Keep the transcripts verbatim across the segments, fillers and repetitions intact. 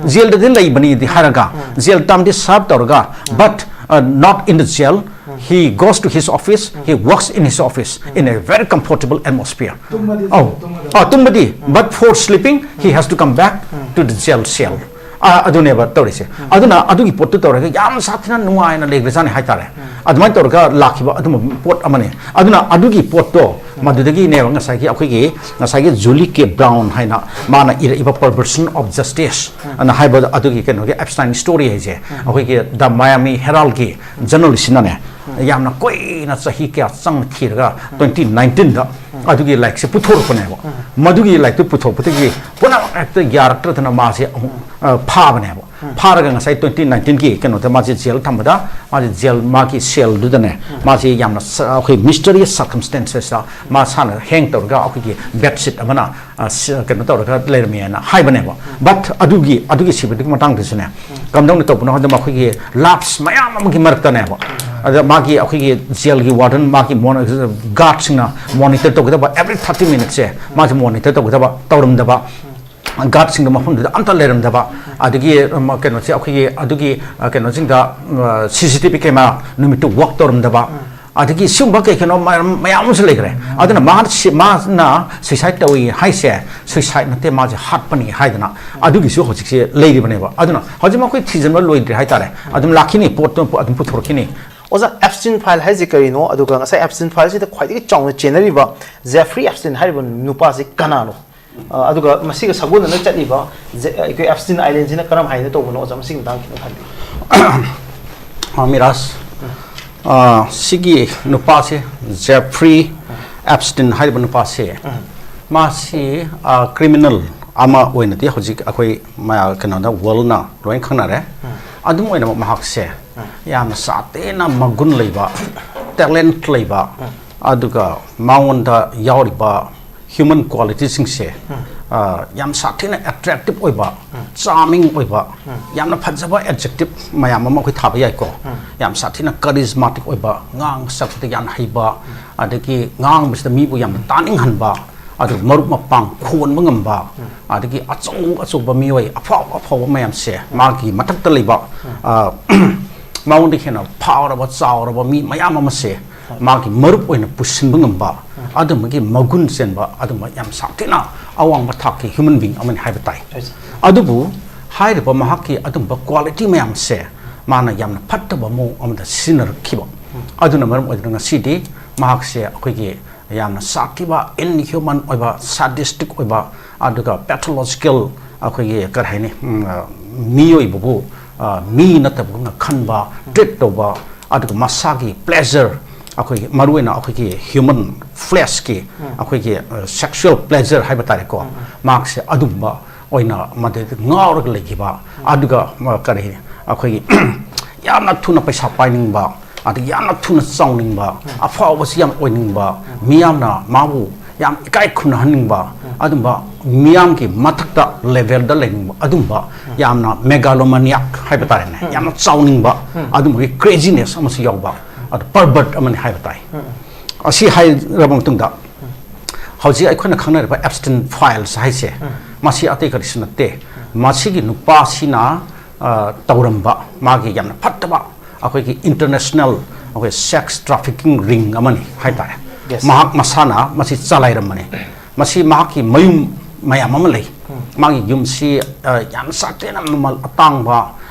ꯖꯦꯜꯗꯗꯤ ꯂꯩꯕꯅꯤꯗꯤ ꯍꯥꯏꯔꯒ, gel ꯇꯥꯝꯗꯤ serve ꯇꯧꯔꯒ, but not in the jail, he goes to his office, he works in his office in a very comfortable atmosphere. ꯑꯧ, ꯑꯥ, ꯇꯨꯝꯕꯗꯤ, but for sleeping he has to come back to the jail cell. ꯑꯥ, ꯑꯗꯨꯅꯦꯕ ꯇꯧꯔꯤꯁꯦ. ꯑꯗꯨꯅ ꯑꯗꯨꯒꯤ ꯄꯣꯠꯇꯨ ꯇꯧꯔꯒ ꯌꯥꯝ ꯁꯥꯊꯤꯅ ꯅꯨꯡꯉꯥꯏꯅ ꯂꯩꯈ꯭ꯔꯖꯥꯠꯅꯤ ꯍꯥꯏꯇꯥꯔꯦ. ꯑꯗꯨꯃꯥꯏꯅ ꯇꯧꯔꯒ ꯂꯥꯛꯈꯤꯕ ꯑꯗꯨꯝꯕ ꯄꯣꯠ ꯑꯃꯅꯤ. ꯑꯗꯨꯅ ꯑꯗꯨꯒꯤ ꯄꯣꯠꯇꯣ, ꯃꯗꯨꯗꯒꯤꯅꯦꯕ ꯉꯁꯥꯏꯒꯤ ꯑꯩꯈꯣꯏꯒꯤ, ꯉꯁꯥꯏꯒꯤ Julie K Brown ꯍꯥꯏꯅ ꯃꯥꯅ ꯏꯔꯛꯏꯕ Perversion of Justice ꯑꯅ ꯍꯥꯏꯕ ꯑꯗꯨꯒꯤ ꯀꯩꯅꯣꯒꯤ Epstein story ꯍꯥꯏꯁꯦ, ꯑꯩꯈꯣꯏꯒꯤ The Miami Heraldꯀꯤ ꯖꯔꯅꯦꯂꯤꯁꯁꯤꯅꯅꯦ, ꯌꯥꯝꯅ ꯀꯨꯏꯅ, ꯆꯍꯤ ꯀꯌꯥ ꯆꯪꯅ ꯊꯤꯔꯒ, twenty nineteenꯗ ꯑꯗꯨꯒꯤ ꯂꯥꯏꯔꯤꯛꯁꯦ ꯄꯨꯊꯣꯔꯛꯄꯅꯦꯕ. ꯃꯗꯨꯒꯤ ꯂꯥꯏꯔꯤꯛꯇꯨ ꯄꯨꯊꯣꯛꯄꯗꯒꯤ ꯄꯨꯝꯅꯃꯛ ꯍꯦꯛꯇ ꯌꯥꯔꯛꯇ꯭ꯔꯗꯅ ꯃꯥꯁꯦ ꯑꯃꯨꯛ, ꯑ, ꯐꯥꯕꯅꯦꯕ. ꯐꯥꯔꯒ ꯉꯁꯥꯏ twenty nineteenꯒꯤ ꯀꯩꯅꯣꯗ ꯃꯥꯁꯦ ꯖꯦꯜ ꯊꯝꯕꯗ, ꯃꯥꯁꯦ ꯖꯦꯜ, ꯃꯥꯒꯤ ꯁꯦꯜꯗꯨꯗꯅꯦ, ꯃꯥꯁꯦ ꯌꯥꯝꯅ ꯁ-, ꯑꯩꯈꯣꯏ mysterious circumstancesꯇ ꯃꯥ ꯁꯥꯅ ꯍꯦꯡ ꯇꯧꯔꯒ ꯑꯩꯈꯣꯏꯒꯤ bedsheet ꯑꯃꯅ, ꯑ, ꯁ-, ꯀꯩꯅꯣ ꯇꯧꯔꯒ ꯂꯩꯔꯝꯃꯦꯅ ꯍꯥꯏꯕꯅꯦꯕ. But ꯑꯗꯨꯒꯤ, ꯑꯗꯨꯒꯤ ꯁꯤꯕꯗꯨꯒꯤ ꯃꯇꯥꯡꯗꯁꯨꯅꯦ, ꯀꯝꯗꯧꯅ ꯇꯧꯕꯅꯣ ꯍꯥꯏꯕꯗ, ꯃꯈꯣꯏꯒꯤ ꯂꯥꯞꯁ ꯃꯌꯥꯝ ꯑꯃꯒꯤ ꯃꯔꯛꯇꯅꯦꯕ, ꯑꯗ ꯃꯥꯒꯤ, ꯑꯩꯈꯣꯏꯒꯤ ꯖꯦꯜꯒꯤ warden, ꯃꯥꯒꯤ ꯃꯣꯟ-, guardꯁꯤꯡꯅ monitor ꯇꯧꯒꯗꯕ, every thirty minutesꯁꯦ ꯃꯥꯁꯦ monitor ꯇꯧꯒꯗꯕ, ꯇꯧꯔꯝꯗꯕ, guardꯁꯤꯡꯗꯣ ꯃꯐꯝꯗꯨꯗ ꯑꯝꯇ ꯂꯩꯔꯝꯗꯕ, ꯑꯗꯒꯤ, ꯎꯝ, ꯀꯩꯅꯣꯁꯦ, ꯑꯩꯈꯣꯏꯒꯤ ꯑꯗꯨꯒꯤ, ꯑ, ꯀꯩꯅꯣꯁꯤꯡꯗ, ꯑ, CCTV camera ꯅꯨꯃꯤꯠꯇꯨ work ꯇꯧꯔꯝꯗꯕ, ꯑꯗꯒꯤ ꯁꯤꯒꯨꯝꯕ ꯀꯩ ꯀꯩꯅꯣ ꯃꯌꯥꯝ, ꯃꯌꯥꯝ ꯑꯃꯁꯨ ꯂꯩꯈ꯭ꯔꯦ. ꯑꯗꯨꯅ ꯃꯥ ꯁꯤ-, ꯃꯥꯅ suicide ꯇꯧꯏ ꯍꯥꯏꯁꯦ suicide ꯅꯠꯇꯦ, ꯃꯥꯁꯦ ꯍꯥꯠꯄꯅꯤ ꯍꯥꯏꯗꯅ ꯑꯗꯨꯒꯤꯁꯨ ꯍꯧꯖꯤꯛꯁꯦ ꯂꯩꯔꯤꯕꯅꯦꯕ. ꯑꯗꯨꯅ ꯍꯧꯖꯤꯛ ꯃꯈꯣꯏ ꯊꯤꯖꯤꯟꯕ ꯂꯣꯏꯗ꯭ꯔꯤ ꯍꯥꯏꯇꯥꯔꯦ. ꯑꯗꯨꯝ ꯂꯥꯛꯈꯤꯅꯤ, ꯄꯣꯠꯇꯨ ꯑꯗꯨꯝ ꯄꯨꯊꯣꯔꯛꯈꯤꯅꯤ. ꯑꯣꯖꯥ, Epstein file ꯍꯥꯏꯁꯦ ꯀꯔꯤꯅꯣ? ꯑꯗꯨꯒ ꯉꯁꯥꯏ Epstein fileꯁꯤꯗ ꯈ꯭ꯋꯥꯏꯗꯒꯤ ꯆꯥꯎꯅ ꯆꯦꯟꯅꯔꯤꯕ Jeffrey Epstein ꯍꯥꯏꯔꯤꯕ ꯅꯨꯄꯥꯁꯤ ꯀꯅꯥꯅꯣ? ꯑ, ꯑꯗꯨꯒ ꯃꯁꯤꯒ ꯁꯥꯒꯣꯟꯅꯅ ꯆꯠꯂꯤꯕ ꯖꯦ-, ꯑꯩꯈꯣꯏ Epstein Islandꯁꯤꯅ ꯀꯔꯝ ꯍꯥꯏꯅ ꯇꯧꯕꯅꯣ? ꯑꯣꯖꯥ, ꯃꯁꯤꯒꯤ ꯃꯇꯥꯡꯗ ꯈꯤꯇꯪ ꯍꯥꯏꯕꯤꯌꯨ꯫ ꯑ, ꯃꯤꯔꯥꯖ, ꯑ, ꯁꯤꯒꯤ ꯅꯨꯄꯥꯁꯦ, Jeffrey Epstein ꯍꯥꯏꯔꯤꯕ ꯅꯨꯄꯥꯁꯦ, ꯃꯥꯁꯤ, ꯑ, criminal ꯑꯃ ꯑꯣꯏꯅꯗꯤ ꯍꯧꯖꯤꯛ ꯑꯩꯈꯣꯏ ꯃꯌꯥ-, ꯀꯩꯅꯣꯗ, worldꯅ ꯂꯣꯏ ꯈꯪꯅꯔꯦ꯫ ꯑꯗꯨꯝ ꯑꯣꯏꯅꯃꯛ ꯃꯍꯥꯛꯁꯦ ꯌꯥꯝꯅ ꯁꯥꯊꯤꯅ ꯃꯒꯨꯟ ꯂꯩꯕ, talent ꯂꯩꯕ, ꯑꯗꯨꯒ ꯃꯉꯣꯟꯗ ꯌꯥꯎꯔꯤꯕ human qualitiesꯁꯤꯡꯁꯦ, ꯑ, ꯌꯥꯝ ꯁꯥꯊꯤꯅ attractive ꯑꯣꯏꯕ, charming ꯑꯣꯏꯕ, ꯌꯥꯝꯅ ꯐꯖꯕ adjective ꯃꯌꯥꯝ ꯑꯃ ꯑꯩꯈꯣꯏ ꯊꯥꯕ ꯌꯥꯏꯀꯣ꯫ ꯌꯥꯝ ꯁꯥꯊꯤꯅ charismatic ꯑꯣꯏꯕ, ꯉꯥꯡ ꯁꯛꯄꯗ ꯌꯥꯝ ꯍꯩꯕ, ꯑꯗꯒꯤ ꯉꯥꯡꯕꯁꯤꯗ ꯃꯤꯕꯨ ꯌꯥꯝꯅ ꯇꯥꯅꯤꯡꯍꯟꯕ, ꯑꯗꯨꯒ ꯃꯔꯨꯞ ꯃꯄꯥꯡ ꯈꯣꯟꯕ ꯉꯝꯕ, ꯑꯗꯒꯤ ꯑꯆꯧ ꯑꯆꯧꯕ ꯃꯤꯑꯣꯏ ꯑꯐꯥꯎ ꯑꯐꯥꯎꯕ ꯃꯌꯥꯝꯁꯦ, ꯃꯥꯒꯤ ꯃꯊꯛꯇ ꯂꯩꯕ, ꯑ, ꯃꯉꯣꯟꯗ ꯍꯦꯟꯅ ꯐꯥꯎꯔꯕ, ꯆꯥꯎꯔꯕ ꯃꯤ ꯃꯌꯥꯝ ꯑꯃꯁꯦ ꯃꯥꯒꯤ ꯃꯔꯨꯞ ꯑꯣꯏꯅ ꯄꯨꯁꯤꯟꯕ ꯉꯝꯕ, ꯑꯗꯨꯝꯕꯒꯤ ꯃꯒꯨꯟ ꯆꯦꯟꯕ, ꯑꯗꯨꯝꯕ ꯌꯥꯝ ꯁꯥꯊꯤꯅ ꯑꯋꯥꯡꯕ ꯊꯥꯛꯀꯤ human being ꯑꯃꯅꯤ ꯍꯥꯏꯕ ꯇꯥꯏ꯫ ꯑꯗꯨꯕꯨ ꯍꯥꯏꯔꯤꯕ ꯃꯍꯥꯛꯀꯤ ꯑꯗꯨꯝꯕ quality ꯃꯌꯥꯝꯁꯦ ꯃꯥꯅ ꯌꯥꯝꯅ ꯐꯠꯇꯕ ꯃꯑꯣꯡ ꯑꯃꯗ ꯁꯤꯖꯤꯟꯅꯔꯛꯈꯤꯕ, ꯑꯗꯨꯅ ꯃꯔꯝ ꯑꯣꯏꯗꯨꯅ ꯉꯁꯤꯗꯤ ꯃꯍꯥꯛꯁꯦ ꯑꯩꯈꯣꯏꯒꯤ ꯌꯥꯝꯅ ꯆꯥꯛꯈꯤꯕ, inhuman ꯑꯣꯏꯕ, sadistic ꯑꯣꯏꯕ, ꯑꯗꯨꯒ pathological, ꯑꯩꯈꯣꯏꯒꯤ ꯀꯔꯤ ꯍꯥꯏꯅꯤ, ꯎꯝ, ꯑ, ꯃꯤꯑꯣꯏꯕꯕꯨ, ꯑ, ꯃꯤ ꯅꯠꯇꯕꯒꯨꯝꯅ ꯈꯟꯕ, treat ꯇꯧꯕ, ꯑꯗꯨꯒ ꯃꯁꯥꯒꯤ pleasure, ꯑꯩꯈꯣꯏꯒꯤ ꯃꯔꯨꯑꯣꯏꯅ ꯑꯩꯈꯣꯏꯒꯤ human fleshꯀꯤ ꯑꯩꯈꯣꯏꯒꯤ, ꯑ, sexual pleasure ꯍꯥꯏꯕ ꯇꯥꯔꯦꯀꯣ, ꯃꯍꯥꯛꯁꯦ ꯑꯗꯨꯝꯕ ꯑꯣꯏꯅ ꯃꯗꯩꯗ ꯉꯥꯎꯔꯒ ꯂꯩꯈꯤꯕ, ꯑꯗꯨꯒ, ꯑ, ꯀꯔꯤ, ꯑꯩꯈꯣꯏꯒꯤ ꯌꯥꯝꯅ ꯊꯨꯅ ꯄꯩꯁꯥ ꯄꯥꯏꯅꯤꯡꯕ, ꯑꯗꯒꯤ ꯌꯥꯝꯅ ꯊꯨꯅ ꯆꯥꯎꯅꯤꯡꯕ, ꯑꯐꯥꯎꯕꯁꯤ ꯌꯥꯝ ꯑꯣꯏꯅꯤꯡꯕ, ꯃꯤꯌꯥꯝꯅ ꯃꯥꯕꯨ ꯌꯥꯝ ꯏꯀꯥꯏ ꯈꯨꯝꯅꯍꯟꯅꯤꯡꯕ, ꯑꯗꯨꯝꯕ ꯃꯤꯌꯥꯝꯒꯤ ꯃꯊꯛꯇ levelꯗ ꯂꯩꯅꯤꯡꯕ, ꯑꯗꯨꯝꯕ ꯌꯥꯝꯅ megalomaniac ꯍꯥꯏꯕ ꯇꯥꯔꯦꯅꯦ, ꯌꯥꯝꯅ ꯆꯥꯎꯅꯤꯡꯕ, ꯑꯗꯨꯝꯕꯒꯤ craziness ꯑꯃꯁꯨ ꯌꯥꯎꯕ, ꯑꯗꯨ pervert ꯑꯃꯅꯤ ꯍꯥꯏꯕ ꯇꯥꯏ꯫ ꯑꯁꯤ ꯍꯥꯏꯔꯕ ꯃꯇꯨꯡꯗ, ꯍꯧꯖꯤꯛ ꯑꯩꯈꯣꯏꯅ ꯈꯪꯅꯔꯤꯕ Epstein files ꯍꯥꯏꯁꯦ, ꯃꯁꯤ ꯑꯇꯩ ꯀꯔꯤꯁꯨ ꯅꯠꯇꯦ꯫ ꯃꯁꯤꯒꯤ ꯅꯨꯄꯥꯁꯤꯅ, ꯑ, ꯇꯧꯔꯝꯕ ꯃꯥꯒꯤ ꯌꯥꯝꯅ ꯐꯠꯇꯕ ꯑꯩꯈꯣꯏꯒꯤ international ꯑꯩꯈꯣꯏ sex trafficking ring ꯑꯃꯅꯤ ꯍꯥꯏꯇꯥꯔꯦ꯫ Yes. ꯃꯍꯥꯛ ꯃꯁꯥꯅ ꯃꯁꯤ ꯆꯂꯥꯏꯔꯝꯕꯅꯤ꯫ ꯃꯁꯤ ꯃꯍꯥꯛꯀꯤ ꯃꯌꯨꯝ ꯃꯌꯥꯝ ꯑꯃ ꯂꯩ꯫ ꯃꯥꯒꯤ ꯌꯨꯝꯁꯤ, ꯑ, ꯌꯥꯝ ꯁꯥꯊꯤꯅ ꯃꯃꯜ ꯑꯇꯥꯡꯕ,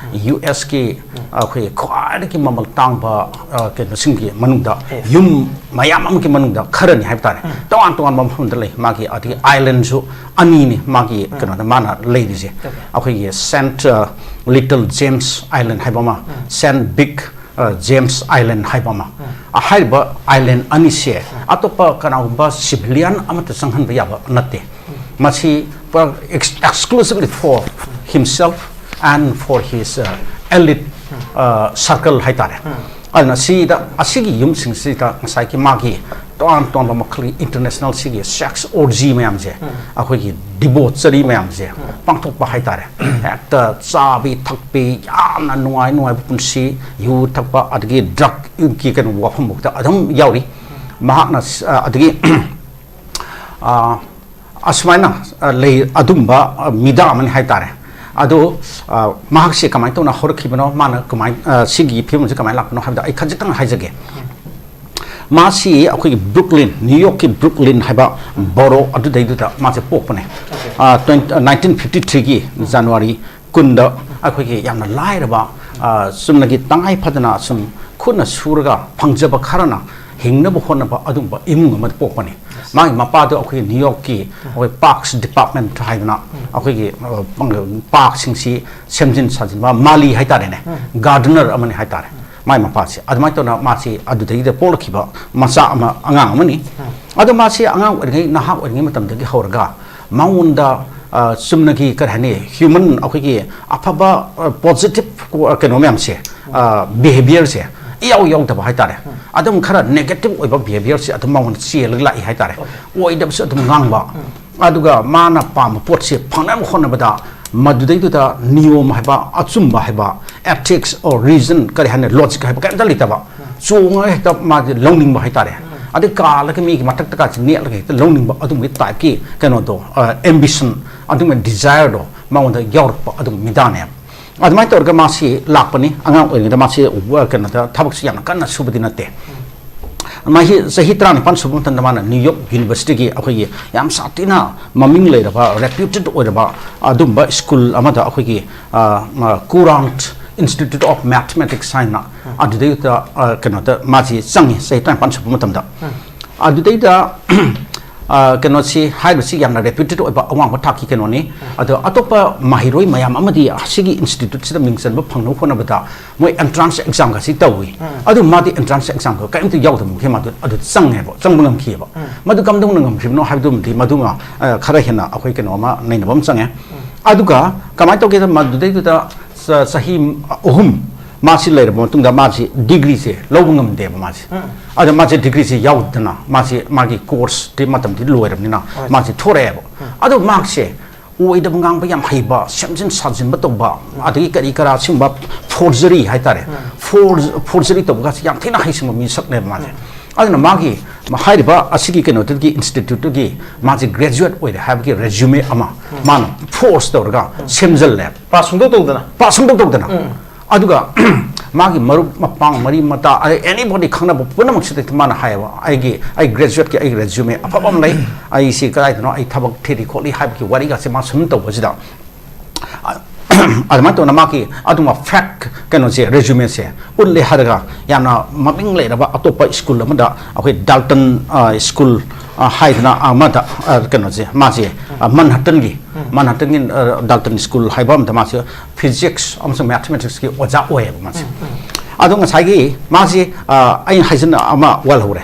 USꯀꯤ, ꯑꯩꯈꯣꯏ ꯈ꯭ꯋꯥꯏꯗꯒꯤ ꯃꯃꯜ ꯇꯥꯡꯕ, ꯑ, ꯀꯩꯅꯣꯁꯤꯡꯒꯤ ꯃꯅꯨꯡꯗ, Yes. ꯌꯨꯝ ꯃꯌꯥꯝ ꯑꯃꯒꯤ ꯃꯅꯨꯡꯗ ꯈꯔꯅꯤ ꯍꯥꯏꯕ ꯇꯥꯔꯦ꯫ ꯇꯣꯉꯥꯟ ꯇꯣꯉꯥꯟꯕ ꯃꯐꯝꯗ ꯂꯩ꯫ ꯃꯥꯒꯤ ꯑꯗꯒꯤ islandꯁꯨ ꯑꯅꯤꯅꯤ ꯃꯥꯒꯤ ꯀꯩꯅꯣꯗ ꯃꯥꯅ ꯂꯩꯔꯤꯁꯦ꯫ Okay. ꯑꯩꯈꯣꯏꯒꯤ Saint, ꯑ, Little James Island ꯍꯥꯏꯕ ꯑꯃ, Saint Big, ꯑ, James Island ꯍꯥꯏꯕ ꯑꯃ꯫ ꯑ, ꯍꯥꯏꯔꯤꯕ island ꯑꯅꯤꯁꯦ ꯑꯇꯣꯞꯄ ꯀꯅꯥꯒꯨꯝꯕ civilian ꯑꯃꯠꯇ ꯆꯪꯍꯟꯕ ꯌꯥꯕ ꯅꯠꯇꯦ꯫ ꯃꯁꯤ ꯄꯨꯔꯥ ex-, exclusively for himself and for his, uh, elite, uh, circle ꯍꯥꯏꯇꯥꯔꯦ꯫ ꯑꯗꯨꯅ ꯁꯤꯗ, ꯑꯁꯤꯒꯤ ꯌꯨꯝꯁꯤꯡꯁꯤꯗ ꯉꯁꯥꯏꯒꯤ ꯃꯥꯒꯤ ꯇꯣꯉꯥꯟ ꯇꯣꯉꯥꯟꯕ ꯃꯈꯜꯒꯤ international ꯁꯤꯒꯤ sex orgy ꯃꯌꯥꯝꯁꯦ, ꯑꯩꯈꯣꯏꯒꯤ debauchery ꯃꯌꯥꯝꯁꯦ ꯄꯥꯡꯊꯣꯛꯄ ꯍꯥꯏꯇꯥꯔꯦ꯫ ꯍꯦꯛꯇ ꯆꯥꯕꯤ ꯊꯛꯄꯤ, ꯌꯥꯝꯅ ꯅꯨꯡꯉꯥꯏ ꯅꯨꯡꯉꯥꯏꯕ ꯄꯨꯟꯁꯤ, ꯌꯨ ꯊꯛꯄ, ꯑꯗꯒꯤ drugꯀꯤ ꯀꯩꯅꯣ ꯋꯥꯐꯝꯐꯥꯎꯗ ꯑꯗꯨꯝ ꯌꯥꯎꯔꯤ꯫ ꯃꯍꯥꯛꯅ ꯁ-, ꯑ, ꯑꯗꯒꯤ ꯑ, ꯑꯁꯨꯃꯥꯏꯅ ꯑ, ꯂꯩ, ꯑꯗꯨꯝꯕ ꯑ, ꯃꯤꯗꯥ ꯑꯃꯅꯤ ꯍꯥꯏꯇꯥꯔꯦ꯫ ꯑꯗꯣ ꯑ, ꯃꯍꯥꯛꯁꯦ ꯀꯃꯥꯏꯅ ꯇꯧꯅ ꯍꯧꯔꯛꯈꯤꯕꯅꯣ, ꯃꯥꯅ ꯀꯃꯥꯏ, ꯑ, ꯁꯤꯒꯤ ꯐꯤꯕꯝꯁꯦ ꯀꯃꯥꯏꯅ ꯂꯥꯛꯄꯅꯣ ꯍꯥꯏꯕꯗ ꯑꯩ ꯈꯖꯤꯛꯇꯪ ꯍꯥꯏꯖꯒꯦ꯫ ꯃꯥꯁꯤ ꯑꯩꯈꯣꯏꯒꯤ ꯕ꯭ꯔꯨꯛꯂꯤꯟ, ꯅ꯭ꯌꯨ ꯌꯣꯔꯛꯀꯤ ꯕ꯭ꯔꯨꯛꯂꯤꯟ ꯍꯥꯏꯕ ꯕꯣꯔꯣ ꯑꯗꯨꯗꯩꯗꯨꯗ ꯃꯥꯁꯦ ꯄꯣꯛꯄꯅꯦ꯫ ꯑ, twenty, nineteen fifty three ꯒꯤ ꯖꯅꯋꯥꯔꯤ ꯀꯨꯟꯗ ꯑꯩꯈꯣꯏꯒꯤ ꯌꯥꯝꯅ ꯂꯥꯏꯔꯕ, ꯑ, ꯆꯨꯝꯅꯒꯤ ꯇꯉꯥꯏ ꯐꯗꯅ ꯁꯨꯝ ꯈꯨꯠꯅ ꯁꯨꯔꯒ ꯐꯪꯖꯕ ꯈꯔꯅ ꯍꯤꯡꯅꯕ ꯍꯣꯠꯅꯕ ꯑꯗꯨꯒꯨꯝꯕ ꯏꯃꯨꯡ ꯑꯃꯗ ꯄꯣꯛꯄꯅꯤ꯫ ꯃꯥꯒꯤ ꯃꯄꯥꯗꯣ ꯑꯩꯈꯣꯏꯒꯤ ꯅ꯭ꯌꯨ ꯌꯣꯔꯛꯀꯤ ꯑꯩꯈꯣꯏ ꯄꯥꯔꯛꯁ ꯗꯤꯄꯥꯔꯠꯃꯦꯟꯠ ꯍꯥꯏꯗꯅ ꯑꯩꯈꯣꯏꯒꯤ, ꯑ, ꯄꯥꯔꯛꯁꯤꯡꯁꯤ ꯁꯦꯝꯖꯤꯟ ꯁꯥꯖꯤꯟꯕ ꯃꯥꯂꯤ ꯍꯥꯏꯇꯥꯔꯦꯅꯦ, ꯒꯥꯔꯗꯅꯔ ꯑꯃꯅꯤ ꯍꯥꯏꯇꯥꯔꯦ꯫ ꯃꯥꯏ ꯃꯄꯥꯁꯦ ꯑꯗꯨꯃꯥꯏꯅ ꯇꯧꯅ ꯃꯥꯁꯤ ꯑꯗꯨꯗꯒꯤꯗ ꯄꯣꯛꯂꯛꯈꯤꯕ ꯃꯆꯥ ꯑꯃ, ꯑꯉꯥꯡ ꯑꯃꯅꯤ꯫ ꯑꯗꯣ ꯃꯥꯁꯤ ꯑꯉꯥꯡ ꯑꯣꯏꯔꯤꯉꯩ, ꯅꯍꯥ ꯑꯣꯏꯔꯤꯉꯩ ꯃꯇꯝꯗꯒꯤ ꯍꯧꯔꯒ ꯃꯉꯣꯟꯗ, ꯑ, ꯆꯨꯝꯅꯒꯤ ꯀꯔꯤ ꯍꯥꯏꯅꯤ, ꯍ꯭ꯌꯨꯃꯟ, ꯑꯩꯈꯣꯏꯒꯤ ꯑꯐꯕ, ꯑ, ꯄꯣꯖꯤꯇꯤꯚ ꯀꯣ-, ꯀꯩꯅꯣ ꯃꯌꯥꯝꯁꯦ, ꯑ, ꯕꯤꯍꯦꯕꯤꯌꯔꯁꯦ ꯏꯌꯥꯎ ꯌꯥꯎꯗꯕ ꯍꯥꯏꯇꯥꯔꯦ꯫ ꯑꯗꯨꯝ ꯈꯔ ꯅꯦꯒꯦꯇꯤꯚ ꯑꯣꯏꯕ ꯕꯤꯍꯦꯕꯤꯌꯔꯁꯦ ꯑꯗꯨꯝ ꯃꯉꯣꯟꯗ ꯆꯦꯜꯂꯒ ꯂꯥꯛꯏ ꯍꯥꯏꯇꯥꯔꯦ꯫ ꯑꯣꯏꯗꯕꯁꯨ ꯑꯗꯨꯝ ꯉꯥꯡꯕ꯫ ꯑꯗꯨꯒ ꯃꯥꯅ ꯄꯥꯝꯕ ꯄꯣꯠꯁꯦ ꯐꯪꯅꯕ ꯍꯣꯠꯅꯕꯗ ꯃꯗꯨꯗꯩꯗꯨꯗ ꯅꯤꯌꯣꯝ ꯍꯥꯏꯕ, ꯑꯆꯨꯝꯕ ꯍꯥꯏꯕ, ethics or reason, ꯀꯔꯤ ꯍꯥꯏꯅꯤ, logic ꯍꯥꯏꯕ ꯀꯔꯤꯝꯇ ꯂꯩꯇꯕ, ꯆꯣꯡꯉꯒ ꯍꯦꯛꯇ ꯃꯥꯁꯦ ꯂꯧꯅꯤꯡꯕ ꯍꯥꯏꯇꯥꯔꯦ꯫ ꯑꯗꯩ ꯀꯥꯜꯂꯒ ꯃꯤꯒꯤ ꯃꯊꯛꯇ ꯀꯥꯁꯦ ꯅꯦꯠꯂꯒ ꯍꯦꯛꯇ ꯂꯧꯅꯤꯡꯕ ꯑꯗꯨꯝꯕꯒꯤ ꯇꯥꯏꯞꯀꯤ ꯀꯩꯅꯣꯗꯣ, ꯑ, ꯑꯦꯝꯕꯤꯁꯟ, ꯑꯗꯨꯝꯕ ꯗꯤꯖꯥꯌꯔꯗꯣ ꯃꯉꯣꯟꯗ ꯌꯥꯎꯔꯛꯄ ꯑꯗꯨꯝ ꯃꯤꯗꯥꯅꯦꯕ꯫ ꯑꯗꯨꯃꯥꯏꯅ ꯇꯧꯔꯒ ꯃꯥꯁꯤ ꯂꯥꯛꯄꯅꯤ꯫ ꯑꯉꯥꯡ ꯑꯣꯏꯔꯤꯉꯩꯗ ꯃꯥꯁꯤ ꯋ-, ꯀꯩꯅꯣꯗ ꯊꯕꯛꯁꯤ ꯌꯥꯝꯅ ꯀꯟꯅ ꯁꯨꯕꯗꯤ ꯅꯠꯇꯦ꯫ ꯃꯥꯁꯤ ꯆꯍꯤ ꯇꯔꯥꯅꯤꯄꯥꯟ ꯁꯨꯕ ꯃꯇꯝꯗ ꯃꯥꯅ ꯅ꯭ꯌꯨ ꯌꯣꯔꯛ ꯌꯨꯅꯤꯚꯔꯁꯤꯇꯤꯒꯤ ꯑꯩꯈꯣꯏꯒꯤ ꯌꯥꯝ ꯁꯥꯊꯤꯅ ꯃꯃꯤꯡ ꯂꯩꯔꯕ, ꯔꯦꯄ꯭ꯌꯨꯇꯦꯠ ꯑꯣꯏꯔꯕ ꯑꯗꯨꯝꯕ ꯁ꯭ꯀꯨꯜ ꯑꯃꯗ ꯑꯩꯈꯣꯏꯒꯤ, ꯑ, ꯑ, Courant Institute of Mathematics ꯍꯥꯏꯅ ꯑꯗꯨꯗꯩꯗ, ꯑ, ꯀꯩꯅꯣꯗ ꯃꯥꯁꯤ ꯆꯪꯉꯤ, ꯆꯍꯤ ꯇꯔꯥꯅꯤꯄꯥꯟ ꯁꯨꯕ ꯃꯇꯝꯗ꯫ ꯑꯗꯨꯗꯩꯗ, ꯑ, ꯀꯩꯅꯣꯁꯤ, ꯍꯥꯏꯔꯤꯕꯁꯤ ꯌꯥꯝꯅ ꯔꯦꯄ꯭ꯌꯨꯇꯦꯠ ꯑꯣꯏꯕ ꯑꯋꯥꯡꯕ ꯊꯥꯛꯀꯤ ꯀꯩꯅꯣꯅꯤ꯫ ꯑꯗꯣ ꯑꯇꯣꯞꯄ ꯃꯍꯩꯔꯣꯏ ꯃꯌꯥꯝ ꯑꯃꯗꯤ ꯑꯁꯤꯒꯤ ꯏꯟꯁꯇꯤꯇ꯭ꯌꯨꯠꯁꯤꯗ ꯃꯤꯡ ꯆꯟꯕ ꯐꯪꯅꯕ ꯍꯣꯠꯅꯕꯗ ꯃꯣꯏ ꯑꯦꯟꯇ꯭ꯔꯥꯟꯁ ꯑꯦꯛꯖꯥꯝꯒꯁꯤ ꯇꯧꯏ꯫ ꯑꯗꯨ ꯃꯥꯗꯤ ꯑꯦꯟꯇ꯭ꯔꯥꯟꯁ ꯑꯦꯛꯖꯥꯝꯒ ꯀꯔꯤꯝꯇ ꯌꯥꯎꯗꯕ ꯃꯈꯩ ꯃꯥꯗꯤ ꯑꯗꯨ ꯆꯪꯉꯦꯕ, ꯆꯪꯕ ꯉꯝꯈꯤꯑꯕ꯫ ꯃꯗꯨ ꯀꯝꯗꯧꯅ ꯉꯝꯈꯤꯕꯅꯣ ꯍꯥꯏꯕꯗꯨꯃꯗꯤ ꯃꯗꯨꯃ, ꯑ, ꯈꯔ ꯍꯦꯟꯅ ꯑꯩꯈꯣꯏ ꯀꯩꯅꯣ ꯑꯃ ꯅꯩꯅꯕ ꯑꯃ ꯆꯪꯉꯦ꯫ ꯑꯗꯨꯒ ꯀꯃꯥꯏꯅ ꯇꯧꯒꯦꯗ, ꯃꯗꯨꯗꯩꯗꯨꯗ ꯆ-, ꯆꯍꯤ ꯑꯍꯨꯝ ꯃꯥꯁꯤ ꯂꯩꯔꯕ ꯃꯇꯨꯡꯗ ꯃꯥꯁꯤ ꯗꯤꯒ꯭ꯔꯤꯁꯦ ꯂꯧꯕ ꯉꯝꯗꯦꯕ ꯃꯥꯁꯦ꯫ ꯑꯗ ꯃꯥꯁꯦ ꯗꯤꯒ꯭ꯔꯤꯁꯦ ꯌꯥꯎꯗꯅ ꯃꯥꯁꯦ ꯃꯥꯒꯤ ꯀꯣꯔꯁꯇꯤ ꯃꯇꯝꯗꯤ ꯂꯣꯏꯔꯕꯅꯤꯅ ꯃꯥꯁꯦ ꯊꯣꯔꯛꯑꯦꯕ꯫ ꯑꯗꯣ ꯃꯥꯁꯦ ꯑꯣꯏꯗꯕ ꯉꯥꯡꯕ ꯌꯥꯝ ꯍꯩꯕ, ꯁꯦꯝꯖꯤꯟ ꯁꯥꯖꯤꯟꯕ ꯇꯧꯕ, ꯑꯗꯒꯤ ꯀꯔꯤ ꯀꯔꯥ ꯁꯤꯒꯨꯝꯕ ꯐꯣꯔꯖꯔꯤ ꯍꯥꯏꯇꯥꯔꯦ, ꯐꯣꯔꯖ-, ꯐꯣꯔꯖꯔꯤ ꯇꯧꯕꯒꯁꯦ ꯌꯥꯝ ꯊꯤꯅ ꯍꯩꯁꯤꯡꯕ ꯃꯤꯁꯛꯅꯦꯕ ꯃꯥꯁꯦ꯫ ꯑꯗꯨꯅ ꯃꯥꯒꯤ ꯍꯥꯏꯔꯤꯕ ꯑꯁꯤꯒꯤ ꯀꯩꯅꯣꯗꯨꯒꯤ institute ꯇꯨꯒꯤ ꯃꯥꯁꯦ graduate ꯑꯣꯏꯔꯦ ꯍꯥꯏꯕꯒꯤ resume ꯑꯃ ꯃꯥꯅ force ꯇꯧꯔꯒ ꯁꯦꯝꯖꯜꯂꯦ꯫ ꯄꯥꯁ ꯁꯨꯡꯇꯧ ꯇꯧꯗꯅ꯫ ꯄꯥꯁ ꯁꯨꯡꯇꯧ ꯇꯧꯗꯅ꯫ ꯑꯗꯨꯒ ꯃꯥꯒꯤ ꯃꯔꯨꯞ ꯃꯄꯥꯡ ꯃꯔꯤ ꯃꯇꯥ ꯑꯗꯩ anybody ꯈꯪꯅꯕ ꯄꯨꯝꯅꯃꯛꯁꯤꯗ ꯃꯥꯅ ꯍꯥꯏꯌꯦꯕ, "ꯑꯩꯒꯤ, ꯑꯩ graduate ꯀꯤ ꯑꯩ resume ꯑꯐꯕ ꯑꯃ ꯂꯩ, ꯑꯩ ꯁꯤ ꯀꯗꯥꯏꯗꯅꯣ ꯑꯩ ꯊꯕꯛ ꯊꯤꯔꯤ ꯈꯣꯠꯂꯤ" ꯍꯥꯏꯕꯒꯤ ꯋꯥꯔꯤꯒꯁꯦ ꯃꯥ ꯁꯨꯝ ꯇꯧꯕꯁꯤꯗ, ꯑ-, ꯑꯗꯨꯃꯥꯏꯅ ꯇꯧꯅ ꯃꯥꯒꯤ ꯑꯗꯨꯝꯕ fake ꯀꯩꯅꯣꯁꯦ, resume ꯁꯦ ꯎꯠꯂꯦ ꯍꯥꯏꯔꯒ ꯌꯥꯝꯅ ꯃꯃꯤꯡ ꯂꯩꯔꯕ ꯑꯇꯣꯞꯄ school ꯑꯃꯗ, ꯑꯩꯈꯣꯏ Dalton, ꯑ, school, ꯑ, ꯍꯥꯏꯗꯅ ꯑꯃꯗ, ꯑ, ꯀꯩꯅꯣꯁꯦ ꯃꯥꯁꯦ, ꯑ, Manhattan ꯒꯤ, Manhattan ꯒꯤ, ꯑ, Dalton school ꯍꯥꯏꯕ ꯑꯃꯗ ꯃꯥꯁꯦ physics ꯑꯃꯁꯨꯡ mathematics ꯀꯤ ꯑꯣꯖꯥ ꯑꯣꯏꯌꯦꯕ ꯃꯥꯁꯦ꯫ ꯑꯗꯣ ꯉꯁꯥꯏꯒꯤ ꯃꯥꯁꯤ, ꯑ, ꯑꯩꯅ ꯍꯥꯏꯖꯤꯟ ꯑꯃ ꯋꯥꯠꯍꯧꯔꯦ꯫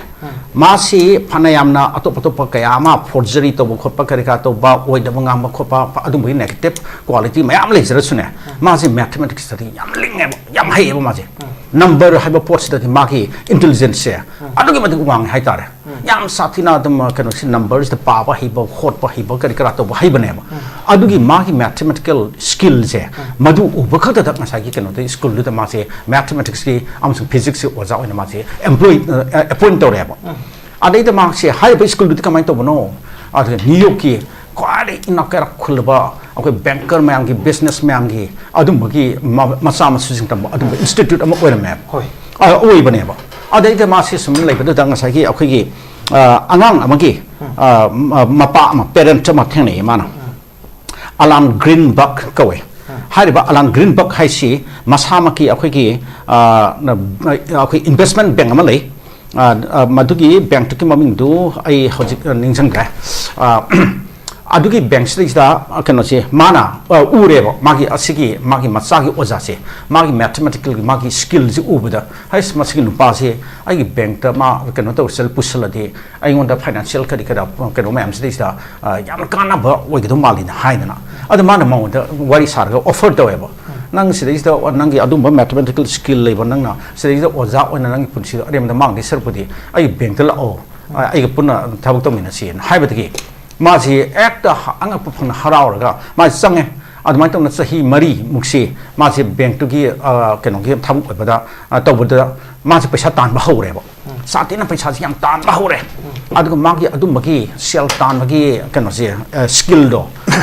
ꯃꯥꯁꯤ ꯐꯅ ꯌꯥꯝꯅ ꯑꯇꯣꯞ ꯑꯇꯣꯞꯄ ꯀꯌꯥ ꯑꯃ forgery ꯇꯧꯕ ꯈꯣꯠꯄ ꯀꯔꯤ ꯀꯔꯥ ꯇꯧꯕ, ꯑꯣꯏꯗꯕ ꯉꯥꯡꯕ ꯈꯣꯠꯄ, ꯑꯗꯨꯝꯕꯒꯤ negative quality ꯃꯌꯥꯝ ꯂꯩꯖꯔꯁꯨꯅꯦ, ꯃꯥꯁꯦ mathematics ꯇꯗꯤ ꯌꯥꯝ ꯂꯤꯡꯉꯦꯕ, ꯌꯥꯝ ꯍꯩꯌꯦꯕ ꯃꯥꯁꯦ꯫ Number ꯍꯥꯏꯕ ꯄꯣꯠꯁꯤꯗꯗꯤ ꯃꯥꯒꯤ intelligence ꯁꯦ ꯑꯗꯨꯛꯀꯤ ꯃꯇꯤꯛ ꯋꯥꯡꯉꯦ ꯍꯥꯏꯇꯥꯔꯦ꯫ ꯌꯥꯝ ꯁꯥꯊꯤꯅ ꯑꯗꯨꯝ, ꯑ, ꯀꯩꯅꯣꯁꯤ number ꯁꯤꯗ ꯄꯥꯕ ꯍꯩꯕ, ꯍꯣꯠꯄ ꯍꯩꯕ, ꯀꯔꯤ ꯀꯔꯥ ꯇꯧꯕ ꯍꯩꯕꯅꯦꯕ꯫ ꯑꯗꯨꯒꯤ ꯃꯥꯒꯤ mathematical skill ꯁꯦ ꯃꯗꯨ ꯎꯕ ꯈꯛꯇꯗ ꯉꯁꯥꯏꯒꯤ ꯀꯩꯅꯣꯗ school ꯗꯨꯗ ꯃꯥꯁꯦ mathematics ꯀꯤ ꯑꯃꯁꯨꯡ physics ꯀꯤ ꯑꯣꯖꯥ ꯑꯣꯏꯅ ꯃꯥꯁꯦ employ, ꯑ, appoint ꯇꯧꯔꯛꯑꯦꯕ꯫ ꯑꯗꯩꯗ ꯃꯥꯁꯦ ꯍꯥꯏꯔꯤꯕ school ꯗꯨꯗꯤ ꯀꯃꯥꯏꯅ ꯇꯧꯕꯅꯣ? ꯑꯗꯨꯒ New York ꯀꯤ ꯈ꯭ꯋꯥꯏꯗꯒꯤ ꯏꯅꯥꯛ ꯀꯩꯔꯥꯛ ꯈꯨꯜꯂꯕ ꯑꯩꯈꯣꯏ banker ꯃꯌꯥꯝꯒꯤ, business ꯃꯌꯥꯝꯒꯤ ꯑꯗꯨꯝꯕꯒꯤ ꯃ-, ꯃꯆꯥ ꯃꯁꯨꯁꯤꯡ ꯇꯝꯕ ꯑꯗꯨꯝꯕ institute ꯑꯃ ꯑꯣꯏꯔꯝꯃꯦꯕ꯫ ꯍꯣꯏ꯫ ꯑ, ꯑꯣꯏꯕꯅꯦꯕ꯫ ꯑꯗꯩꯗ ꯃꯥꯁꯦ ꯁꯨꯝ ꯂꯩꯕꯗꯨꯗ ꯉꯁꯥꯏꯒꯤ ꯑꯩꯈꯣꯏꯒꯤ, ꯑ, ꯑꯉꯥꯡ ꯑꯃꯒꯤ, ꯑ, ꯃ-, ꯃꯄꯥ ꯑꯃ, parent ꯑꯃ ꯊꯦꯡꯅꯩꯌꯦ ꯃꯥꯅ꯫ Alan Greenberg ꯀꯧꯋꯦ꯫ ꯍꯥꯏꯔꯤꯕ Alan Greenberg ꯍꯥꯏꯁꯤ ꯃꯁꯥꯃꯛꯀꯤ ꯑꯩꯈꯣꯏꯒꯤ, ꯑ, ꯅ-, ꯑꯩꯈꯣꯏ investment bank ꯑꯃ ꯂꯩ꯫ ꯑ, ꯑ, ꯃꯗꯨꯒꯤ bank ꯇꯨꯒꯤ ꯃꯃꯤꯡꯗꯨ ꯑꯩ ꯍꯧꯖꯤꯛ ꯅꯤꯡꯁꯤꯡꯗ꯭ꯔꯦ꯫ ꯑ, ꯑꯗꯨꯒꯤ bank ꯁꯤꯗꯩꯁꯤꯗ, ꯑ, ꯀꯩꯅꯣꯁꯦ ꯃꯥꯅ, ꯑ, ꯎꯔꯦꯕ, ꯃꯥꯒꯤ ꯑꯁꯤꯒꯤ ꯃꯥꯒꯤ ꯃꯆꯥꯒꯤ ꯑꯣꯖꯥꯁꯦ, ꯃꯥꯒꯤ mathematical ꯒꯤ ꯃꯥꯒꯤ skill ꯁꯦ ꯎꯕꯗ, "ꯍꯩꯁ, ꯃꯁꯤꯒꯤ ꯅꯨꯄꯥꯁꯦ ꯑꯩꯒꯤ bank ꯇ ꯃꯥ ꯀꯩꯅꯣ ꯇꯧꯔ ꯆꯠ-, ꯄꯨꯁꯜꯂꯗꯤ ꯑꯩꯉꯣꯟꯗ financial ꯀꯔꯤ ꯀꯔꯥ ꯀꯩꯅꯣ ꯃꯌꯥꯝꯁꯤꯗꯩꯁꯤꯗ, ꯑ, ꯌꯥꯝꯅ ꯀꯥꯟꯅꯕ ꯑꯣꯏꯒꯗꯧ ꯃꯥꯜꯂꯤꯅ" ꯍꯥꯏꯗꯅ꯫ ꯑꯗ ꯃꯥꯅ ꯃꯉꯣꯟꯗ ꯋꯥꯔꯤ ꯁꯥꯔꯒ offer ꯇꯧꯋꯦꯕ꯫ "ꯅꯪ ꯁꯤꯗꯩꯁꯤꯗ ꯅꯪꯒꯤ ꯑꯗꯨꯝꯕ mathematical skill ꯂꯩꯕ, ꯅꯪꯅ ꯁꯤꯗꯩꯁꯤꯗ ꯑꯣꯖꯥ ꯑꯣꯏꯅ ꯅꯪꯒꯤ ꯄꯨꯟꯁꯤꯗꯣ ꯑꯔꯦꯝꯕꯗ ꯃꯥꯡꯗꯣꯏ ꯁꯔꯨꯛꯄꯨꯗꯤ ꯑꯩꯒꯤ bank ꯇ ꯂꯥꯛꯑꯣ, ꯑ, ꯑꯩꯒ ꯄꯨꯟꯅ ꯊꯕꯛ ꯇꯧꯃꯤꯟꯅꯁꯤꯅ" ꯍꯥꯏꯕꯗꯒꯤ ꯃꯥꯁꯤ ꯍꯦꯛꯇ ꯑꯉꯛꯄ ꯐꯪꯅ ꯍꯔꯥꯎꯔꯒ ꯃꯥꯁꯤ ꯆꯪꯉꯦ꯫ ꯑꯗꯨꯃꯥꯏꯅ ꯇꯧꯅ ꯆꯍꯤ ꯃꯔꯤꯃꯨꯛꯁꯤ ꯃꯥꯁꯤ bank ꯇꯨꯒꯤ, ꯑ, ꯀꯩꯅꯣꯒꯤ ꯊꯕꯛ ꯑꯣꯏꯕꯗ, ꯑ, ꯇꯧꯕꯗ ꯃꯥꯁꯤ ꯄꯩꯁꯥ ꯇꯥꯟꯕ ꯍꯧꯔꯦꯕ꯫ ꯁꯥꯊꯤꯅ ꯄꯩꯁꯥꯁꯤ ꯌꯥꯝ ꯇꯥꯟꯕ ꯍꯧꯔꯦ꯫ ꯑꯗꯨꯒ ꯃꯥꯒꯤ ꯑꯗꯨꯝꯕꯒꯤ ꯁꯦꯜ ꯇꯥꯟꯕꯒꯤ ꯀꯩꯅꯣꯁꯦ, ꯁ꯭ꯀꯤꯜꯗꯣ,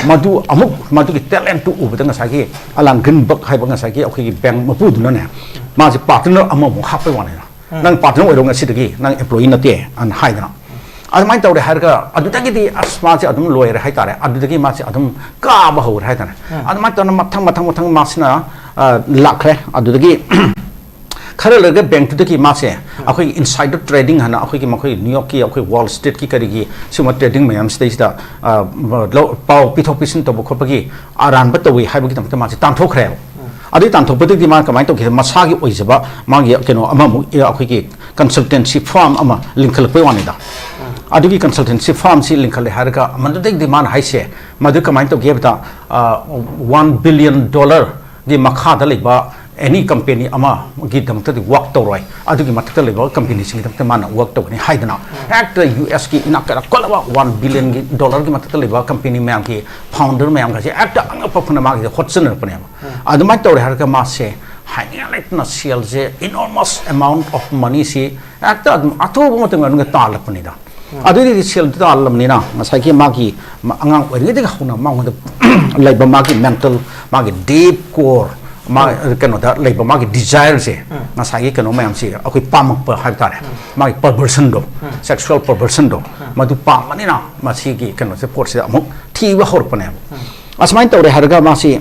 ꯃꯗꯨ ꯑꯃꯨꯛ ꯃꯗꯨꯒꯤ ꯇꯦꯂꯦꯟꯠꯇꯨ ꯎꯕꯗ ꯉꯁꯥꯏꯒꯤ ꯑꯂꯥꯟ ꯒ꯭ꯔꯤꯟꯕꯔꯒ ꯍꯥꯏꯕ ꯉꯁꯥꯏꯒꯤ ꯑꯩꯈꯣꯏꯒꯤ ꯕꯦꯡꯛ ꯃꯄꯨꯗꯨꯅꯅꯦ, ꯃꯥꯁꯦ ꯄꯥꯔꯠꯅꯔ ꯑꯃꯃꯨꯛ ꯍꯥꯞꯄꯩ ꯋꯥꯅꯤꯗ꯫ "ꯅꯪ ꯄꯥꯔꯠꯅꯔ ꯑꯣꯏꯔꯣ, ꯉꯁꯤꯗꯒꯤ ꯅꯪ ꯑꯦꯝꯄ꯭ꯂꯣꯌꯤ ꯅꯠꯇꯦ" ꯑꯅ ꯍꯥꯏꯗꯅ꯫ ꯑꯗꯨꯃꯥꯏꯅ ꯇꯧꯔꯦ ꯍꯥꯏꯔꯒ ꯑꯗꯨꯗꯒꯤꯗꯤ ꯑꯁ ꯃꯥꯁꯦ ꯑꯗꯨꯝ ꯂꯣꯏꯔꯦ ꯍꯥꯏꯇꯥꯔꯦ꯫ ꯑꯗꯨꯗꯒꯤ ꯃꯥꯁꯦ ꯑꯗꯨꯝ ꯀꯥꯕ ꯍꯧꯔꯦ ꯍꯥꯏꯇꯥꯔꯦ꯫ ꯑꯗꯨꯃꯥꯏꯅ ꯇꯧꯅ ꯃꯊꯪ ꯃꯊꯪ ꯃꯊꯪ ꯃꯥꯁꯤꯅ, ꯑ, ꯂꯥꯛꯈ꯭ꯔꯦ꯫ ꯑꯗꯨꯗꯒꯤ ꯈꯔ ꯂꯩꯔꯒ ꯕꯦꯡꯛꯇꯨꯗꯒꯤ ꯃꯥꯁꯦ ꯑꯩꯈꯣꯏꯒꯤ ꯏꯟꯁꯥꯏꯗꯔ ꯇ꯭ꯔꯦꯗꯤꯡ ꯍꯥꯏꯅ ꯑꯩꯈꯣꯏꯒꯤ ꯃꯈꯣꯏ ꯅ꯭ꯌꯨ ꯌꯣꯔꯛꯀꯤ ꯑꯩꯈꯣꯏ ꯋꯥꯜ ꯁ꯭ꯇ꯭ꯔꯤꯠꯀꯤ ꯀꯔꯤꯒꯤ ꯁꯤꯒꯨꯝꯕ ꯇ꯭ꯔꯦꯗꯤꯡ ꯃꯌꯥꯝꯁꯤꯗꯩꯁꯤꯗ, ꯑ, ꯂꯧ-, ꯄꯥꯎ ꯄꯤꯊꯣꯛ ꯄꯤꯁꯤꯟ ꯇꯧꯕ ꯈꯣꯠꯄꯒꯤ ꯑꯔꯥꯟꯕ ꯇꯧꯏ ꯍꯥꯏꯕꯒꯤꯗꯃꯛꯇ ꯃꯥꯁꯦ ꯇꯥꯟꯊꯣꯛꯈ꯭ꯔꯦꯕ꯫ ꯑꯗꯨꯒꯤ ꯇꯥꯟꯊꯣꯛꯄꯗꯒꯤꯗꯤ ꯃꯥꯅ ꯀꯃꯥꯏꯅ ꯇꯧꯈꯤ? ꯃꯁꯥꯒꯤ ꯑꯣꯏꯖꯕ ꯃꯥꯒꯤ ꯀꯩꯅꯣ ꯑꯃꯃꯨꯛ, ꯑ, ꯑꯩꯈꯣꯏꯒꯤ ꯀꯟꯁꯜꯇꯦꯟꯁꯤ ꯐꯥꯔꯝ ꯑꯃ ꯂꯤꯡꯈꯠꯂꯛꯄꯩ ꯋꯥꯅꯤꯗ꯫ ꯑꯗꯨꯒꯤ ꯀꯟꯁꯜꯇꯦꯟꯁꯤ ꯐꯥꯔꯝꯁꯤ ꯂꯤꯡꯈꯠꯂꯦ ꯍꯥꯏꯔꯒ ꯃꯗꯨꯗꯒꯤꯗꯤ ꯃꯥꯅ ꯍꯥꯏꯁꯦ, ꯃꯗꯨ ꯀꯃꯥꯏꯅ ꯇꯧꯒꯦ ꯍꯥꯏꯕꯗ, ꯑ, ꯋꯥꯟ ꯕꯤꯂꯤꯌꯟ ꯗꯣꯂꯔꯒꯤ ꯃꯈꯥꯗ ꯂꯩꯕ ꯑꯦꯅꯤ ꯀꯝꯄꯦꯅꯤ ꯑꯃꯒꯤꯗꯃꯛꯇꯗꯤ ꯋꯥꯔꯛ ꯇꯧꯔꯣꯏ, ꯑꯗꯨꯒꯤ ꯃꯊꯛꯇ ꯂꯩꯕ ꯀꯝꯄꯦꯅꯤꯁꯤꯡꯒꯤꯗꯃꯛꯇ ꯃꯥꯅ ꯋꯥꯔꯛ ꯇꯧꯒꯅꯤ ꯍꯥꯏꯗꯅ, ꯍꯦꯛꯇ ꯌꯨ ꯑꯦꯁꯀꯤ ꯏꯅꯥꯛ ꯀꯩꯔꯥꯛ ꯈꯨꯜꯂꯕ ꯋꯥꯟ ꯕꯤꯂꯤꯌꯟꯒꯤ ꯗꯣꯂꯔꯒꯤ ꯃꯊꯛꯇ ꯂꯩꯕ ꯀꯝꯄꯦꯅꯤ ꯃꯌꯥꯝꯒꯤ ꯐꯥꯎꯟꯗꯔ ꯃꯌꯥꯝꯒꯁꯦ ꯍꯦꯛꯇ ꯑꯉꯛꯄ ꯐꯅ ꯃꯥꯒꯤꯗ ꯍꯣꯠꯆꯟꯅꯔꯛꯄꯅꯦꯕ꯫ ꯑꯗꯨꯃꯥꯏꯅ ꯇꯧꯔꯦ ꯍꯥꯏꯔꯒ ꯃꯥꯁꯦ ꯍꯥꯏꯅꯤꯡꯉꯥꯏ ꯂꯩꯇꯅ ꯁꯦꯜꯁꯦ, enormous amount of moneyꯁꯤ ꯍꯦꯛꯇ ꯑꯗꯨꯝ ꯑꯊꯨꯕ ꯃꯇꯝꯗ ꯑꯗꯨꯝ ꯇꯥꯜꯂꯛꯄꯅꯤꯗ꯫ ꯑꯗꯨꯗꯤ ꯁꯦꯜꯗꯨ ꯇꯥꯜꯂꯕꯅꯤꯅ ꯉꯁꯥꯏꯒꯤ ꯃꯥꯒꯤ ꯃ-, ꯑꯉꯥꯡ ꯑꯣꯏꯔꯤꯉꯩꯗꯒꯤ ꯍꯧꯅ ꯃꯉꯣꯟꯗ ꯂꯩꯕ ꯃꯥꯒꯤ ꯃꯦꯟꯇꯦꯜ, ꯃꯥꯒꯤ ꯗꯤꯞ ꯀꯣꯔ, ꯃꯥ, ꯀꯩꯅꯣꯗ ꯂꯩꯕ ꯃꯥꯒꯤ ꯗꯤꯖꯥꯏꯔꯁꯦ, ꯉꯁꯥꯏꯒꯤ ꯀꯩꯅꯣ ꯃꯌꯥꯝꯁꯤ, ꯑꯩꯈꯣꯏ ꯄꯥꯝꯃꯛꯄ ꯍꯥꯏꯕ ꯇꯥꯔꯦ, ꯃꯥꯒꯤ ꯄꯔꯚꯔꯁꯟꯗꯣ, ꯁꯦꯛꯁꯨꯋꯦꯜ ꯄꯔꯚꯔꯁꯟꯗꯣ, ꯃꯗꯨ ꯄꯥꯝꯕꯅꯤꯅ ꯃꯁꯤꯒꯤ ꯀꯩꯅꯣꯁꯦ, ꯄꯣꯠꯁꯤꯗ ꯑꯃꯨꯛ ꯊꯤꯕ ꯍꯧꯔꯛꯄꯅꯦꯕ꯫ ꯑꯁꯨꯃꯥꯏꯅ ꯇꯧꯔꯦ ꯍꯥꯏꯔꯒ ꯃꯥꯁꯤ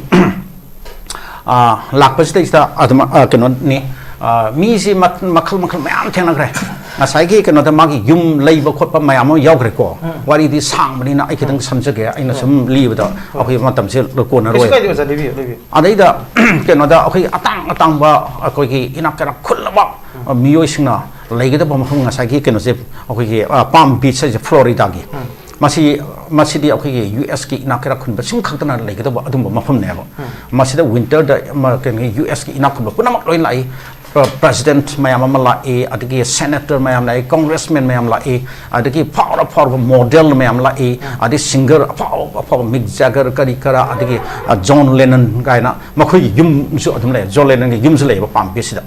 ꯑ, ꯂꯥꯛꯄꯁꯤꯗꯩꯁꯤꯗ ꯑꯗꯨꯝ, ꯑ, ꯀꯩꯅꯣꯅꯤ, ꯑ, ꯃꯤꯁꯤ ꯃꯈꯜ ꯃꯈꯜ ꯃꯌꯥꯝ ꯊꯦꯡꯅꯈ꯭ꯔꯦ꯫ ꯉꯁꯥꯏꯒꯤ ꯀꯩꯅꯣꯗ ꯃꯥꯒꯤ ꯌꯨꯝ ꯂꯩꯕ ꯈꯣꯠꯄ ꯃꯌꯥꯝ ꯑꯃ ꯌꯥꯎꯈ꯭ꯔꯦꯀꯣ꯫ ꯋꯥꯔꯤꯗꯤ ꯁꯥꯡꯕꯅꯤꯅ ꯑꯩ ꯈꯤꯇꯪ ꯁꯝꯖꯒꯦ, ꯑꯩꯅ ꯁꯨꯝ ꯂꯤꯕꯗ ꯑꯩꯈꯣꯏ ꯃꯇꯝꯁꯦ ꯀꯩꯁꯨ ꯀꯣꯟꯅꯔꯣꯏ꯫ ꯀꯥꯏꯗꯦ ꯑꯣꯖꯥ, ꯂꯤꯕꯤꯌꯨ, ꯂꯤꯕꯤꯌꯨ꯫ ꯑꯗꯩꯗ ꯀꯩꯅꯣꯗ ꯑꯩꯈꯣꯏ ꯑꯇꯥꯡ ꯑꯇꯥꯡꯕ, ꯑꯩꯈꯣꯏꯒꯤ ꯏꯅꯥꯛ ꯀꯩꯔꯥꯛ ꯈꯨꯜꯂꯕ ꯃꯤꯑꯣꯏꯁꯤꯡꯅ ꯂꯩꯒꯗꯕ ꯃꯐꯝ, ꯉꯁꯥꯏꯒꯤ ꯀꯩꯅꯣꯁꯦ, ꯑꯩꯈꯣꯏꯒꯤ, ꯑ, ꯄꯥꯝ ꯕꯤꯆ ꯍꯥꯏꯁꯦ, ꯐ꯭ꯂꯣꯔꯤꯗꯥꯒꯤ꯫ ꯃꯁꯤ, ꯃꯁꯤꯗꯤ ꯑꯩꯈꯣꯏꯒꯤ ꯌꯨ ꯑꯦꯁꯀꯤ ꯏꯅꯥꯛ ꯀꯩꯔꯥꯛ ꯈꯨꯟꯕꯁꯤꯡ ꯈꯛꯇꯅ ꯂꯩꯒꯗꯕ ꯑꯗꯨꯝꯕ ꯃꯐꯝꯅꯦꯕ꯫ ꯃꯁꯤꯗ ꯋꯤꯟꯇꯔꯗ ꯃ-, ꯀꯩꯅꯣ, ꯌꯨ ꯑꯦꯁꯀꯤ ꯏꯅꯥꯛ ꯈꯨꯟꯕ ꯄꯨꯝꯅꯃꯛ ꯂꯣꯏꯅ ꯂꯥꯛꯏ꯫ ꯄ꯭ꯔ-, ꯄ꯭ꯔꯦꯁꯤꯗꯦꯟꯠ ꯃꯌꯥꯝ ꯑꯃ ꯂꯥꯛꯏ, ꯑꯗꯒꯤ ꯁꯦꯅꯦꯇꯔ ꯃꯌꯥꯝ ꯂꯥꯛꯏ, ꯀꯣꯡꯒ꯭ꯔꯦꯁꯃꯦꯟ ꯃꯌꯥꯝ ꯂꯥꯛꯏ, ꯑꯗꯒꯤ ꯐꯥꯎꯔ ꯐꯥꯎꯔꯕ ꯃꯣꯗꯦꯜ ꯃꯌꯥꯝ ꯂꯥꯛꯏ, ꯑꯗꯩ ꯁꯤꯡꯒꯔ ꯑꯐꯥꯎ ꯑꯐꯥꯎꯕ ꯃꯤꯛ ꯖꯦꯒꯔ ꯀꯔꯤ ꯀꯔꯥ, ꯑꯗꯒꯤ, ꯑ, ꯖꯣꯟ ꯂꯦꯅꯟ ꯀꯥꯏꯅ ꯃꯈꯣꯏꯒꯤ ꯌꯨꯝꯁꯨ ꯑꯗꯨꯝ ꯂꯩ, ꯖꯣꯟ ꯂꯦꯅꯟꯒꯤ ꯌꯨꯝꯁꯨ ꯂꯩꯌꯦꯕ ꯄꯥꯝ ꯕꯤꯆꯁꯤꯗ꯫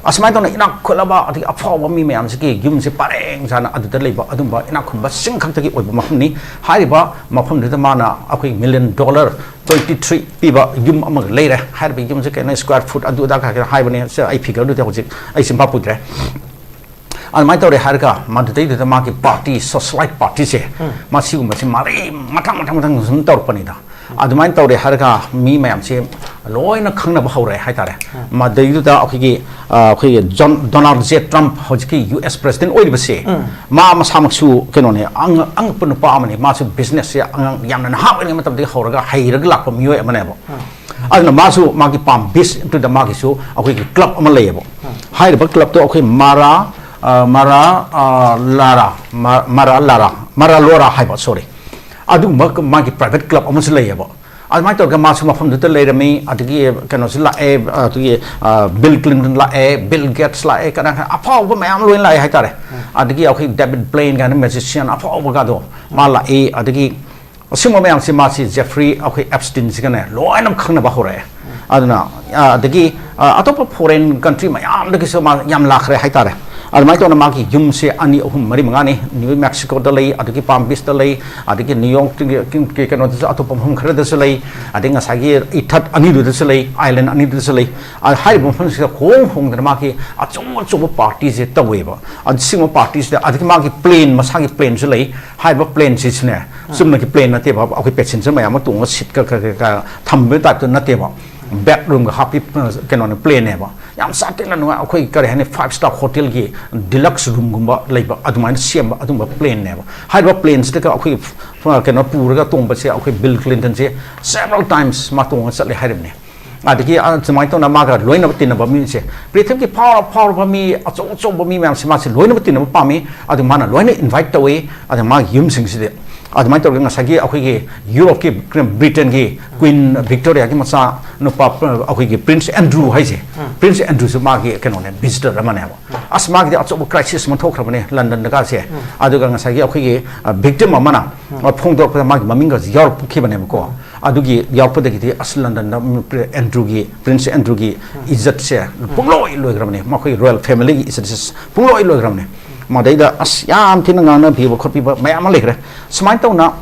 ꯑꯁꯨꯃꯥꯏꯅ ꯇꯧꯅ ꯏꯅꯥꯛ ꯈꯨꯜꯂꯕ ꯑꯗꯒꯤ ꯑꯐꯥꯎꯕ ꯃꯤ ꯃꯌꯥꯝꯁꯤꯒꯤ ꯌꯨꯝꯁꯦ ꯄꯔꯦꯡ ꯁꯥꯅ ꯑꯗꯨꯗ ꯂꯩꯕ ꯑꯗꯨꯝꯕ ꯏꯅꯥꯛ ꯈꯨꯟꯕꯁꯤꯡ ꯈꯛꯇꯒꯤ ꯑꯣꯏꯕ ꯃꯐꯝꯅꯤ꯫ ꯍꯥꯏꯔꯤꯕ ꯃꯐꯝꯗꯨꯗ ꯃꯥꯅ ꯑꯩꯈꯣꯏ ꯃꯤꯂꯤꯌꯟ ꯗꯣꯂꯔ ꯇ꯭ꯋꯦꯟꯇꯤ ꯊ꯭ꯔꯤ ꯄꯤꯕ ꯌꯨꯝ ꯑꯃꯒ ꯂꯩꯔꯦ꯫ ꯍꯥꯏꯔꯤꯕ ꯌꯨꯝꯁꯦ ꯀꯩꯅꯣ, ꯁ꯭ꯀ꯭ꯋꯥꯔ ꯐꯨꯠ ꯑꯗꯨ ꯑꯗꯥ ꯈꯔ ꯈꯔ ꯍꯥꯏꯕꯅꯦ, ꯁꯦ ꯑꯩ ꯐꯤꯒꯔꯗꯨꯗꯤ ꯍꯧꯖꯤꯛ ꯑꯩ ꯆꯤꯟꯐꯥ ꯄꯨꯗ꯭ꯔꯦ꯫ ꯑꯗꯨꯃꯥꯏꯅ ꯇꯧꯔꯦ ꯍꯥꯏꯔꯒ ꯃꯗꯨꯗꯩꯗꯨꯗ ꯃꯥꯒꯤ ꯄꯥꯔꯇꯤ, ꯁꯣꯁꯤꯌꯦꯂꯥꯏꯠ ꯄꯥꯔꯇꯤꯁꯦ, ꯃꯁꯤꯒꯨꯝꯕꯁꯦ ꯃꯔꯤ ꯃꯊꯪ ꯃꯊꯪ ꯃꯊꯪ ꯁꯨꯝ ꯇꯧꯔꯛꯄꯅꯤꯗ꯫ ꯑꯗꯨꯃꯥꯏꯅ ꯇꯧꯔꯦ ꯍꯥꯏꯔꯒ ꯃꯤ ꯃꯌꯥꯝꯁꯦ ꯂꯣꯏꯅ ꯈꯪꯅꯕ ꯍꯧꯔꯛꯑꯦ ꯍꯥꯏꯇꯥꯔꯦ꯫ ꯃꯗꯩꯗꯨꯗ ꯑꯩꯈꯣꯏꯒꯤ, ꯑ, ꯑꯩꯈꯣꯏꯒꯤ ꯖꯣꯟ, ꯗꯣꯅꯥꯜꯗ ꯖꯦ ꯇ꯭ꯔꯝꯞ, ꯍꯧꯖꯤꯛꯀꯤ ꯌꯨ ꯑꯦꯁ ꯄ꯭ꯔꯦꯁꯤꯗꯦꯟ ꯑꯣꯏꯔꯤꯕꯁꯦ, ꯃꯥ ꯃꯁꯥꯃꯛꯁꯨ ꯀꯩꯅꯣꯅꯦ, ꯑꯉ-, ꯑꯉꯛꯄ ꯅꯨꯄꯥ ꯑꯃꯅꯤ꯫ ꯃꯥꯁꯨ ꯕꯤꯖꯤꯅꯦꯁꯁꯦ ꯑꯉꯥꯡ ꯌꯥꯝꯅ ꯅꯍꯥ ꯑꯣꯏꯔꯤꯉꯩ ꯃꯇꯝꯗꯒꯤ ꯍꯧꯔꯒ ꯍꯩꯔꯒ ꯂꯥꯛꯄ ꯃꯤꯑꯣꯏ ꯑꯃꯅꯦꯕ꯫ ꯑꯗꯨꯅ ꯃꯥꯁꯨ ꯃꯥꯒꯤ ꯄꯥꯝ ꯕꯤꯆꯇꯨꯗ ꯃꯥꯒꯤꯁꯨ ꯑꯩꯈꯣꯏꯒꯤ ꯀ꯭ꯂꯕ ꯑꯃ ꯂꯩꯌꯦꯕ꯫ ꯍꯥꯏꯔꯤꯕ ꯀ꯭ꯂꯕꯇꯣ ꯑꯩꯈꯣꯏ ꯃꯥꯔꯥ, ꯑ, ꯃꯥꯔꯥ, ꯑ, ꯂꯥꯔꯥ, ꯃꯥ-, ꯃꯥꯔꯥ ꯂꯥꯔꯥ, ꯃꯥꯔꯥ ꯂꯣꯔꯥ ꯍꯥꯏꯕ, ꯁꯣꯔꯤ꯫ ꯑꯗꯨꯒꯨꯝꯕ ꯃꯥꯒꯤ ꯄ꯭ꯔꯥꯏꯚꯦꯠ ꯀ꯭ꯂꯕ ꯑꯃꯁꯨ ꯂꯩꯌꯦꯕ꯫ ꯑꯗꯨꯃꯥꯏꯅ ꯇꯧꯔꯒ ꯃꯥꯁꯨ ꯃꯐꯝꯗꯨꯗ ꯂꯩꯔꯝꯃꯤ꯫ ꯑꯗꯒꯤ ꯀꯩꯅꯣꯁꯨ ꯂꯥꯛꯑꯦ, ꯑꯗꯨꯒꯤ, ꯑ, ꯕꯤꯜ ꯀ꯭ꯂꯤꯟꯇꯟ ꯂꯥꯛꯑꯦ, ꯕꯤꯜ ꯒꯦꯠꯁ ꯂꯥꯛꯑꯦ, ꯀꯅꯥ ꯀꯅꯥ ꯑꯐꯥꯎꯕ ꯃꯌꯥꯝ ꯂꯣꯏꯅ ꯂꯥꯛꯑꯦ ꯍꯥꯏꯇꯥꯔꯦ꯫ ꯑꯗꯒꯤ ꯑꯩꯈꯣꯏ ꯗꯦꯕꯤꯠ ꯕ꯭ꯂꯦꯟ ꯀꯥꯏꯅ ꯃꯦꯖꯤꯁꯤꯌꯟ ꯑꯐꯥꯎꯕꯒꯗꯣ ꯃꯥ ꯂꯥꯛꯏ꯫ ꯑꯗꯒꯤ ꯑꯁꯤꯒꯨꯝꯕ ꯃꯌꯥꯝꯁꯤ ꯃꯥꯁꯤ ꯖꯦꯐ꯭ꯔꯤ ꯑꯩꯈꯣꯏ ꯑꯦꯞꯁꯇꯤꯟꯁꯤꯒꯅꯦ ꯂꯣꯏꯅ ꯈꯪꯅꯕ ꯍꯧꯔꯛꯑꯦ꯫ ꯑꯗꯨꯅ, ꯑ, ꯑꯗꯒꯤ, ꯑ, ꯑꯇꯣꯞꯄ ꯐꯣꯔꯦꯟ ꯀꯟꯇ꯭ꯔꯤ ꯃꯌꯥꯝꯗꯒꯤꯁꯨ ꯃꯥ ꯌꯥꯝ ꯂꯥꯛꯈ꯭ꯔꯦ ꯍꯥꯏꯇꯥꯔꯦ꯫ ꯑꯗꯨꯃꯥꯏꯅ ꯇꯧꯅ ꯃꯥꯒꯤ ꯌꯨꯝꯁꯦ ꯑꯅꯤ, ꯑꯍꯨꯝ, ꯃꯔꯤ, ꯃꯉꯥꯅꯤ꯫ ꯅ꯭ꯌꯨ ꯃꯦꯛꯁꯤꯀꯣꯗ ꯂꯩ, ꯑꯗꯒꯤ ꯄꯥꯝ ꯕꯤꯆꯇ ꯂꯩ, ꯑꯗꯒꯤ ꯅ꯭ꯌꯨ ꯌꯣꯔꯛꯀꯤ ꯀꯩꯅꯣꯗꯁꯨ, ꯑꯇꯣꯞꯄ ꯃꯐꯝ ꯈꯔꯗꯁꯨ ꯂꯩ, ꯑꯗꯒꯤ ꯉꯁꯥꯏꯒꯤ ꯏꯊꯠ ꯑꯅꯤꯗꯨꯗꯁꯨ ꯂꯩ, ꯑꯥꯏꯂꯦꯟ ꯑꯅꯤꯗꯨꯗꯁꯨ ꯂꯩ꯫ ꯑ, ꯍꯥꯏꯔꯤꯕ ꯃꯐꯝꯁꯤꯗ ꯍꯣꯡ ꯍꯣꯡꯗꯅ ꯃꯥꯒꯤ ꯑꯆꯧ ꯑꯆꯧꯕ ꯄꯥꯔꯇꯤꯁꯦ ꯇꯧꯋꯦꯕ꯫ ꯑꯗꯨ ꯁꯤꯒꯨꯝꯕ ꯄꯥꯔꯇꯤꯁꯤꯗ ꯑꯗꯒꯤ ꯃꯥꯒꯤ ꯄ꯭ꯂꯦꯟ, ꯃꯁꯥꯒꯤ ꯄ꯭ꯂꯦꯟꯁꯨ ꯂꯩ꯫ ꯍꯥꯏꯔꯤꯕ ꯄ꯭ꯂꯦꯟꯁꯤꯁꯨꯅꯦ, ꯆꯨꯝꯅꯒꯤ ꯄ꯭ꯂꯦꯟ ꯅꯠꯇꯦꯕ, ꯑꯩꯈꯣꯏ ꯄꯦꯁꯦꯟꯖꯔ ꯃꯌꯥꯝ ꯑꯃ ꯇꯣꯡꯉꯒ ꯁꯤꯠꯀ ꯀ-, ꯀ-, ꯀ-, ꯊꯝꯕꯒꯤ ꯇꯥꯏꯞꯇ ꯅꯠꯇꯦꯕ꯫ ꯕꯦꯗꯔꯨꯝꯒ ꯍꯥꯞꯄꯤ, ꯑ, ꯀꯩꯅꯣꯅꯦ, ꯄ꯭ꯂꯦꯟꯅꯦꯕ꯫ ꯌꯥꯝ ꯁꯥꯊꯤꯅ ꯅꯨꯡꯉꯥꯏ, ꯑꯩꯈꯣꯏ ꯀꯔꯤ ꯍꯥꯏꯅꯤ, ꯐꯥꯏꯚ ꯁ꯭ꯇꯥꯔ ꯍꯣꯇꯦꯜꯒꯤ ꯗꯤꯂꯛꯁ ꯔꯨꯝꯒꯨꯝꯕ ꯂꯩꯕ ꯑꯗꯨꯃꯥꯏꯅ ꯁꯦꯝꯕ ꯑꯗꯨꯝꯕ ꯄ꯭ꯂꯦꯟꯅꯦꯕ꯫ ꯍꯥꯏꯔꯤꯕ ꯄ꯭ꯂꯦꯟꯁꯤꯗꯒ ꯑꯩꯈꯣꯏ, ꯑ, ꯀꯩꯅꯣ ꯄꯨꯔꯒ ꯇꯣꯡꯕꯁꯦ ꯑꯩꯈꯣꯏ ꯕꯤꯜ ꯀ꯭ꯂꯤꯟꯇꯟꯁꯦ several times ꯃꯥ ꯇꯣꯡꯉ ꯆꯠꯂꯦ ꯍꯥꯏꯔꯤꯕꯅꯦ꯫ ꯑꯗꯒꯤ, ꯑ, ꯁꯨꯃꯥꯏꯅ ꯇꯧꯅ ꯃꯥꯒ ꯂꯣꯏꯅꯕ ꯇꯤꯟꯅꯕ ꯃꯤꯁꯦ, ꯄ꯭ꯔꯤꯊꯤꯕꯤꯒꯤ ꯐꯥꯎꯔ ꯐꯥꯎꯔꯕ ꯃꯤ, ꯑꯆꯧ ꯑꯆꯧꯕ ꯃꯤ ꯃꯌꯥꯝꯁꯦ ꯃꯥꯁꯦ ꯂꯣꯏꯅꯕ ꯇꯤꯟꯅꯕ ꯄꯥꯝꯃꯤ꯫ ꯑꯗꯨ ꯃꯥꯅ ꯂꯣꯏꯅ ꯏꯟꯚꯥꯏꯠ ꯇꯧꯏ꯫ ꯑꯗ ꯃꯥꯒꯤ ꯌꯨꯝꯁꯤꯡꯁꯤꯗꯤ ꯑꯗꯨꯃꯥꯏꯅ ꯇꯧꯔꯒ ꯉꯁꯥꯏꯒꯤ ꯑꯩꯈꯣꯏꯒꯤ ꯌꯨꯔꯣꯞꯀꯤ, ꯕ꯭ꯔꯤꯇꯦꯟꯒꯤ ꯀ꯭ꯋꯤꯟ ꯚꯤꯛꯇꯣꯔꯤꯌꯥꯒꯤ ꯃꯆꯥ ꯅꯨꯄꯥ, ꯑꯩꯈꯣꯏꯒꯤ ꯄ꯭ꯔꯤꯟꯁ ꯑꯦꯟꯗ꯭ꯔꯨ ꯍꯥꯏꯁꯦ, ꯄ꯭ꯔꯤꯟꯁ ꯑꯦꯟꯗ꯭ꯔꯨꯁꯨ ꯃꯥꯒꯤ ꯀꯩꯅꯣꯅꯦ, ꯚꯤꯖꯤꯇꯔ ꯑꯃꯅꯦꯕ꯫ ꯑꯁ, ꯃꯥꯒꯤꯗꯤ ꯑꯆꯧꯕ ꯀ꯭ꯔꯥꯏꯁꯤꯁ ꯑꯃ ꯊꯣꯛꯈ꯭ꯔꯕꯅꯦ ꯂꯟꯗꯟꯗꯒꯁꯦ꯫ ꯑꯗꯨꯒ ꯉꯁꯥꯏꯒꯤ ꯑꯩꯈꯣꯏꯒꯤ, ꯑ, ꯚꯤꯛꯇꯤꯝ ꯑꯃꯅ, ꯑ, ꯐꯣꯡꯗꯣꯔꯛꯄꯗ ꯃꯥꯒꯤ ꯃꯃꯤꯡꯒꯁꯦ ꯌꯥꯎꯔꯛꯈꯤꯕꯅꯦꯕꯀꯣ꯫ ꯑꯗꯨꯒꯤ ꯌꯥꯎꯔꯛꯄꯗꯒꯤꯗꯤ ꯑꯁ ꯂꯟꯗꯟꯗ ꯑꯦꯟꯗ꯭ꯔꯨꯒꯤ, ꯄ꯭ꯔꯤꯟꯁ ꯑꯦꯟꯗ꯭ꯔꯨꯒꯤ ꯏꯖꯠꯁꯦ ꯄꯨꯡꯂꯣꯏ ꯂꯣꯏꯈ꯭ꯔꯕꯅꯤ, ꯃꯈꯣꯏ ꯔꯣꯌꯦꯜ ꯐꯦꯃꯤꯂꯤꯒꯤ ꯏꯖꯠꯁꯦ ꯄꯨꯡꯂꯣꯏ ꯂꯣꯏꯈ꯭ꯔꯕꯅꯤ꯫ ꯃꯗꯩꯗ ꯑꯁ ꯌꯥꯝ ꯊꯤꯅ ꯉꯥꯡꯅꯕꯤꯕ ꯈꯣꯠꯄꯤꯕ ꯃꯌꯥꯝ ꯑꯃ ꯂꯩꯈ꯭ꯔꯦ꯫ ꯁꯨꯃꯥꯏꯅ ꯇꯧꯅ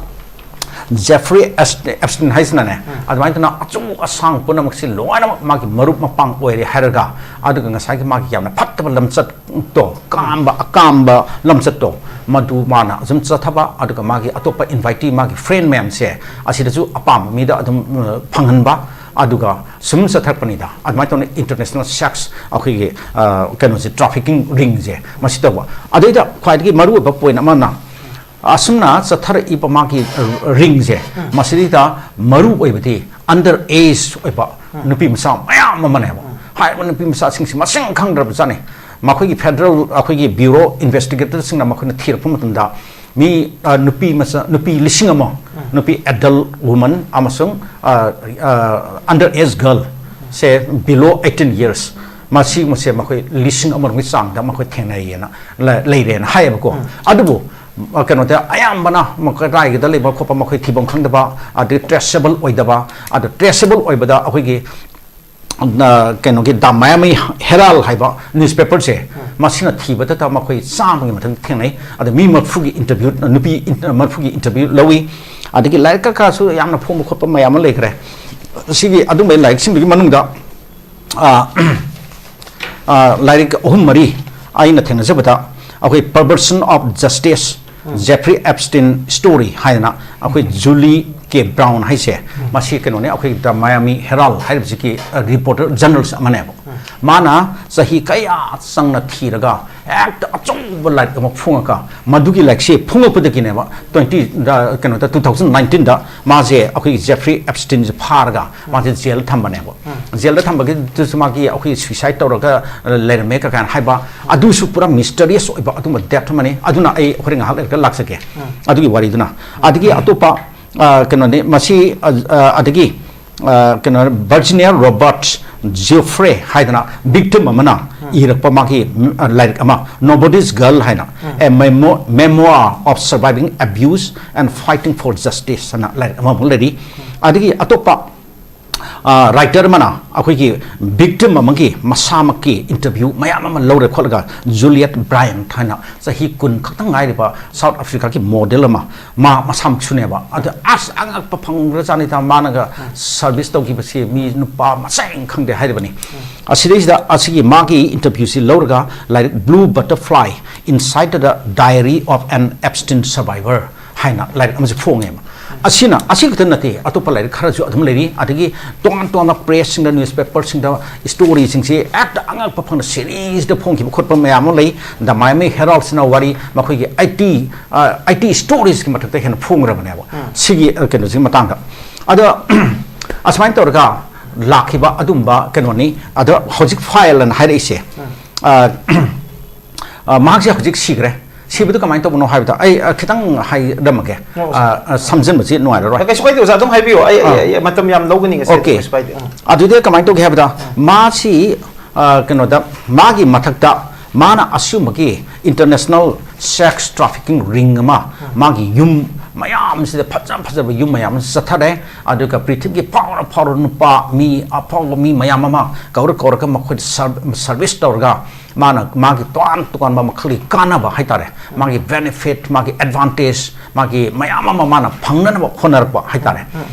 ꯖꯦꯐ꯭ꯔꯤ ꯑꯦꯞꯁ-, ꯑꯦꯞꯁꯇꯤꯟ ꯍꯥꯏꯁꯤꯅꯅꯦ, ꯑꯗꯨꯃꯥꯏꯅ ꯇꯧꯅ ꯑꯆꯧ ꯑꯁꯥꯡ ꯄꯨꯝꯅꯃꯛꯁꯤ ꯂꯣꯏꯅꯃꯛ ꯃꯥꯒꯤ ꯃꯔꯨꯞ ꯃꯄꯥꯡ ꯑꯣꯏꯔꯦ ꯍꯥꯏꯔꯒ, ꯑꯗꯨꯒ ꯉꯁꯥꯏꯒꯤ ꯃꯥꯒꯤ ꯌꯥꯝꯅ ꯐꯠꯇꯕ ꯂꯝꯆꯠꯇꯣ, ꯀꯥꯝꯕ ꯑꯀꯥꯝꯕ ꯂꯝꯆꯠꯇꯣ, ꯃꯗꯨ ꯃꯥꯅ ꯑꯗꯨꯝ ꯆꯠꯊꯕ, ꯑꯗꯨꯒ ꯃꯥꯒꯤ ꯑꯇꯣꯞꯄ ꯏꯟꯚꯥꯏꯇꯤ, ꯃꯥꯒꯤ ꯐ꯭ꯔꯦꯟ ꯃꯌꯥꯝꯁꯦ ꯑꯁꯤꯗꯁꯨ ꯑꯄꯥꯝꯕ ꯃꯤꯗ ꯑꯗꯨꯝ, ꯑ, ꯐꯪꯍꯟꯕ, ꯑꯗꯨꯒ ꯁꯨꯝ ꯆꯠꯊꯔꯛꯄꯅꯤꯗ꯫ ꯑꯗꯨꯃꯥꯏꯅ ꯇꯧꯅ ꯏꯟꯇꯔꯅꯦꯁꯅꯦꯜ ꯁꯦꯛꯁ ꯑꯩꯈꯣꯏꯒꯤ, ꯑ, ꯀꯩꯅꯣꯁꯦ, ꯇ꯭ꯔꯥꯐꯤꯀꯤꯡ ꯔꯤꯡꯁꯦ ꯃꯁꯤ ꯇꯧꯕ꯫ ꯑꯗꯩꯗ ꯈ꯭ꯋꯥꯏꯗꯒꯤ ꯃꯔꯨꯑꯣꯏꯕ ꯄꯣꯏꯟ ꯑꯃꯅ, ꯑꯁꯨꯝꯅ ꯆꯠꯊꯔꯛꯏꯕ ꯃꯥꯒꯤ, ꯑ, ꯔꯤꯡꯁꯦ, ꯃꯁꯤꯗꯩꯗ ꯃꯔꯨ ꯑꯣꯏꯕꯗꯤ ꯑꯟꯗꯔ ꯑꯦꯖ ꯑꯣꯏꯕ ꯅꯨꯄꯤ ꯃꯆꯥ ꯃꯌꯥꯝ ꯑꯃꯅꯦꯕ꯫ ꯍꯥꯏꯔꯤꯕ ꯅꯨꯄꯤ ꯃꯆꯥꯁꯤꯡꯁꯤ ꯃꯁꯤꯡ ꯈꯪꯗ꯭ꯔꯕꯖꯥꯠꯅꯤ꯫ ꯃꯈꯣꯏꯒꯤ ꯐꯦꯗꯔꯦꯜ, ꯑꯩꯈꯣꯏꯒꯤ ꯕ꯭ꯌꯨꯔꯣ ꯏꯟꯚꯦꯁꯇꯤꯒꯦꯇꯔꯁꯤꯡꯅ ꯃꯈꯣꯏꯅ ꯊꯤꯔꯛꯄ ꯃꯇꯝꯗ ꯃꯤ, ꯑ, ꯅꯨꯄꯤ ꯃꯆꯥ, ꯅꯨꯄꯤ ꯂꯤꯁꯤꯡ ꯑꯃ, ꯅꯨꯄꯤ ꯑꯦꯗꯜ ꯋꯨꯃꯟ ꯑꯃꯁꯨꯡ, ꯑ, ꯑ, ꯑꯟꯗꯔ ꯑꯦꯖ ꯒꯔꯜ ꯁꯦ, ꯕꯤꯂꯣ ꯑꯩꯠꯇꯤꯟ ꯌꯔꯁ, ꯃꯁꯤꯒꯨꯝꯕꯁꯦ ꯃꯈꯣꯏ ꯂꯤꯁꯤꯡ ꯑꯃꯔꯣꯝꯒꯤ ꯆꯥꯡꯗ ꯃꯈꯣꯏ ꯊꯦꯡꯅꯩꯌꯦꯅ ꯂ-, ꯂꯩꯔꯦꯅ ꯍꯥꯏꯌꯦꯕꯀꯣ꯫ ꯑꯗꯨꯕꯨ, ꯑ, ꯀꯩꯅꯣꯗ ꯑꯌꯥꯝꯕꯅ ꯃ-, ꯀꯗꯥꯏꯒꯤꯗ ꯂꯩꯕ ꯈꯣꯠꯄ ꯃꯈꯣꯏ ꯊꯤꯐꯝ ꯈꯪꯗꯕ, ꯑꯗꯩ ꯇ꯭ꯔꯦꯁꯦꯕꯜ ꯑꯣꯏꯗꯕ, ꯑꯗꯣ ꯇ꯭ꯔꯦꯁꯦꯕꯜ ꯑꯣꯏꯕꯗ ꯑꯩꯈꯣꯏꯒꯤ, ꯑ, ꯀꯩꯅꯣꯒꯤ ꯗ ꯃꯌꯥꯃꯤ ꯍꯦꯔꯥꯜ ꯍꯥꯏꯕ ꯅ꯭ꯌꯨꯁꯄꯦꯄꯔꯁꯦ, ꯃꯁꯤꯅ ꯊꯤꯕꯗꯇ ꯃꯈꯣꯏ ꯆꯥꯝꯃꯒꯤ ꯃꯊꯛ ꯊꯦꯡꯅꯩ꯫ ꯑꯗ ꯃꯤ ꯃꯔꯤꯐꯨꯒꯤ ꯏꯟꯇꯔꯚ꯭ꯌꯨ, ꯅꯨꯄꯤ ꯏꯟ-, ꯃꯔꯤꯐꯨꯒꯤ ꯏꯟꯇꯔꯚ꯭ꯌꯨ ꯂꯧꯏ꯫ ꯑꯗꯒꯤ ꯂꯥꯏꯔꯤꯛ ꯀꯀꯥꯁꯨ ꯌꯥꯝꯅ ꯐꯣꯡꯕ ꯈꯣꯠꯄ ꯃꯌꯥꯝ ꯑꯃ ꯂꯩꯈ꯭ꯔꯦ꯫ ꯁꯤꯒꯤ ꯑꯗꯨꯝꯕ ꯂꯥꯏꯔꯤꯛꯁꯤꯡꯗꯨꯒꯤ ꯃꯅꯨꯡꯗ, ꯑ, ꯑ, ꯂꯥꯏꯔꯤꯛ ꯑꯍꯨꯝ ꯃꯔꯤ ꯑꯩꯅ ꯊꯦꯡꯅꯖꯕꯗ, ꯑꯩꯈꯣꯏ Perversion of Justice, Jeffrey Epstein Story ꯍꯥꯏꯗꯅ ꯑꯩꯈꯣꯏ ꯖꯨꯂꯤ ꯀꯦ ꯕ꯭ꯔꯥꯎꯟ ꯍꯥꯏꯁꯦ, ꯃꯁꯤ ꯀꯩꯅꯣꯅꯦ, ꯑꯩꯈꯣꯏ ꯗ ꯃꯌꯥꯃꯤ ꯍꯦꯔꯥꯜ ꯍꯥꯏꯔꯤꯕꯁꯤꯒꯤ, ꯑ, ꯔꯤꯄꯣꯔꯇꯔ ꯖꯔꯅꯦꯂꯤꯁ ꯑꯃꯅꯦꯕ꯫ ꯃꯥꯅ ꯆꯍꯤ ꯀꯌꯥ ꯆꯪꯅ ꯊꯤꯔꯒ ꯍꯦꯛꯇ ꯑꯆꯧꯕ ꯂꯥꯏꯔꯤꯛ ꯑꯃ ꯐꯣꯡꯉꯒ, ꯃꯗꯨꯒꯤ ꯂꯥꯏꯔꯤꯛꯁꯦ ꯐꯣꯡꯉꯛꯄꯗꯒꯤꯅꯦꯕ, ꯇ꯭ꯋꯦꯟꯇꯤ, ꯀꯩꯅꯣꯗ, ꯇꯨ ꯊꯥꯎꯖꯟ ꯅꯥꯏꯟꯇꯤꯟꯗ ꯃꯥꯁꯦ ꯑꯩꯈꯣꯏꯒꯤ ꯖꯦꯐ꯭ꯔꯤ ꯑꯦꯞꯁꯇꯤꯟꯁꯦ ꯐꯥꯔꯒ ꯃꯥꯁꯦ ꯖꯦꯜꯗ ꯊꯝꯕꯅꯦꯕ꯫ ꯖꯦꯜꯗ ꯊꯝꯕꯒꯤꯗꯨꯁꯨ ꯃꯥꯒꯤ ꯑꯩꯈꯣꯏꯒꯤ ꯁꯨꯏꯁꯥꯏꯗ ꯇꯧꯔꯒ ꯂꯩꯔꯝꯃꯦ ꯀ-, ꯀꯥꯏꯅ ꯍꯥꯏꯕ, ꯑꯗꯨꯁꯨ ꯄꯨꯔꯥ ꯃꯤꯁꯇꯔꯤꯌꯁ ꯑꯣꯏꯕ ꯑꯗꯨꯝꯕ ꯗꯦꯠ ꯑꯃꯅꯤ꯫ ꯑꯗꯨꯅ ꯑꯩ ꯍꯣꯔꯦꯟ ꯉꯥꯏꯍꯥꯛ ꯂꯩꯔꯒ ꯂꯥꯛꯆꯒꯦ ꯑꯗꯨꯒꯤ ꯋꯥꯔꯤꯗꯨꯅ꯫ ꯑꯗꯒꯤ ꯑꯇꯣꯞꯄ, ꯑ, ꯀꯩꯅꯣꯅꯤ, ꯃꯁꯤ, ꯑ, ꯑ, ꯑꯗꯒꯤ, ꯑ, ꯀꯩꯅꯣ, ꯚꯔꯖꯤꯅꯤꯌꯥ ꯔꯣꯕꯥꯔꯠ ꯖꯤꯑꯣꯐ꯭ꯔꯦ ꯍꯥꯏꯗꯅ ꯚꯤꯛꯇꯤꯝ ꯑꯃꯅ ꯏꯔꯛꯄ ꯃꯥꯒꯤ, ꯎꯝ, ꯑ, ꯂꯥꯏꯔꯤꯛ ꯑꯃ, Nobody's Girl ꯍꯥꯏꯅ, A Memo-, Memoir of Surviving Abuse and Fighting for Justice ꯍꯥꯏꯅ ꯂꯥꯏꯔꯤꯛ ꯑꯃꯃꯨꯛ ꯂꯩꯔꯤ꯫ ꯑꯗꯒꯤ ꯑꯇꯣꯞꯄ ꯔꯥꯏꯇꯔ ꯑꯃꯅ ꯑꯩꯈꯣꯏꯒꯤ ꯚꯤꯛꯇꯤꯝ ꯑꯃꯒꯤ ꯃꯁꯥꯃꯛꯀꯤ ꯏꯟꯇꯔꯚ꯭ꯌꯨ ꯃꯌꯥꯝ ꯑꯃ ꯂꯧꯔꯦ ꯈꯣꯠꯂꯒ, ꯖꯨꯂꯤꯌꯠ ꯕ꯭ꯔꯥꯏꯟ ꯍꯥꯏꯅ ꯆꯍꯤ ꯀꯨꯟ ꯈꯛꯇꯪ ꯉꯥꯏꯔꯤꯕ ꯁꯥꯎꯠ ꯑꯐ꯭ꯔꯤꯀꯥꯒꯤ ꯃꯣꯗꯦꯜ ꯑꯃ, ꯃꯥ ꯃꯁꯥꯃꯛꯁꯨꯅꯦꯕ꯫ ꯑꯗ ꯑꯁ, ꯑꯉꯛꯄ ꯐꯪꯈ꯭ꯔꯖꯥꯠꯅꯤꯗ, ꯃꯥꯅꯒ ꯁꯔꯚꯤꯁ ꯇꯧꯈꯤꯕꯁꯤ ꯃꯤ ꯅꯨꯄꯥ ꯃꯁꯤꯡ ꯈꯪꯗꯦ ꯍꯥꯏꯔꯤꯕꯅꯤ꯫ ꯑꯁꯤꯗꯩꯁꯤꯗ ꯑꯁꯤꯒꯤ ꯃꯥꯒꯤ ꯏꯟꯇꯔꯚ꯭ꯌꯨꯁꯤ ꯂꯧꯔꯒ ꯂꯥꯏꯔꯤꯛ Blue Butterfly Inside the Diary of an Epstein Survivor ꯍꯥꯏꯅ ꯂꯥꯏꯔꯤꯛ ꯑꯃꯁꯨ ꯐꯣꯡꯉꯦꯕ꯫ ꯑꯁꯤꯅ, ꯑꯁꯤ ꯈꯛꯇ ꯅꯠꯇꯦ, ꯑꯇꯣꯞꯄ ꯂꯥꯏꯔꯤꯛ ꯈꯔꯁꯨ ꯑꯗꯨꯝ ꯂꯩꯔꯤ꯫ ꯑꯗꯒꯤ ꯇꯣꯉꯥꯟ ꯇꯣꯉꯥꯟꯕ ꯄ꯭ꯔꯦꯁꯁꯤꯡꯗ, ꯅ꯭ꯌꯨꯁꯄꯦꯄꯔꯁꯤꯡꯗ ꯁ꯭ꯇꯣꯔꯤꯁꯤꯡꯁꯤ ꯍꯦꯛꯇ ꯑꯉꯛꯄ ꯐꯪꯅ ꯁꯤꯔꯤꯁꯇ ꯐꯣꯡꯈꯤꯕ ꯈꯣꯠꯄ ꯃꯌꯥꯝ ꯑꯃ ꯂꯩ꯫ ꯗ ꯃꯥꯏꯃꯤ ꯍꯦꯔꯥꯜꯁꯤꯅ ꯋꯥꯔꯤ ꯃꯈꯣꯏꯒꯤ ꯑꯥꯏ ꯇꯤ, ꯑꯥꯏ ꯇꯤ ꯁ꯭ꯇꯣꯔꯤꯁꯀꯤ ꯃꯊꯛꯇ ꯍꯦꯟꯅ ꯐꯣꯡꯈ꯭ꯔꯕꯅꯦꯕ, ꯁꯤꯒꯤ, ꯑ, ꯀꯩꯅꯣꯁꯤꯒꯤ ꯃꯇꯥꯡꯗ꯫ ꯑꯗꯣ ꯑꯁꯨꯃꯥꯏꯅ ꯇꯧꯔꯒ ꯂꯥꯛꯈꯤꯕ ꯑꯗꯨꯝꯕ ꯀꯩꯅꯣꯅꯤ꯫ ꯑꯗꯣ ꯍꯧꯖꯤꯛ ꯐꯥꯏꯜ ꯑꯅ ꯍꯥꯏꯔꯛꯏꯁꯦ, ꯑ, ꯑ, ꯃꯍꯥꯛꯁꯦ ꯍꯧꯖꯤꯛ ꯁꯤꯈ꯭ꯔꯦ꯫ ꯁꯤꯕꯗꯨ ꯀꯃꯥꯏꯅ ꯇꯧꯕꯅꯣ ꯍꯥꯏꯕꯗ ꯑꯩ, ꯑ, ꯈꯤꯇꯪ ꯍꯥꯏꯔꯝꯃꯒꯦ꯫ ꯑꯣ, ꯑ, ꯑ, ꯁꯝꯖꯤꯟꯕꯁꯤ ꯅꯨꯡꯉꯥꯏꯔꯔꯣꯏ꯫ ꯀꯩꯁꯨ ꯀꯥꯏꯗꯦ, ꯑꯣꯖꯥ, ꯑꯗꯨꯝ ꯍꯥꯏꯕꯤꯌꯨ꯫ ꯑꯩ, ꯑꯩ, ꯑꯥ꯫ ꯑꯩ ꯃꯇꯝ ꯌꯥꯝ ꯂꯧꯒꯅꯤ ꯉꯁꯤ꯫ ꯑꯣꯀꯦ꯫ ꯀꯩꯁꯨ ꯀꯥꯏꯗꯦ꯫ ꯎꯝ꯫ ꯑꯗꯨꯗꯤ ꯀꯃꯥꯏꯅ ꯇꯧꯒꯦ ꯍꯥꯏꯕꯗ, ꯃꯥꯁꯤ, ꯑ, ꯀꯩꯅꯣꯗ, ꯃꯥꯒꯤ ꯃꯊꯛꯇ ꯃꯥꯅ ꯑꯁꯤꯒꯨꯝꯕꯒꯤ international sex trafficking ring ꯑꯃ, ꯃꯥꯒꯤ ꯌꯨꯝ ꯃꯌꯥꯝꯁꯤꯗ, ꯐꯖ ꯐꯖꯕ ꯌꯨꯝ ꯃꯌꯥꯝ ꯑꯃ ꯆꯠꯊꯔꯦ꯫ ꯑꯗꯨꯒ ꯄ꯭ꯔꯤꯊꯤꯕꯤꯒꯤ ꯐꯥꯎꯔ ꯐꯥꯎꯔ ꯅꯨꯄꯥ, ꯃꯤ ꯑꯐꯥꯎꯕ ꯃꯤ ꯃꯌꯥꯝ ꯑꯃ ꯀꯧꯔ ꯀꯧꯔꯒ ꯃꯈꯣꯏꯗ ꯁꯔ-, ꯁꯔꯚꯤꯁ ꯇꯧꯔꯒ, ꯃꯥꯅ ꯃꯥꯒꯤ ꯇꯣꯉꯥꯟ ꯇꯣꯉꯥꯟꯕ ꯃꯈꯜꯒꯤ ꯀꯥꯟꯅꯕ ꯍꯥꯏꯇꯥꯔꯦ, ꯃꯥꯒꯤ ꯕꯦꯅꯤꯐꯤꯠ, ꯃꯥꯒꯤ ꯑꯦꯗꯚꯥꯟꯇꯦꯖ, ꯃꯥꯒꯤ ꯃꯌꯥꯝ ꯑꯃ ꯃꯥꯅ ꯐꯪꯅꯅꯕ ꯍꯣꯠꯅꯔꯛꯄ ꯍꯥꯏꯇꯥꯔꯦ꯫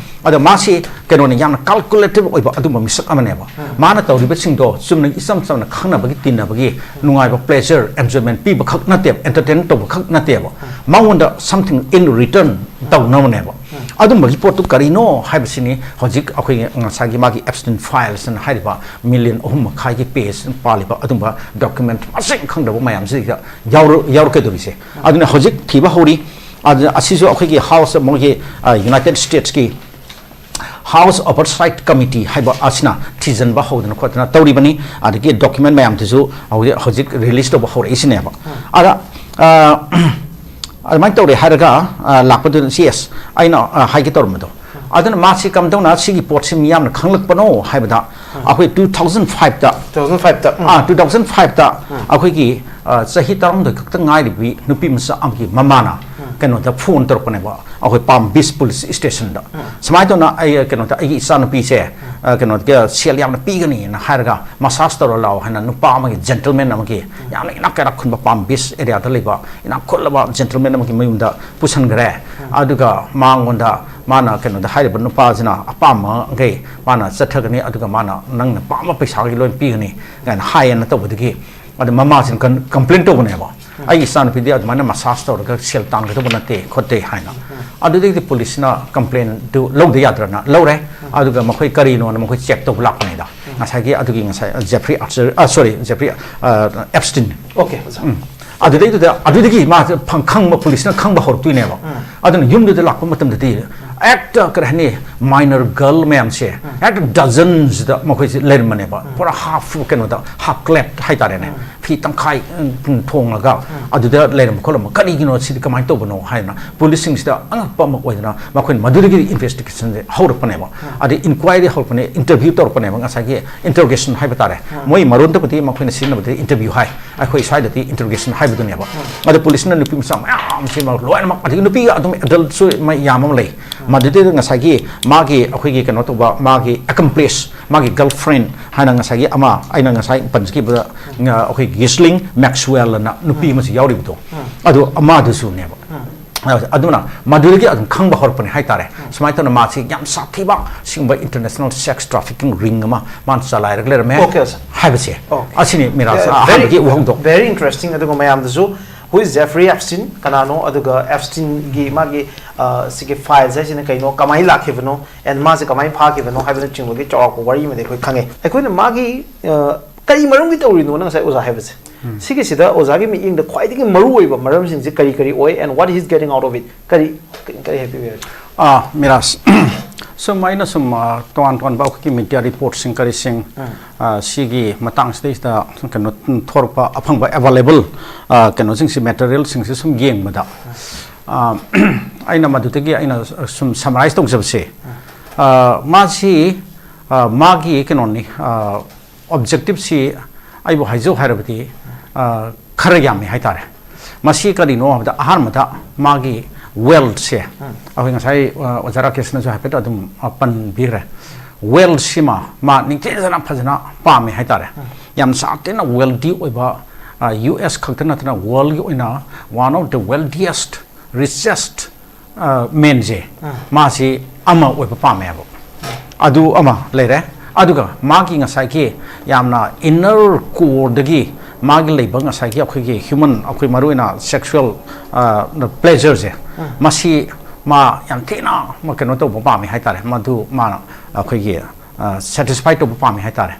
ꯑꯗꯣ ꯃꯥꯁꯤ ꯀꯩꯅꯣꯅꯤ, ꯌꯥꯝꯅ ꯀꯥꯜꯀꯨꯂꯦꯇꯤꯚ ꯑꯣꯏꯕ ꯑꯗꯨꯝꯕ ꯃꯤꯁꯛ ꯑꯃꯅꯦꯕ꯫ ꯃꯥꯅ ꯇꯧꯔꯤꯕꯁꯤꯡꯗꯣ ꯆꯨꯝꯅ ꯏꯆꯝ ꯆꯝꯅ ꯈꯪꯅꯕꯒꯤ, ꯇꯤꯟꯅꯕꯒꯤ, ꯅꯨꯡꯉꯥꯏꯕ, ꯄ꯭ꯂꯦꯖꯔ, ꯑꯦꯟꯖꯣꯏꯃꯦꯟ ꯄꯤꯕ ꯈꯛ ꯅꯠꯇꯦꯕ, ꯑꯦꯟꯇꯔꯇꯦꯟ ꯇꯧꯕ ꯈꯛ ꯅꯠꯇꯦꯕ꯫ ꯃꯉꯣꯟꯗ something in return ꯇꯧꯅꯕꯅꯦꯕ꯫ ꯑꯗꯨꯝꯕꯒꯤ ꯄꯣꯠꯇꯨ ꯀꯔꯤꯅꯣ ꯍꯥꯏꯕꯁꯤꯅꯤ ꯍꯧꯖꯤꯛ ꯑꯩꯈꯣꯏꯒꯤ ꯉꯁꯥꯏꯒꯤ ꯃꯥꯒꯤ ꯑꯦꯞꯁꯇꯤꯟ ꯐꯥꯏꯜꯁ ꯍꯥꯏꯅ ꯍꯥꯏꯔꯤꯕ ꯃꯤꯂꯤꯌꯟ ꯑꯍꯨꯝ ꯃꯈꯥꯏꯒꯤ ꯄꯦꯖ ꯄꯥꯜꯂꯤꯕ ꯑꯗꯨꯝꯕ ꯗꯣꯀꯨꯃꯦꯟ ꯃꯁꯤꯡ ꯈꯪꯗꯕ ꯃꯌꯥꯝꯁꯤꯗ ꯌꯥꯎꯔ-, ꯌꯥꯎꯔꯛꯀꯗꯧꯔꯤꯁꯦ꯫ ꯑꯗꯨꯅ ꯍꯧꯖꯤꯛ ꯊꯤꯕ ꯍꯧꯔꯤ꯫ ꯑꯗꯨꯅ ꯑꯁꯤꯁꯨ ꯑꯩꯈꯣꯏꯒꯤ ꯍꯥꯎꯁ, ꯃꯣꯏꯒꯤ, ꯑ, ꯌꯨꯅꯥꯏꯇꯦꯗ ꯁ꯭ꯇꯦꯠꯁꯀꯤ ꯍꯥꯎꯁ ꯑꯣꯚꯔꯁꯥꯏꯠ ꯀꯃꯤꯇꯤ ꯍꯥꯏꯕ ꯑꯁꯤꯅ ꯊꯤꯖꯤꯟꯕ ꯍꯧꯗꯅ ꯈꯣꯠꯇꯅ ꯇꯧꯔꯤꯕꯅꯤ꯫ ꯑꯗꯒꯤ ꯗꯣꯀꯨꯃꯦꯟ ꯃꯌꯥꯝꯗꯨꯁꯨ ꯍꯧꯖꯤꯛ, ꯍꯧꯖꯤꯛ ꯔꯤꯂꯤꯁ ꯇꯧꯕ ꯍꯧꯔꯛꯏꯁꯤꯅꯦꯕ꯫ ꯑꯗ, ꯑ, ꯑꯗꯨꯃꯥꯏꯅ ꯇꯧꯔꯦ ꯍꯥꯏꯔꯒ, ꯑ, ꯂꯥꯛꯄꯗꯨꯅ, ꯁꯤ, ꯌꯦꯁ, ꯑꯩꯅ, ꯑ, ꯍꯥꯏꯒꯦ ꯇꯧꯔꯝꯕꯗꯣ꯫ ꯑꯗꯨꯅ ꯃꯥꯁꯤ ꯀꯝꯗꯧꯅ ꯁꯤꯒꯤ ꯄꯣꯠꯁꯤ ꯃꯤꯌꯥꯝꯅ ꯈꯪꯂꯛꯄꯅꯣ ꯍꯥꯏꯕꯗ, ꯑꯩꯈꯣꯏ two thousand fiveꯇ, two thousand fiveꯇ, ꯎꯝ꯫ ꯑꯥ, two thousand fiveꯇ ꯑꯩꯈꯣꯏꯒꯤ, ꯑ, ꯆꯍꯤ ꯇꯔꯥꯍꯨꯝꯗꯣꯏ ꯈꯛꯇ ꯉꯥꯏꯔꯤꯕꯤ ꯅꯨꯄꯤ ꯃꯆꯥ ꯑꯃꯒꯤ ꯃꯃꯥꯅ, ꯀꯩꯅꯣꯗ ꯐꯣꯟ ꯇꯧꯔꯛꯄꯅꯦꯕ, ꯑꯩꯈꯣꯏ ꯄꯥꯝ ꯕꯤꯆ ꯄꯨꯂꯤꯁ ꯁ꯭ꯇꯦꯁꯟꯗ꯫ ꯁꯨꯃꯥꯏꯅ ꯇꯧꯅ ꯑꯩ ꯀꯩꯅꯣꯗ ꯑꯩꯒꯤ ꯏꯆꯥꯅꯨꯄꯤꯁꯦ, ꯑ, ꯀꯩꯅꯣꯗ ꯁꯦꯜ ꯌꯥꯝꯅ ꯄꯤꯒꯅꯤꯅ ꯍꯥꯏꯔꯒ ꯃꯁꯥꯖ ꯇꯧꯔ ꯂꯥꯛꯑꯣ ꯍꯥꯏꯅ ꯅꯨꯄꯥ ꯑꯃꯒꯤ, ꯖꯦꯟꯇꯜꯃꯦꯟ ꯑꯃꯒꯤ, ꯌꯥꯝꯅ ꯏꯅꯥꯛ ꯀꯩꯔꯥꯛ ꯈꯨꯟꯕ ꯄꯥꯝ ꯕꯤꯆ ꯑꯦꯔꯤꯌꯥꯗ ꯂꯩꯕ ꯏꯅꯥꯛ ꯈꯨꯜꯂꯕ ꯖꯦꯟꯇꯜꯃꯦꯟ ꯑꯃꯒꯤ ꯃꯌꯨꯝꯗ ꯄꯨꯁꯟꯈ꯭ꯔꯦ꯫ ꯑꯗꯨꯒ ꯃꯉꯣꯟꯗ ꯃꯥꯅ ꯀꯩꯅꯣꯗ ꯍꯥꯏꯔꯤꯕ ꯅꯨꯄꯥꯁꯤꯅ ꯑꯄꯥꯝꯕꯈꯩ ꯃꯥꯅ ꯆꯠꯊꯒꯅꯤ, ꯑꯗꯨꯒ ꯃꯥꯅ ꯅꯪꯅ ꯄꯥꯝꯕ ꯄꯩꯁꯥꯒꯤ ꯂꯣꯏ ꯄꯤꯒꯅꯤ ꯀꯥꯏꯅ ꯍꯥꯏꯌꯦꯅ ꯇꯧꯕꯗꯒꯤ, ꯑꯗ ꯃꯃꯥꯁꯤꯅ ꯀꯝ-, ꯀꯝꯄ꯭ꯂꯦꯟ ꯇꯧꯕꯅꯦꯕ, "ꯑꯩꯒꯤ ꯏꯆꯥꯅꯨꯄꯤꯗꯤ ꯑꯗꯨꯃꯥꯏꯅ ꯃꯁꯥꯖ ꯇꯧꯔꯒ ꯁꯦꯜ ꯇꯥꯟꯒꯗꯧꯕ ꯅꯠꯇꯦ ꯈꯣꯠꯇꯦ" ꯍꯥꯏꯅ꯫ ꯑꯗꯨꯗꯒꯤꯗꯤ ꯄꯨꯂꯤꯁꯅ ꯀꯝꯄ꯭ꯂꯦꯟꯗꯨ ꯂꯧꯗ ꯌꯥꯗ꯭ꯔꯅ ꯂꯧꯔꯦ꯫ ꯑꯗꯨꯒ ꯃꯈꯣꯏ ꯀꯔꯤꯅꯣꯅ ꯃꯈꯣꯏ ꯆꯦꯛ ꯇꯧꯕ ꯂꯥꯛꯄꯅꯤꯗ꯫ ꯉꯁꯥꯏꯒꯤ ꯑꯗꯨꯒꯤ ꯉꯁꯥꯏ ꯖꯦꯐ꯭ꯔꯤ ꯑꯥꯔꯆꯔ, ꯑ, ꯁꯣꯔꯤ, ꯖꯦꯐ꯭ꯔꯤ, ꯑ, ꯑꯦꯞꯁꯇꯤꯟ꯫ ꯑꯣꯀꯦ, ꯑꯣꯖꯥ꯫ ꯑꯗꯨꯗꯩꯗꯨꯗ, ꯑꯗꯨꯗꯒꯤ ꯃꯥꯁꯦ ꯐꯪ-, ꯈꯪꯕ, ꯄꯨꯂꯤꯁꯅ ꯈꯪꯕ ꯍꯧꯔꯛꯇꯣꯏꯅꯦꯕ꯫ ꯑꯗꯨꯅ ꯌꯨꯝꯗꯨꯗ ꯂꯥꯛꯄ ꯃꯇꯝꯗꯗꯤ ꯍꯦꯛꯇ, ꯀꯔꯤ ꯍꯥꯏꯅꯤ, ꯃꯥꯏꯅꯔ ꯒꯔꯜ ꯃꯌꯥꯝꯁꯦ ꯍꯦꯛꯇ ꯗꯖꯟꯁꯤꯗ ꯃꯈꯣꯏꯁꯦ ꯂꯩꯔꯝꯕꯅꯦꯕ, ꯄꯨꯔꯥ ꯍꯥꯐ, ꯀꯩꯅꯣꯗ, ꯍꯥꯐ ꯀ꯭ꯂꯦꯠ ꯍꯥꯏꯇꯥꯔꯦꯅꯦ, ꯐꯤ ꯇꯪꯈꯥꯏ, ꯎꯝ, ꯊꯣꯡꯉꯒ ꯑꯗꯨꯗ ꯂꯩꯔꯝꯕ ꯈꯣꯠꯂꯝꯕ, ꯀꯔꯤꯒꯤꯅꯣ ꯁꯤꯗꯤ, ꯀꯃꯥꯏꯅ ꯇꯧꯕꯅꯣ ꯍꯥꯏꯅ ꯄꯨꯂꯤꯁꯁꯤꯡꯁꯤꯗ ꯑꯉꯛꯄ ꯑꯃ ꯑꯣꯏꯗꯅ ꯃꯈꯣꯏꯅ ꯃꯗꯨꯗꯒꯤ ꯏꯟꯚꯦꯁꯇꯤꯒꯦꯁꯟꯁꯦ ꯍꯧꯔꯛꯄꯅꯦꯕ꯫ ꯑꯗꯩ ꯏꯟꯀ꯭ꯋꯥꯏꯔꯤ ꯍꯧꯔꯛꯄꯅꯦ, ꯏꯟꯇꯔꯚ꯭ꯌꯨ ꯇꯧꯔꯛꯄꯅꯦꯕ, ꯉꯁꯥꯏꯒꯤ ꯏꯟꯇꯔꯣꯒꯦꯁꯟ ꯍꯥꯏꯕ ꯇꯥꯔꯦ꯫ ꯃꯣꯏ ꯃꯔꯣꯟꯗꯕꯨꯗꯤ ꯃꯈꯣꯏꯅ ꯁꯤꯖꯤꯟꯅꯕꯗꯤ ꯏꯟꯇꯔꯚ꯭ꯌꯨ ꯍꯥꯏ, ꯑꯩꯈꯣꯏ ꯁ꯭ꯋꯥꯏꯗꯗꯤ ꯏꯟꯇꯔꯣꯒꯦꯁꯟ ꯍꯥꯏꯕꯗꯨꯅꯦꯕ꯫ ꯑꯗ ꯄꯨꯂꯤꯁꯅ ꯅꯨꯄꯤ ꯃꯆꯥ ꯃꯌꯥꯝꯁꯤ ꯂꯣꯏꯅꯃꯛ, ꯑꯗꯒꯤ ꯅꯨꯄꯤꯒ ꯑꯗꯨꯝ ꯑꯦꯗꯜꯠꯁꯨ ꯃꯌꯥꯝ ꯑꯃ ꯂꯩ꯫ ꯃꯗꯨꯗꯩꯗ ꯉꯁꯥꯏꯒꯤ ꯃꯥꯒꯤ, ꯑꯩꯈꯣꯏꯒꯤ ꯀꯩꯅꯣ ꯇꯧꯕ, ꯃꯥꯒꯤ ꯑꯦꯀꯝꯄ꯭ꯂꯤꯁ, ꯃꯥꯒꯤ ꯒꯔꯜ ꯐ꯭ꯔꯦꯟ ꯍꯥꯏꯅ ꯉꯁꯥꯏꯒꯤ ꯑꯃ ꯑꯩꯅ ꯉꯁꯥꯏ ꯄꯟꯖꯈꯤꯕꯗ, ꯑ, ꯑꯩꯈꯣꯏ ꯒꯤꯁꯂꯤꯡ ꯃꯦꯛꯁꯋꯦꯜ ꯑꯅ ꯅꯨꯄꯤ ꯑꯃꯁꯨ ꯌꯥꯎꯔꯤꯕꯗꯣ, ꯑꯗꯨ ꯑꯃꯗꯨꯁꯨꯅꯦꯕ꯫ ꯑꯗꯨꯅ ꯃꯗꯨꯗꯒꯤ ꯑꯗꯨꯝ ꯈꯪꯕ ꯍꯧꯔꯛꯄꯅꯦ ꯍꯥꯏꯇꯥꯔꯦ꯫ ꯁꯨꯃꯥꯏꯅ ꯇꯧꯅ ꯃꯥꯁꯤ ꯌꯥꯝ ꯁꯥꯊꯤꯕ, ꯁꯤꯒꯨꯝꯕ ꯏꯟꯇꯔꯅꯦꯁꯅꯦꯜ ꯁꯦꯛꯁ ꯇ꯭ꯔꯥꯐꯤꯀꯤꯡ ꯔꯤꯡ ꯑꯃ ꯃꯥꯅ ꯆꯂꯥꯏꯔꯒ ꯂꯩꯔꯝꯃꯦ Okay, sir. ꯍꯥꯏꯕꯁꯦ꯫ Okay. ꯑꯁꯤꯅꯤ ꯃꯤꯔꯥꯖ Very- ꯑꯍꯥꯟꯕꯒꯤ ꯋꯥꯍꯧꯗꯣꯛ꯫ Very interesting꯫ ꯑꯗꯨꯒ ꯃꯌꯥꯝꯗꯁꯨ, who is Jeffrey Epstein? ꯀꯅꯥꯅꯣ? ꯑꯗꯨꯒ ꯑꯦꯞꯁꯇꯤꯟꯒꯤ ꯃꯥꯒꯤ, ꯑ, ꯁꯤꯒꯤ ꯐꯥꯏꯜꯁ ꯍꯥꯏꯁꯤꯅ ꯀꯩꯅꯣ, ꯀꯃꯥꯏꯅ ꯂꯥꯛꯈꯤꯕꯅꯣ, and ꯃꯥꯁꯦ ꯀꯃꯥꯏꯅ ꯐꯥꯈꯤꯕꯅꯣ ꯍꯥꯏꯕꯅꯆꯤꯡꯕꯒꯤ ꯆꯥꯎꯔꯥꯛꯄ ꯋꯥꯔꯤ ꯑꯃꯗꯤ ꯑꯩꯈꯣꯏ ꯈꯪꯉꯦ꯫ ꯑꯩꯈꯣꯏꯅ ꯃꯥꯒꯤ, ꯑ, ꯀꯔꯤ ꯃꯔꯝꯒꯤ ꯇꯧꯔꯤꯅꯣꯅ ꯉꯁꯥꯏ ꯑꯣꯖꯥ ꯍꯥꯏꯕꯁꯦ, ꯁꯤꯒꯤꯁꯤꯗ ꯑꯣꯖꯥꯒꯤ ꯃꯤꯠꯌꯦꯡꯗ ꯈ꯭ꯋꯥꯏꯗꯒꯤ ꯃꯔꯨꯑꯣꯏꯕ ꯃꯔꯝꯁꯤꯡꯁꯦ ꯀꯔꯤ ꯀꯔꯤ ꯑꯣꯏ, and what he is getting out of it? ꯀꯔꯤ, ꯀꯔꯤ ꯍꯥꯏꯕꯤꯕ ꯌꯥꯒꯗ꯭ꯔꯥ? ꯑꯥ, ꯃꯤꯔꯥꯖ, ꯁꯨꯝ ꯑꯩꯅ ꯁꯨꯝ, ꯑꯥ, ꯇꯣꯉꯥꯟ ꯇꯣꯉꯥꯟꯕ ꯑꯩꯈꯣꯏꯒꯤ ꯃꯤꯗꯤꯌꯥ ꯔꯤꯄꯣꯔꯠꯁꯤꯡ ꯀꯔꯤꯁꯤꯡ, ꯑꯥ, ꯁꯤꯒꯤ ꯃꯇꯥꯡꯁꯤꯗꯩꯁꯤꯗ ꯀꯩꯅꯣ ꯊꯣꯔꯛꯄ ꯑꯐꯪꯕ ꯑꯦꯕꯥꯏꯂꯦꯕꯜ, ꯑꯥ, ꯀꯩꯅꯣꯁꯤꯡꯁꯤ, ꯃꯦꯇꯔꯤꯌꯦꯜꯁꯤꯡꯁꯤ ꯁꯨꯝ ꯌꯦꯡꯕꯗ, ꯑꯥ, ꯑꯩꯅ ꯃꯗꯨꯗꯒꯤ ꯑꯩꯅ ꯁꯨꯝ ꯁꯃꯔꯥꯏꯖ ꯇꯧꯖꯕꯁꯦ, ꯑꯥ, ꯃꯥꯁꯤ, ꯑꯥ, ꯃꯥꯒꯤ ꯀꯩꯅꯣꯅꯤ, ꯑꯥ, ꯑꯣꯕꯖꯦꯛꯇꯤꯞꯁꯤ ꯑꯩꯕꯨ ꯍꯥꯏꯖꯧ ꯍꯥꯏꯔꯕꯗꯤ, ꯑꯥ, ꯈꯔ ꯌꯥꯝꯃꯤ ꯍꯥꯏꯇꯥꯔꯦ꯫ ꯃꯁꯤ ꯀꯔꯤꯅꯣ ꯍꯥꯏꯕꯗ, ꯑꯍꯥꯟꯕꯗ ꯃꯥꯒꯤ wealth ꯁꯦ, ꯑꯩꯈꯣꯏ ꯉꯁꯥꯏ ꯑꯣꯖꯥ ꯔꯥꯀꯦꯁꯅꯁꯨ ꯍꯥꯏꯐꯦꯠ ꯑꯗꯨꯝ ꯄꯟꯕꯤꯈ꯭ꯔꯦ꯫ Wealth ꯁꯤꯃ ꯃꯥ ꯅꯤꯡꯊꯤꯖꯅ ꯐꯖꯅ ꯄꯥꯝꯃꯦ ꯍꯥꯏꯇꯥꯔꯦ꯫ ꯌꯥꯝ ꯁꯥꯊꯤꯅ wealthy ꯑꯣꯏꯕ, ꯌꯨ ꯑꯦꯁ ꯈꯛꯇ ꯅꯠꯇꯅ world ꯒꯤ ꯑꯣꯏꯅ one of the wealthiest, richest ꯃꯦꯟꯁꯦ, ꯃꯥꯁꯤ ꯑꯃ ꯑꯣꯏꯕ ꯄꯥꯝꯃꯦꯕ꯫ ꯑꯗꯨ ꯑꯃ ꯂꯩꯔꯦ꯫ ꯑꯗꯨꯒ ꯃꯥꯒꯤ ꯉꯁꯥꯏꯒꯤ ꯌꯥꯝꯅ inner core ꯗꯒꯤ ꯃꯥꯒꯤ ꯂꯩꯕ ꯉꯁꯥꯏꯒꯤ ꯑꯩꯈꯣꯏꯒꯤ human, ꯑꯩꯈꯣꯏ ꯃꯔꯨꯑꯣꯏꯅ sexual pleasure ꯁꯦ, ꯃꯁꯤ ꯃꯥ ꯌꯥꯝ ꯊꯤꯅ ꯀꯩꯅꯣ ꯇꯧꯕ ꯄꯥꯝꯃꯤ ꯍꯥꯏꯇꯥꯔꯦ꯫ ꯃꯗꯨ ꯃꯥꯅ ꯑꯩꯈꯣꯏꯒꯤ satisfy ꯇꯧꯕ ꯄꯥꯝꯃꯤ ꯍꯥꯏꯇꯥꯔꯦ꯫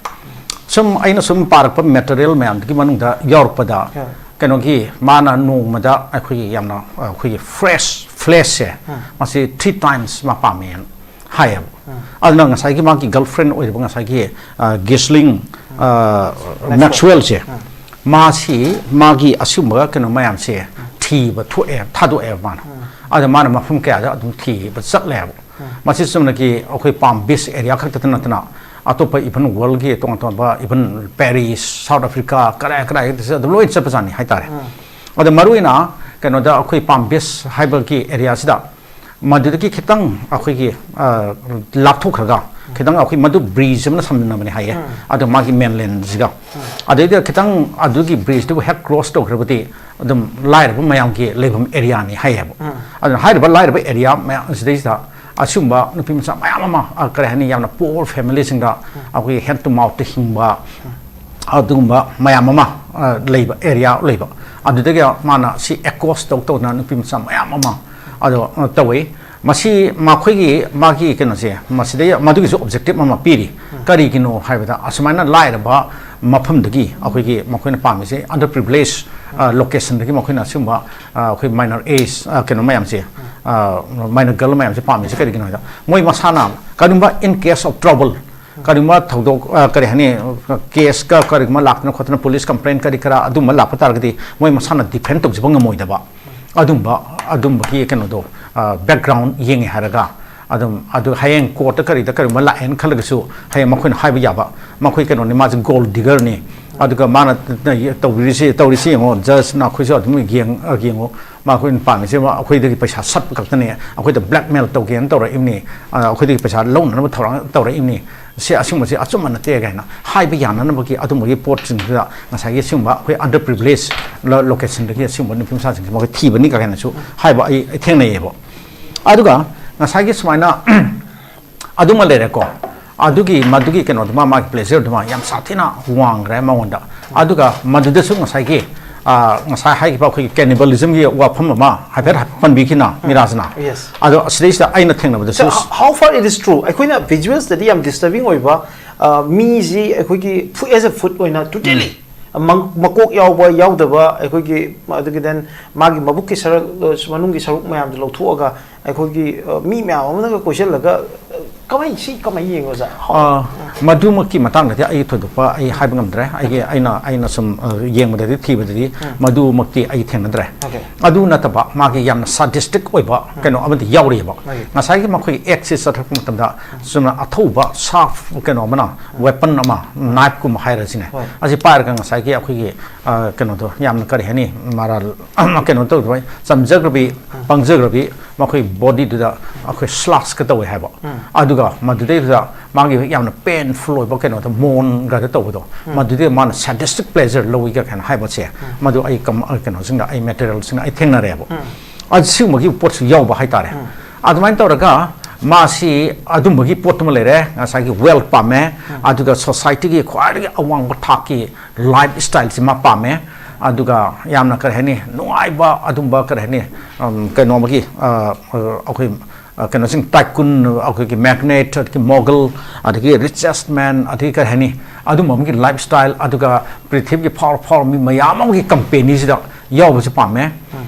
ꯁꯨꯝ ꯑꯩꯅ ꯁꯨꯝ ꯄꯥꯔꯛꯄ material ꯃꯌꯥꯝꯗꯨꯒꯤ ꯃꯅꯨꯡꯗ ꯌꯥꯎꯔꯛꯄꯗ, ꯀꯩꯅꯣꯒꯤ ꯃꯥꯅ ꯅꯣꯡꯃꯗ ꯑꯩꯈꯣꯏꯒꯤ ꯌꯥꯝꯅ, ꯑꯩꯈꯣꯏꯒꯤ fresh flesh ꯁꯦ, ꯃꯁꯤ three times ꯃꯥ ꯄꯥꯝꯃꯦꯅ ꯍꯥꯏꯌꯦꯕ꯫ ꯑꯗꯨꯅ ꯉꯁꯥꯏꯒꯤ ꯃꯥꯒꯤ girlfriend ꯑꯣꯏꯔꯤꯕ ꯉꯁꯥꯏꯒꯤ Ghislaine Maxwell ꯁꯦ, ꯃꯥꯁꯤ ꯃꯥꯒꯤ ꯑꯁꯤꯒꯨꯝꯕ ꯀꯩꯅꯣ ꯃꯌꯥꯝꯁꯦ ꯊꯤꯕ ꯊꯣꯛꯑꯦ, ꯊꯥꯗꯣꯛꯑꯦꯕ ꯃꯥꯅ꯫ ꯑꯗ ꯃꯥꯅ ꯃꯐꯝ ꯀꯌꯥꯗ ꯑꯗꯨꯝ ꯊꯤꯕ ꯆꯠꯂꯦꯕ꯫ ꯃꯁꯤ ꯆꯨꯝꯅꯒꯤ ꯑꯩꯈꯣꯏ Palm Beach area ꯈꯛꯇꯗ ꯅꯠꯇꯅ, ꯑꯇꯣꯞꯄ even world ꯒꯤ ꯇꯣꯉꯥꯟ ꯇꯣꯉꯥꯟꯕ, even Paris, South Africa, ꯀꯗꯥꯏ ꯀꯗꯥꯏꯗꯁꯨ ꯑꯗꯨꯝ ꯂꯣꯏ ꯆꯠꯄꯖꯥꯠꯅꯤ ꯍꯥꯏꯇꯥꯔꯦ꯫ ꯑꯗꯣ ꯃꯔꯨꯑꯣꯏꯅ ꯀꯩꯅꯣꯗ, ꯑꯩꯈꯣꯏ Palm Beach ꯍꯥꯏꯕꯒꯤ area ꯁꯤꯗ, ꯃꯗꯨꯗꯒꯤ ꯈꯤꯇꯪ ꯑꯩꯈꯣꯏꯒꯤ ꯂꯥꯞꯊꯣꯛꯈ꯭ꯔꯒ, ꯈꯤꯇꯪ ꯑꯩꯈꯣꯏ ꯃꯗꯨ bridge ꯑꯃꯅ ꯁꯝꯅꯕꯅꯦ ꯍꯥꯏꯌꯦ꯫ ꯑꯗꯣ ꯃꯥꯒꯤ mainland ꯁꯤꯒ, ꯑꯗꯩꯗ ꯈꯤꯇꯪ ꯑꯗꯨꯒꯤ bridge ꯇꯨꯕꯨ ꯍꯦꯛ cross ꯇꯧꯈ꯭ꯔꯕꯗꯤ ꯑꯗꯨꯝ ꯂꯥꯏꯔꯕ ꯃꯌꯥꯝꯒꯤ ꯂꯩꯐꯝ area ꯅꯤ ꯍꯥꯏꯌꯦꯕ꯫ ꯑꯗꯨꯅ ꯍꯥꯏꯔꯤꯕ ꯂꯥꯏꯔꯕ area ꯃꯌꯥꯝ ꯑꯁꯤꯗꯩꯁꯤꯗ ꯑꯁꯤꯒꯨꯝꯕ ꯅꯨꯄꯤ ꯃꯆꯥ ꯃꯌꯥꯝ ꯑꯃ, ꯀꯔꯤ ꯍꯥꯏꯅꯤ, ꯌꯥꯝꯅ poor family ꯁꯤꯡꯗ ꯑꯩꯈꯣꯏꯒꯤ hand to mouth ꯇ ꯍꯤꯡꯕ, ꯑꯗꯨꯒꯨꯝꯕ ꯃꯌꯥꯝ ꯑꯃ ꯂꯩꯕ area ꯂꯩꯕ, ꯑꯗꯨꯗꯒꯤ ꯃꯥꯅ ꯁꯤ accost ꯇꯧ ꯇꯧꯗꯅ ꯅꯨꯄꯤ ꯃꯆꯥ ꯃꯌꯥꯝ ꯑꯃ ꯑꯗꯣ ꯇꯧꯏ꯫ ꯃꯁꯤ ꯃꯈꯣꯏꯒꯤ, ꯃꯥꯒꯤ ꯀꯩꯅꯣꯁꯦ, ꯃꯁꯤꯗꯩ ꯃꯗꯨꯒꯤꯁꯨ objective ꯑꯃ ꯄꯤꯔꯤ꯫ ꯀꯔꯤꯒꯤꯅꯣ ꯍꯥꯏꯕꯗ, ꯑꯁꯨꯃꯥꯏꯅ ꯂꯥꯏꯔꯕ ꯃꯐꯝꯗꯒꯤ ꯑꯩꯈꯣꯏꯒꯤ ꯃꯈꯣꯏꯅ ꯄꯥꯝꯃꯤꯁꯦ, underprivileged location ꯗꯒꯤ ꯃꯈꯣꯏꯅ ꯑꯁꯤꯒꯨꯝꯕ ꯑꯩꯈꯣꯏ minor age ꯀꯩꯅꯣ ꯃꯌꯥꯝꯁꯦ, minor girl ꯃꯌꯥꯝꯁꯦ ꯄꯥꯝꯃꯤꯁꯦ ꯀꯔꯤꯒꯤꯅꯣ ꯍꯥꯏꯕꯗ, ꯃꯣꯏ ꯃꯁꯥꯅ ꯀꯔꯤꯒꯨꯝꯕ in case of trouble, ꯀꯔꯤꯒꯨꯝꯕ ꯊꯧꯗꯣꯛ, ꯀꯔꯤ ꯍꯥꯏꯅꯤ, case ꯀ ꯀꯔꯤꯒꯨꯝꯕ ꯂꯥꯛꯇꯅ ꯈꯣꯠꯇꯅ, police complaint ꯀꯔꯤ ꯀꯔꯥ ꯑꯗꯨꯝꯕ ꯂꯥꯛꯄ ꯇꯥꯔꯒꯗꯤ ꯃꯣꯏ ꯃꯁꯥꯅ defend ꯇꯧꯖꯕ ꯉꯝꯃꯣꯏꯗꯕ, ꯑꯗꯨꯝꯕ, ꯑꯗꯨꯝꯕꯒꯤ ꯀꯩꯅꯣꯗꯣ, background ꯌꯦꯡꯉꯦ ꯍꯥꯏꯔꯒ, ꯑꯗꯨꯝ ꯑꯗꯨ ꯍꯌꯦꯡ ꯀꯣꯔꯠꯇ ꯀꯔꯤꯗ ꯀꯔꯤꯒꯨꯝꯕ ꯂꯥꯛꯑꯦꯅ ꯈꯜꯂꯒꯁꯨ, ꯍꯌꯦꯡ ꯃꯈꯣꯏꯅ ꯍꯥꯏꯕ ꯌꯥꯕ, ꯃꯈꯣꯏ ꯀꯩꯅꯣꯅꯤ, ꯃꯥꯁꯦ ꯒꯣꯜ ꯗꯤꯒꯔꯅꯤ, ꯑꯗꯨꯒ ꯃꯥꯅ ꯇꯧꯔꯤꯁꯤ ꯇꯧꯔꯤꯁꯤ ꯌꯦꯡꯉꯣ, ꯖꯁꯅ ꯑꯩꯈꯣꯏꯁꯨ ꯑꯗꯨꯝ ꯌꯦꯡ ꯌꯦꯡꯉꯣ, ꯃꯈꯣꯏꯅ ꯄꯥꯝꯃꯤꯁꯦ ꯑꯩꯈꯣꯏꯗꯒꯤ ꯄꯩꯁꯥ ꯁꯠꯄ ꯈꯛꯇꯅꯦ, ꯑꯩꯈꯣꯏꯗ ꯕ꯭ꯂꯦꯛꯃꯦꯜ ꯇꯧꯒꯦꯅ ꯇꯧꯔꯛꯏꯕꯅꯤ, ꯑꯩꯈꯣꯏꯗꯒꯤ ꯄꯩꯁꯥ ꯂꯧꯅꯅꯕ ꯊꯧꯔꯥꯡ ꯇꯧꯔꯛꯏꯕꯅꯤ, ꯁꯤ ꯑꯁꯤꯒꯨꯝꯕꯁꯤ ꯑꯆꯨꯝꯕ ꯅꯠꯇꯦ ꯀꯥꯏꯅ ꯍꯥꯏꯕ ꯌꯥꯅꯅꯕꯒꯤ ꯑꯗꯨꯝꯕꯒꯤ ꯄꯣꯠꯁꯤꯡꯁꯤꯗ ꯉꯁꯥꯏꯒꯤ ꯁꯤꯒꯨꯝꯕ ꯑꯩꯈꯣꯏ ꯑꯟꯗꯔ ꯄ꯭ꯔꯤꯚꯤꯂꯦꯖ ꯂꯣꯀꯦꯁꯟꯗꯒꯤ ꯑꯁꯤꯒꯨꯝꯕ ꯅꯨꯄꯤ ꯃꯆꯥꯁꯤꯡꯁꯦ ꯃꯈꯣꯏ ꯊꯤꯕꯅꯤ ꯀꯥꯏꯅꯁꯨ ꯍꯥꯏꯕ ꯑꯩ ꯑꯩ ꯊꯦꯡꯅꯩꯌꯦꯕ꯫ ꯑꯗꯨꯒ ꯉꯁꯥꯏꯒꯤ ꯁꯨꯃꯥꯏꯅ ꯑꯗꯨꯃ ꯂꯩꯔꯦꯀꯣ, ꯑꯗꯨꯒꯤ ꯃꯗꯨꯒꯤ ꯀꯩꯅꯣꯗꯨꯃ, ꯃꯥꯒꯤ ꯄ꯭ꯂꯦꯖꯔꯗꯨꯃ ꯌꯥꯝ ꯁꯥꯊꯤꯅ ꯋꯥꯡꯈ꯭ꯔꯦ ꯃꯉꯣꯟꯗ꯫ ꯑꯗꯨꯒ ꯃꯗꯨꯗꯁꯨ ꯉꯁꯥꯏꯒꯤ, ꯑ, ꯉꯁꯥꯏ ꯍꯥꯏꯈꯤꯕ ꯑꯩꯈꯣꯏꯒꯤ ꯀꯦꯅꯤꯕꯦꯂꯤꯖꯝꯒꯤ ꯋꯥꯐꯝ ꯑꯃ ꯍꯥꯏꯐꯦꯠ ꯍꯥꯏꯐꯦꯠ ꯄꯟꯕꯤꯈꯤꯅ ꯃꯤꯔꯥꯖꯅ꯫ Yes. ꯑꯗꯣ ꯁꯤꯗꯩꯁꯤꯗ ꯑꯩꯅ ꯊꯦꯡꯅꯕꯗꯁꯨ So, how far it is true? ꯑꯩꯈꯣꯏꯅ ꯚꯤꯖꯨꯋꯦꯜꯁꯇꯗꯤ ꯌꯥꯝ ꯗꯤꯁꯇꯔꯕꯤꯡ ꯑꯣꯏꯕ, ꯑ, ꯃꯤꯁꯤ ꯑꯩꯈꯣꯏꯒꯤ ꯐꯨ ꯑꯦꯁ ꯑꯦ ꯐꯨꯗ ꯑꯣꯏꯅ ꯇꯣꯇꯦꯂꯤ ꯃꯀꯣꯛ ꯌꯥꯎꯕ ꯌꯥꯎꯗꯕ, ꯑꯩꯈꯣꯏꯒꯤ ꯑꯗꯨꯒꯤ ꯗꯦꯟ ꯃꯥꯒꯤ ꯃꯕꯨꯛꯀꯤ ꯁꯔꯨꯛ, ꯃꯅꯨꯡꯒꯤ ꯁꯔꯨꯛ ꯃꯌꯥꯝꯗꯣ ꯂꯧꯊꯣꯛꯑꯒ ꯑꯩꯈꯣꯏꯒꯤ, ꯑ, ꯃꯤ ꯃꯌꯥꯝ ꯑꯃꯅꯒ ꯀꯣꯏꯁꯤꯜꯂꯒ, ꯑ, ꯀꯃꯥꯏ ꯁꯤ ꯀꯃꯥꯏ ꯌꯦꯡꯉꯣ ꯑꯣꯖꯥ? ꯑ, ꯃꯗꯨꯃꯛꯀꯤ ꯃꯇꯥꯡꯗꯗꯤ ꯑꯩ ꯊꯣꯏꯗꯣꯛꯄ ꯑꯩ ꯍꯥꯏꯕ ꯉꯝꯗ꯭ꯔꯦ꯫ ꯑꯩꯒꯤ ꯑꯩꯅ ꯑꯩꯅ ꯁꯨꯝ, ꯑ, ꯌꯦꯡꯕꯗꯗꯤ, ꯊꯤꯕꯗꯗꯤ ꯃꯗꯨꯃꯛꯇꯤ ꯑꯩ ꯊꯦꯡꯅꯗ꯭ꯔꯦ꯫ Okay. ꯑꯗꯨ ꯅꯠꯇꯕ ꯃꯥꯒꯤ ꯌꯥꯝꯅ ꯁꯥꯗꯤꯁꯇꯤꯛ ꯑꯣꯏꯕ ꯀꯩꯅꯣ ꯑꯃꯗꯤ ꯌꯥꯎꯔꯤꯑꯕ꯫ Okay. ꯉꯁꯥꯏꯒꯤ ꯃꯈꯣꯏꯒꯤ ꯑꯦꯛꯁꯤ ꯆꯠꯊꯔꯛꯄ ꯃꯇꯝꯗ ꯆꯨꯝꯅ ꯑꯊꯧꯕ ꯁꯥꯔꯞ ꯀꯩꯅꯣ ꯑꯃꯅ, ꯋꯦꯄꯟ ꯑꯃ, ꯅꯥꯏꯞꯀꯨꯝꯕ ꯍꯥꯏꯔꯁꯤꯅꯦ, ꯍꯣꯏ. ꯑꯁꯤ ꯄꯥꯏꯔꯒ ꯉꯁꯥꯏꯒꯤ ꯑꯩꯈꯣꯏꯒꯤ, ꯑ, ꯀꯩꯅꯣꯗꯣ ꯌꯥꯝꯅ ꯀꯔꯤ ꯍꯥꯏꯅꯤ, ꯃꯔꯥꯜ ꯀꯩꯅꯣ ꯇꯧꯗꯕ, ꯆꯝꯖꯈ꯭ꯔꯕꯤ, ꯄꯪꯖꯈ꯭ꯔꯕꯤ ꯃꯈꯣꯏ ꯕꯣꯗꯤꯗꯨꯗ ꯑꯩꯈꯣꯏ ꯁ꯭ꯂꯥꯁꯀ ꯇꯧꯋꯦ ꯍꯥꯏꯕ꯫ ꯑꯗꯨꯒ ꯃꯗꯨꯗꯩꯗꯨꯗ ꯃꯥꯒꯤ ꯌꯥꯝꯅ ꯄꯦꯟꯐꯨꯜ ꯑꯣꯏꯕ ꯀꯩꯅꯣꯗ ꯃꯣꯟꯒꯗ ꯇꯧꯕꯗꯣ, ꯃꯗꯨꯗꯤ ꯃꯥꯅ ꯁꯦꯗꯤꯁꯇꯤꯛ ꯄ꯭ꯂꯦꯖꯔ ꯂꯧꯏꯒ ꯀꯥꯏꯅ ꯍꯥꯏꯕꯁꯦ, ꯃꯗꯨ ꯑꯩ ꯀꯝ-, ꯑ, ꯀꯩꯅꯣꯁꯤꯡꯗ, ꯑꯩ ꯃꯦꯇꯔꯤꯌꯦꯜꯁꯤꯡꯗ ꯑꯩ ꯊꯦꯡꯅꯔꯦꯕ꯫ ꯑꯁꯤꯒꯨꯝꯕꯒꯤ ꯄꯣꯠꯁꯨ ꯌꯥꯎꯕ ꯍꯥꯏꯇꯥꯔꯦ꯫ ꯑꯗꯨꯃꯥꯏꯅ ꯇꯧꯔꯒ ꯃꯥꯁꯤ ꯑꯗꯨꯝꯕꯒꯤ ꯄꯣꯠꯇꯨꯃ ꯂꯩꯔꯦ, ꯉꯁꯥꯏꯒꯤ ꯋꯦꯜ ꯄꯥꯝꯃꯦ, ꯑꯗꯨꯒ ꯁꯣꯁꯥꯏꯇꯤꯒꯤ ꯈ꯭ꯋꯥꯏꯗꯒꯤ ꯑꯋꯥꯡꯕ ꯊꯥꯛꯀꯤ ꯂꯥꯏꯐ ꯁ꯭ꯇꯥꯏꯜꯁꯤ ꯃꯥ ꯄꯥꯝꯃꯦ꯫ ꯑꯗꯨꯒ ꯌꯥꯝꯅ ꯀꯔꯤ ꯍꯥꯏꯅꯤ, ꯅꯨꯡꯉꯥꯏꯕ ꯑꯗꯨꯝꯕ ꯀꯔꯤ ꯍꯥꯏꯅꯤ, ꯎꯝ, ꯀꯩꯅꯣ ꯑꯃꯒꯤ, ꯑ, ꯑ, ꯑꯩꯈꯣꯏ, ꯑ, ꯀꯩꯅꯣꯁꯤꯡ, ꯇꯥꯏꯀꯨꯟ, ꯑꯩꯈꯣꯏꯒꯤ ꯃꯦꯒꯅꯦꯠ, ꯑꯗꯒꯤ ꯃꯣꯒꯜ, ꯑꯗꯒꯤ ꯔꯤꯆꯦꯁ ꯃꯦꯟ, ꯑꯗꯒꯤ ꯀꯔꯤ ꯍꯥꯏꯅꯤ, ꯑꯗꯨꯝꯕ ꯑꯃꯒꯤ ꯂꯥꯏꯐ ꯁ꯭ꯇꯥꯏꯜ, ꯑꯗꯨꯒ ꯄ꯭ꯔꯤꯊꯤꯕꯤꯒꯤ ꯐꯥꯎꯔ ꯐꯥꯎꯔ ꯃꯤ ꯃꯌꯥꯝ ꯑꯃꯒꯤ ꯀꯝꯄꯦꯅꯤꯁꯤꯗ ꯌꯥꯎꯕꯁꯦ ꯄꯥꯝꯃꯦ꯫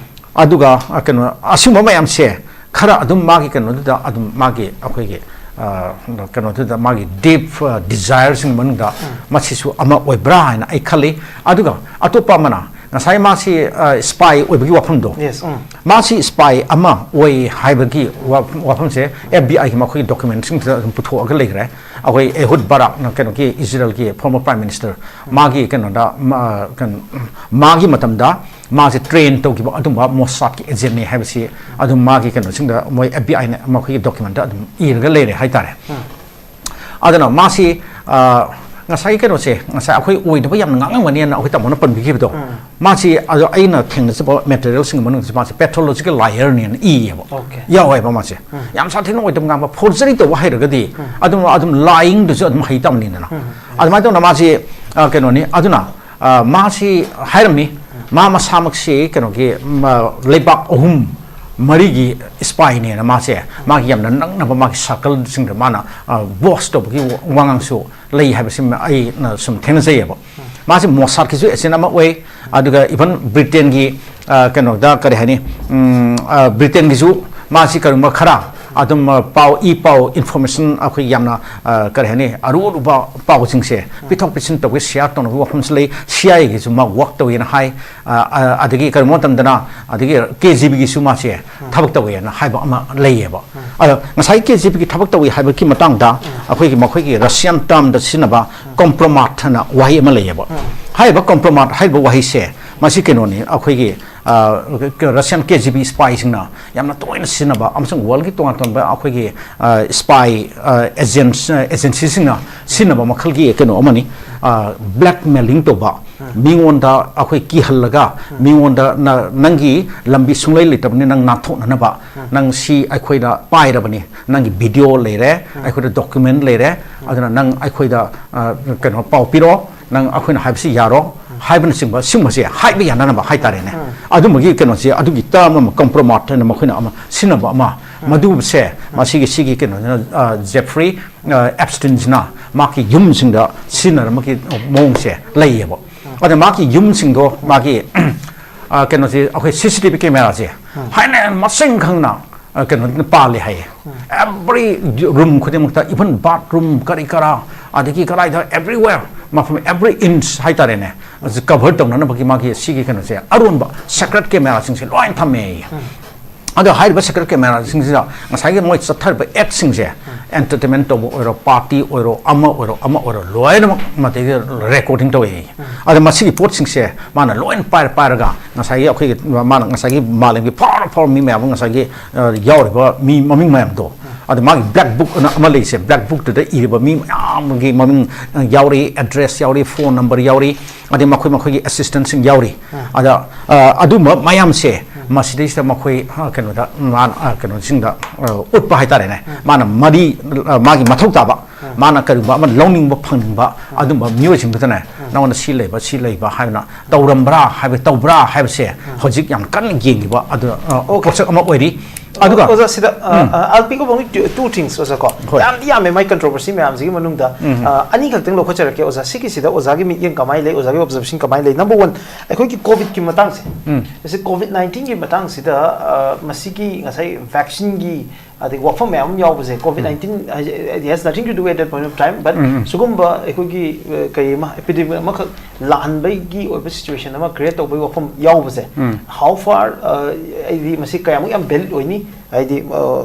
ꯑꯗꯨꯒ, ꯑ, ꯀꯩꯅꯣ, ꯑꯁꯤꯒꯨꯝꯕ ꯃꯌꯥꯝꯁꯦ ꯈꯔ ꯑꯗꯨꯝ ꯃꯥꯒꯤ ꯀꯩꯅꯣꯗꯨꯗ ꯑꯗꯨꯝ ꯃꯥꯒꯤ ꯑꯩꯈꯣꯏꯒꯤ, ꯑ, ꯀꯩꯅꯣꯗꯨꯗ ꯃꯥꯒꯤ ꯗꯤꯞ, ꯑ, ꯗꯤꯖꯥꯌꯔꯁꯤꯡ ꯃꯅꯨꯡꯗ ꯃꯁꯤꯁꯨ ꯑꯃ ꯑꯣꯏꯕ꯭ꯔꯥ ꯍꯥꯏꯅ ꯑꯩ ꯈꯜꯂꯤ꯫ ꯑꯗꯨꯒ ꯑꯇꯣꯞꯄ ꯑꯃꯅ ꯉꯁꯥꯏ ꯃꯥꯁꯤ ꯁ꯭ꯄꯥꯏ ꯑꯣꯏꯕꯒꯤ ꯋꯥꯐꯝꯗꯣ, ꯌꯦꯁ ꯎꯝ ꯃꯥꯁꯤ ꯁ꯭ꯄꯥꯏ ꯑꯃ ꯑꯣꯏ ꯍꯥꯏꯕꯒꯤ ꯋꯥ- ꯋꯥꯐꯝꯁꯦ ꯑꯦꯐ ꯕꯤ ꯑꯥꯏꯒꯤ ꯃꯈꯣꯏꯒꯤ ꯗꯣꯀꯨꯃꯦꯟꯁꯤꯡꯁꯤꯗ ꯑꯗꯨꯝ ꯄꯨꯊꯣꯛꯑꯒ ꯂꯩꯈ꯭ꯔꯦ꯫ ꯑꯩꯈꯣꯏ ꯑꯦꯍꯨꯗ ꯕꯔꯥꯛꯅ, ꯀꯩꯅꯣꯒꯤ, ꯏꯖꯔꯦꯜꯒꯤ ꯐꯣꯔꯃꯔ ꯄ꯭ꯔꯥꯏꯝ ꯃꯤꯅꯤꯁꯇꯔ, ꯃꯥꯒꯤ ꯀꯩꯅꯣꯗ, ꯃꯥ- ꯀꯩꯅꯣ, ꯃꯥꯒꯤ ꯃꯇꯝꯗ ꯃꯥꯁꯦ ꯇ꯭ꯔꯦꯟ ꯇꯧꯈꯤꯕ ꯑꯗꯨꯝꯕ ꯃꯣꯁꯥꯗꯀꯤ ꯑꯦꯖꯦꯟꯅꯦ ꯍꯥꯏꯕꯁꯤ ꯑꯗꯨꯝ ꯃꯥꯒꯤ ꯀꯩꯅꯣꯁꯤꯡꯗ, ꯃꯣꯏ ꯑꯦꯐ ꯕꯤ ꯑꯥꯏꯅ ꯃꯈꯣꯏꯒꯤ ꯗꯣꯀꯨꯃꯦꯟꯗ ꯑꯗꯨꯝ ꯏꯔꯒ ꯂꯩꯔꯦ ꯍꯥꯏꯇꯥꯔꯦ꯫ ꯑꯗꯨꯅ ꯃꯥꯁꯤ, ꯑ, ꯉꯁꯥꯏꯒꯤ ꯀꯩꯅꯣꯁꯦ, ꯉꯁꯥꯏ ꯑꯩꯈꯣꯏ ꯑꯣꯏꯗꯕ ꯌꯥꯝꯅ ꯉꯥꯡꯉꯝꯒꯅꯤꯅ ꯑꯩꯈꯣꯏ ꯇꯥꯃꯣꯅ ꯄꯟꯕꯤꯈꯤꯕꯗꯣ, ꯃꯥꯁꯤ ꯑꯗꯣ ꯑꯩꯅ ꯊꯦꯡꯅꯖꯕ ꯃꯦꯇꯔꯤꯌꯦꯜꯁꯤꯡꯒꯤ ꯃꯅꯨꯡꯗ ꯃꯥꯁꯦ ꯄꯦꯊꯣꯂꯣꯖꯤꯀꯦꯜ ꯂꯥꯏꯌꯔꯅꯦꯅ ꯏꯌꯦꯕ꯫ ꯑꯣꯀꯦ ꯌꯥꯎꯋꯦꯕ ꯃꯥꯁꯦ꯫ ꯌꯥꯝ ꯁꯥꯊꯤꯅ ꯑꯣꯏꯗꯕ ꯉꯥꯡꯕ, ꯐꯣꯔꯖꯔꯤ ꯇꯧꯕ ꯍꯩꯔꯒꯗꯤ ꯑꯗꯨꯝ, ꯑꯗꯨꯝ ꯂꯥꯏꯌꯤꯡꯗꯨꯁꯨ ꯑꯗꯨꯝ ꯍꯩ ꯇꯥꯕꯅꯤꯗꯅ꯫ ꯑꯗꯨꯃꯥꯏꯅ ꯇꯧꯅ ꯃꯥꯁꯤ, ꯑ, ꯀꯩꯅꯣꯅꯤ꯫ ꯑꯗꯨꯅ, ꯑ, ꯃꯥꯁꯤ ꯍꯥꯏꯔꯝꯃꯤ, ꯃꯥ ꯃꯁꯥꯃꯛꯁꯤ ꯀꯩꯅꯣꯒꯤ, ꯃ, ꯂꯩꯕꯥꯛ ꯑꯍꯨꯝ ꯃꯔꯤꯒꯤ ꯁ꯭ꯄꯥꯏꯅꯦꯅ ꯃꯥꯁꯦ, ꯃꯥꯒꯤ ꯌꯥꯝꯅ ꯅꯛꯅꯕ ꯃꯥꯒꯤ ꯁꯥꯔꯀꯜꯁꯤꯡꯗ ꯃꯥꯅ, ꯑ, ꯕꯣꯁ ꯇꯧꯕꯒꯤ ꯋꯥꯉꯥꯡꯁꯨ ꯂꯩ ꯍꯥꯏꯕꯁꯤ ꯑꯩꯅ ꯁꯨꯝ ꯊꯦꯡꯅꯖꯩꯌꯦꯕ꯫ ꯃꯥꯁꯦ ꯃꯣꯁꯥꯗꯀꯤꯁꯨ ꯑꯦꯖꯦꯟ ꯑꯃ ꯑꯣꯏ, ꯑꯗꯨꯒ ꯏꯚꯟ ꯕ꯭ꯔꯤꯇꯦꯟꯒꯤ, ꯑ, ꯀꯩꯅꯣꯗ, ꯀꯔꯤ ꯍꯥꯏꯅꯤ, ꯎꯝ, ꯑ, ꯕ꯭ꯔꯤꯇꯦꯟꯒꯤꯁꯨ ꯃꯥꯁꯤ ꯀꯔꯤꯒꯨꯝꯕ ꯈꯔ ꯑꯗꯨꯝ, ꯑ, ꯄꯥꯎ, ꯏ ꯄꯥꯎ, ꯏꯟꯐꯣꯔꯃꯦꯁꯟ, ꯑꯩꯈꯣꯏ ꯌꯥꯝꯅ, ꯑ, ꯀꯔꯤ ꯍꯥꯏꯅꯤ, ꯑꯔꯨ ꯑꯔꯨꯕ ꯄꯥꯎꯁꯤꯡꯁꯦ ꯄꯤꯊꯣꯛ ꯄꯤꯁꯤꯟ ꯇꯧꯕꯒꯤ, ꯁꯤꯌꯥꯔ ꯇꯧꯅꯕꯒꯤ ꯋꯥꯐꯝꯁꯨ ꯂꯩ꯫ ꯁꯤ ꯑꯥꯏ ꯑꯦꯒꯤꯁꯨ ꯃꯥ ꯋꯥꯛ ꯇꯧꯋꯦꯅ ꯍꯥꯏ꯫ ꯑ, ꯑ, ꯑꯗꯒꯤ ꯀꯔꯤꯒꯨꯝꯕ ꯃꯇꯝꯗꯅ, ꯑꯗꯒꯤ ꯀꯦ ꯖꯤ ꯕꯤꯒꯤꯁꯨ ꯃꯥꯁꯦ ꯊꯕꯛ ꯇꯧꯋꯦꯅ ꯍꯥꯏꯕ ꯑꯃ ꯂꯩꯌꯦꯕ꯫ ꯑꯗꯣ ꯉꯁꯥꯏ ꯀꯦ ꯖꯤ ꯕꯤꯒꯤ ꯊꯕꯛ ꯇꯧꯋꯤ ꯍꯥꯏꯕꯒꯤ ꯃꯇꯥꯡꯗ ꯑꯩꯈꯣꯏꯒꯤ, ꯃꯈꯣꯏꯒꯤ ꯔꯁꯤꯌꯥꯟ ꯇꯔꯝꯗ ꯁꯤꯖꯤꯟꯅꯕ ꯀꯣꯝꯄ꯭ꯔꯣꯃꯥꯠ ꯍꯥꯏꯅ ꯋꯥꯍꯩ ꯑꯃ ꯂꯩꯌꯦꯕ꯫ ꯍꯥꯏꯔꯤꯕ ꯀꯣꯝꯄ꯭ꯔꯣꯃꯥꯠ ꯍꯥꯏꯔꯤꯕ ꯋꯥꯍꯩꯁꯦ, ꯃꯁꯤ ꯀꯩꯅꯣꯅꯤ, ꯑꯩꯈꯣꯏꯒꯤ, ꯑ, ꯔꯁꯤꯌꯥꯟ ꯀꯦ ꯖꯤ ꯕꯤ ꯁ꯭ꯄꯥꯏꯁꯤꯡꯅ ꯌꯥꯝꯅ ꯇꯣꯏꯅ ꯁꯤꯖꯤꯟꯅꯕ ꯑꯃꯁꯨꯡ ꯋꯥꯔꯜꯒꯤ ꯇꯣꯉꯥꯟ ꯇꯣꯉꯥꯟꯕ ꯑꯩꯈꯣꯏꯒꯤ, ꯑ, ꯁ꯭ꯄꯥꯏ, ꯑ, ꯑꯦꯖꯦꯟꯁ-, ꯑ, ꯑꯦꯖꯦꯟꯁꯤꯁꯤꯡꯅ ꯁꯤꯖꯤꯟꯅꯕ ꯃꯈꯜꯒꯤ ꯀꯩꯅꯣ ꯑꯃꯅꯤ꯫ ꯑ, ꯕ꯭ꯂꯦꯛꯃꯦꯂꯤꯡ ꯇꯧꯕ, ꯃꯤꯉꯣꯟꯗ ꯑꯩꯈꯣꯏ ꯀꯤꯍꯜꯂꯒ, ꯃꯤꯉꯣꯟꯗ ꯅ-, ꯅꯪꯒꯤ ꯂꯝꯕꯤ ꯁꯨꯡꯂꯩ ꯂꯩꯇꯕꯅꯤ, ꯅꯪ ꯅꯥꯟꯊꯣꯛꯅꯅꯕ, ꯅꯪ ꯁꯤ ꯑꯩꯈꯣꯏꯅ ꯄꯥꯏꯔꯕꯅꯤ, ꯅꯪꯒꯤ ꯚꯤꯗꯤꯑꯣ ꯂꯩꯔꯦ, ꯑꯩꯈꯣꯏꯗ ꯗꯣꯀꯨꯃꯦꯟ ꯂꯩꯔꯦ, ꯑꯗꯨꯅ ꯅꯪ ꯑꯩꯈꯣꯏꯗ, ꯑ, ꯀꯩꯅꯣ, ꯄꯥꯎ ꯄꯤꯔꯣ, ꯅꯪ ꯑꯩꯈꯣꯏꯅ ꯍꯥꯏꯕꯁꯤ ꯌꯥꯔꯣ ꯍꯥꯏꯕꯅꯆꯤꯡꯕ ꯁꯤꯒꯨꯝꯕꯁꯦ ꯍꯥꯏꯕ ꯌꯥꯅꯅꯕ ꯍꯥꯏꯇꯥꯔꯦꯅꯦ꯫ ꯑꯗꯨꯝꯕꯒꯤ ꯀꯩꯅꯣꯁꯦ, ꯑꯗꯨꯒꯤ ꯇꯔꯝ ꯑꯃ, ꯀꯣꯝꯄ꯭ꯔꯣꯃꯥꯠ ꯍꯥꯏꯅ ꯃꯈꯣꯏꯅ ꯑꯃ ꯁꯤꯖꯤꯟꯅꯕ ꯑꯃ, ꯃꯗꯨꯁꯦ, ꯃꯁꯤꯒꯤ, ꯁꯤꯒꯤ ꯀꯩꯅꯣꯁꯤꯅ, ꯑ, ꯖꯦꯐ꯭ꯔꯤ, ꯑ, ꯑꯦꯞꯁꯇꯤꯟꯁꯤꯅ ꯃꯥꯒꯤ ꯌꯨꯝꯁꯤꯡꯗ ꯁꯤꯖꯤꯟꯅꯔꯝꯕꯒꯤ ꯃꯑꯣꯡꯁꯦ ꯂꯩꯌꯦꯕ꯫ ꯑꯗ ꯃꯥꯒꯤ ꯌꯨꯝꯁꯤꯡꯗꯣ, ꯃꯥꯒꯤ, ꯑ, ꯀꯩꯅꯣꯁꯦ, ꯑꯩꯈꯣꯏ ꯁꯤ ꯁꯤ ꯇꯤ ꯚꯤ ꯀꯦꯃꯦꯔꯥꯁꯦ ꯍꯥꯏꯅ ꯃꯁꯤꯡ ꯈꯪꯅ, ꯑ, ꯀꯩꯅꯣ ꯄꯥꯜꯂꯦ ꯍꯥꯏꯌꯦ꯫ ꯑꯦꯚ꯭ꯔꯤ ꯔꯨꯝ ꯈꯨꯗꯤꯡꯃꯛꯇ, ꯏꯚꯟ ꯕꯥꯠꯔꯨꯝ, ꯀꯔꯤ ꯀꯔꯥ, ꯑꯗꯒꯤ ꯀꯗꯥꯏꯗ, ꯑꯦꯚ꯭ꯔꯤꯋꯦꯌꯔ ꯃꯐꯝ every inch ꯍꯥꯏꯇꯥꯔꯦꯅꯦ, ꯀꯚꯔ ꯇꯧꯅꯅꯕꯒꯤ ꯃꯥꯒꯤ ꯁꯤꯒꯤ ꯀꯩꯅꯣꯁꯦ, ꯑꯔꯣꯟꯕ ꯁꯦꯀ꯭ꯔꯦꯠ ꯀꯦꯃꯦꯔꯥꯁꯤꯡꯁꯦ ꯂꯣꯏꯅ ꯊꯝꯃꯦ꯫ ꯑꯗꯣ ꯍꯥꯏꯔꯤꯕ ꯁꯦꯀ꯭ꯔꯦꯠ ꯀꯦꯃꯦꯔꯥꯁꯤꯡꯁꯤꯗ ꯉꯁꯥꯏꯒꯤ ꯃꯣꯏ ꯆꯠꯊꯔꯤꯕ ꯑꯦꯛꯁꯤꯡꯁꯦ, ꯑꯦꯟꯇꯔꯇꯦꯟꯃꯦꯟ ꯇꯧꯕ ꯑꯣꯏꯔꯣ, ꯄꯥꯔꯇꯤ ꯑꯣꯏꯔꯣ, ꯑꯃ ꯑꯣꯏꯔꯣ, ꯑꯃ ꯑꯣꯏꯔꯣ, ꯂꯣꯏꯅꯃꯛ ꯃꯗꯩꯗ ꯔꯦꯀꯣꯔꯗꯤꯡ ꯇꯧꯋꯦ꯫ ꯑꯗꯣ ꯃꯁꯤꯒꯤ ꯄꯣꯠꯁꯤꯡꯁꯦ ꯃꯥꯅ ꯂꯣꯏꯅ ꯄꯥꯏꯔ ꯄꯥꯏꯔꯒ ꯉꯁꯥꯏꯒꯤ ꯑꯩꯈꯣꯏꯒꯤ, ꯃꯥꯅ ꯉꯁꯥꯏꯒꯤ ꯃꯥꯂꯦꯝꯒꯤ ꯐꯥꯎꯔ ꯐꯥꯎꯔ ꯃꯤ ꯃꯌꯥꯝ ꯑꯃ, ꯉꯁꯥꯏꯒꯤ ꯑ, ꯌꯥꯎꯔꯤꯕ ꯃꯤ ꯃꯃꯤꯡ ꯃꯌꯥꯝꯗꯣ, ꯑꯗ ꯃꯥꯒꯤ ꯕ꯭ꯂꯦꯛ ꯕꯨꯛ ꯑꯅ ꯑꯃ ꯂꯩꯁꯦ, ꯕ꯭ꯂꯦꯛ ꯕꯨꯛꯇꯨꯗ ꯏꯔꯤꯕ ꯃꯤ ꯃꯌꯥꯝꯒꯤ ꯃꯃꯤꯡ, ꯑ, ꯌꯥꯎꯔꯤ, ꯑꯦꯗ꯭ꯔꯦꯁ ꯌꯥꯎꯔꯤ, ꯐꯣꯟ ꯅꯝꯕꯔ ꯌꯥꯎꯔꯤ, ꯑꯗꯩ ꯃꯈꯣꯏ ꯃꯈꯣꯏꯒꯤ ꯑꯦꯁꯤꯁꯇꯦꯟꯁꯤꯡ ꯌꯥꯎꯔꯤ꯫ ꯑꯗ, ꯑ, ꯑꯗꯨꯝꯕ ꯃꯌꯥꯝꯁꯦ ꯃꯁꯤꯗꯩꯁꯤꯗ ꯃꯈꯣꯏ, ꯑ, ꯀꯩꯅꯣꯗ, ꯃꯥꯅ, ꯑ, ꯀꯩꯅꯣꯁꯤꯡꯗ, ꯑ, ꯎꯠꯄ ꯍꯥꯏꯇꯥꯔꯦꯅꯦ꯫ ꯃꯥꯅ ꯃꯔꯤ, ꯑ, ꯃꯥꯒꯤ ꯃꯊꯧ ꯇꯥꯕ, ꯃꯥꯅ ꯀꯔꯤꯒꯨꯝꯕ ꯑꯃ ꯂꯧꯅꯤꯡꯕ ꯐꯪꯅꯤꯡꯕ ꯑꯗꯨꯝꯕ ꯃꯤꯑꯣꯏꯁꯤꯡꯗꯨꯗꯅꯦ, ꯅꯉꯣꯟꯗ ꯁꯤ ꯂꯩꯕ, ꯁꯤ ꯂꯩꯕ ꯍꯥꯏꯕꯅ ꯇꯧꯔꯝꯕ꯭ꯔꯥ ꯍꯥꯏꯕ, ꯇꯧꯕ꯭ꯔꯥ ꯍꯥꯏꯕꯁꯦ ꯍꯧꯖꯤꯛ ꯌꯥꯝ ꯀꯟꯅ ꯌꯦꯡꯉꯤꯕ ꯑꯗꯨ, ꯑ, ꯑꯣꯀꯦ꯫ ꯄꯣꯠꯁꯛ ꯑꯃ ꯑꯣꯏꯔꯤ꯫ ꯑꯗꯨꯒ ꯑꯣꯖꯥ, ꯁꯤꯗ, ꯑ, ꯎꯝ꯫ ꯑ, I'll pick up only two, two things, ꯑꯣꯖꯥ, ꯀꯣ꯫ ꯍꯣꯏ꯫ ꯌꯥꯝꯗꯤ ꯌꯥꯝꯃꯦ ꯃꯥꯏ ꯀꯟꯇ꯭ꯔꯣꯚꯔꯁꯤ ꯃꯌꯥꯝꯁꯤꯒꯤ ꯃꯅꯨꯡꯗ꯫ ꯎꯝ꯫ ꯑ, ꯑꯅꯤꯈꯛꯇꯪ ꯂꯧꯈꯠꯆꯔꯛꯀꯦ, ꯑꯣꯖꯥ꯫ ꯁꯤꯒꯤꯁꯤꯗ ꯑꯣꯖꯥꯒꯤ ꯃꯤꯠꯌꯦꯡ ꯀꯃꯥꯏꯅ ꯂꯩ, ꯑꯣꯖꯥꯒꯤ ꯑꯣꯕꯖꯔꯕꯦꯁꯟ ꯀꯃꯥꯏꯅ ꯂꯩ? ꯅꯝꯕꯔ ꯋꯥꯟ, ꯑꯩꯈꯣꯏꯒꯤ ꯀꯣꯚꯤꯗꯀꯤ ꯃꯇꯥꯡꯁꯦ꯫ ꯎꯝ꯫ ꯁꯤ ꯀꯣꯚꯤꯗ ꯅꯥꯏꯟꯇꯤꯟꯒꯤ ꯃꯇꯥꯡꯁꯤꯗ, ꯑ, ꯃꯁꯤꯒꯤ ꯉꯁꯥꯏ ꯚꯦꯛꯁꯤꯟꯒꯤ ꯑꯗꯒꯤ ꯋꯥꯐꯝ ꯃꯌꯥꯝ ꯑꯃ ꯌꯥꯎꯕꯁꯦ, ꯀꯣꯚꯤꯗ ꯎꯝ꯫ ꯅꯥꯏꯟꯇꯤꯟ ꯍꯥꯏꯁꯦ, it has nothing to do at that point of time, but ꯎꯝ, ꯎꯝ꯫ ꯁꯤꯒꯨꯝꯕ ꯑꯩꯈꯣꯏꯒꯤ, ꯑ, ꯀꯔꯤ ꯑꯃ, epidemic ꯑꯃꯈꯛ ꯂꯥꯛꯍꯟꯕꯒꯤ ꯑꯣꯏꯕ ꯁꯤꯆꯨꯋꯦꯁꯟ ꯑꯃ ꯀ꯭ꯔꯤꯌꯦꯠ ꯇꯧꯕꯒꯤ ꯋꯥꯐꯝ ꯌꯥꯎꯕꯁꯦ, ꯎꯝ꯫ How far, ꯑ, ꯑꯩꯗꯤ ꯃꯁꯤ ꯀꯌꯥꯃꯨꯛ ꯌꯥꯝ ꯚꯦꯂꯤꯗ ꯑꯣꯏꯅꯤ? ꯍꯥꯏꯗꯤ, ꯑ,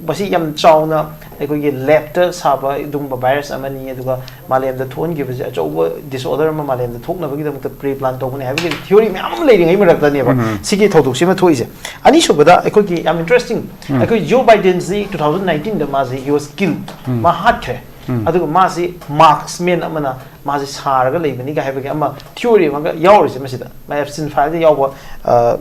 ꯃꯁꯤ ꯌꯥꯝ ꯆꯥꯎꯅ ꯑꯩꯈꯣꯏꯒꯤ ꯂꯦꯕꯇ ꯁꯥꯕ ꯑꯗꯨꯒꯨꯝꯕ ꯚꯥꯏꯔꯁ ꯑꯃꯅꯤ, ꯑꯗꯨꯒ ꯃꯥꯂꯦꯝꯗ ꯊꯣꯛꯍꯟꯈꯤꯕꯁꯦ ꯑꯆꯧꯕ ꯗꯤꯁꯑꯣꯔꯗꯔ ꯑꯃ ꯃꯥꯂꯦꯝꯗ ꯊꯣꯛꯅꯕꯒꯤꯗꯃꯛꯇ ꯄ꯭ꯔꯤ ꯄ꯭ꯂꯥꯟ ꯇꯧꯕꯅꯦ ꯍꯥꯏꯕꯒꯤ ꯊꯤꯑꯣꯔꯤ ꯃꯌꯥꯝ ꯑꯃ ꯂꯩꯔꯤꯉꯩ ꯃꯔꯛꯇꯅꯦꯕ ꯎꯝ꯫ ꯁꯤꯒꯤ ꯊꯧꯗꯣꯛꯁꯤꯃ ꯊꯣꯛꯏꯁꯦ꯫ ꯑꯅꯤꯁꯨꯕꯗ, ꯑꯩꯈꯣꯏꯒꯤ ꯌꯥꯝ ꯏꯟꯇꯔꯦꯁꯇꯤꯡ, ꯎꯝ꯫ ꯑꯩꯈꯣꯏ ꯖꯣ ꯕꯥꯏꯗꯦꯟꯁꯤ ꯇꯨ ꯊꯥꯎꯖꯟ ꯅꯥꯏꯟꯇꯤꯟꯗ ꯃꯥꯁꯦ he was killed, ꯎꯝ꯫ ꯃꯥ ꯍꯥꯠꯈ꯭ꯔꯦ꯫ ꯎꯝ꯫ ꯑꯗꯨꯒ ꯃꯥꯁꯤ ꯃꯥꯔꯛꯁꯃꯦꯟ ꯑꯃꯅ ꯃꯥꯁꯤ ꯁꯥꯔꯒ ꯂꯩꯕꯅꯤꯒ ꯍꯥꯏꯕꯒꯤ ꯑꯃ ꯊꯤꯑꯣꯔꯤ ꯑꯃꯒ ꯌꯥꯎꯔꯤꯁꯦ ꯃꯁꯤꯗ, ꯃꯥꯏ ꯑꯦꯞꯁꯇꯤꯟ ꯐꯥꯏꯜꯗ ꯌꯥꯎꯕ, ꯑ,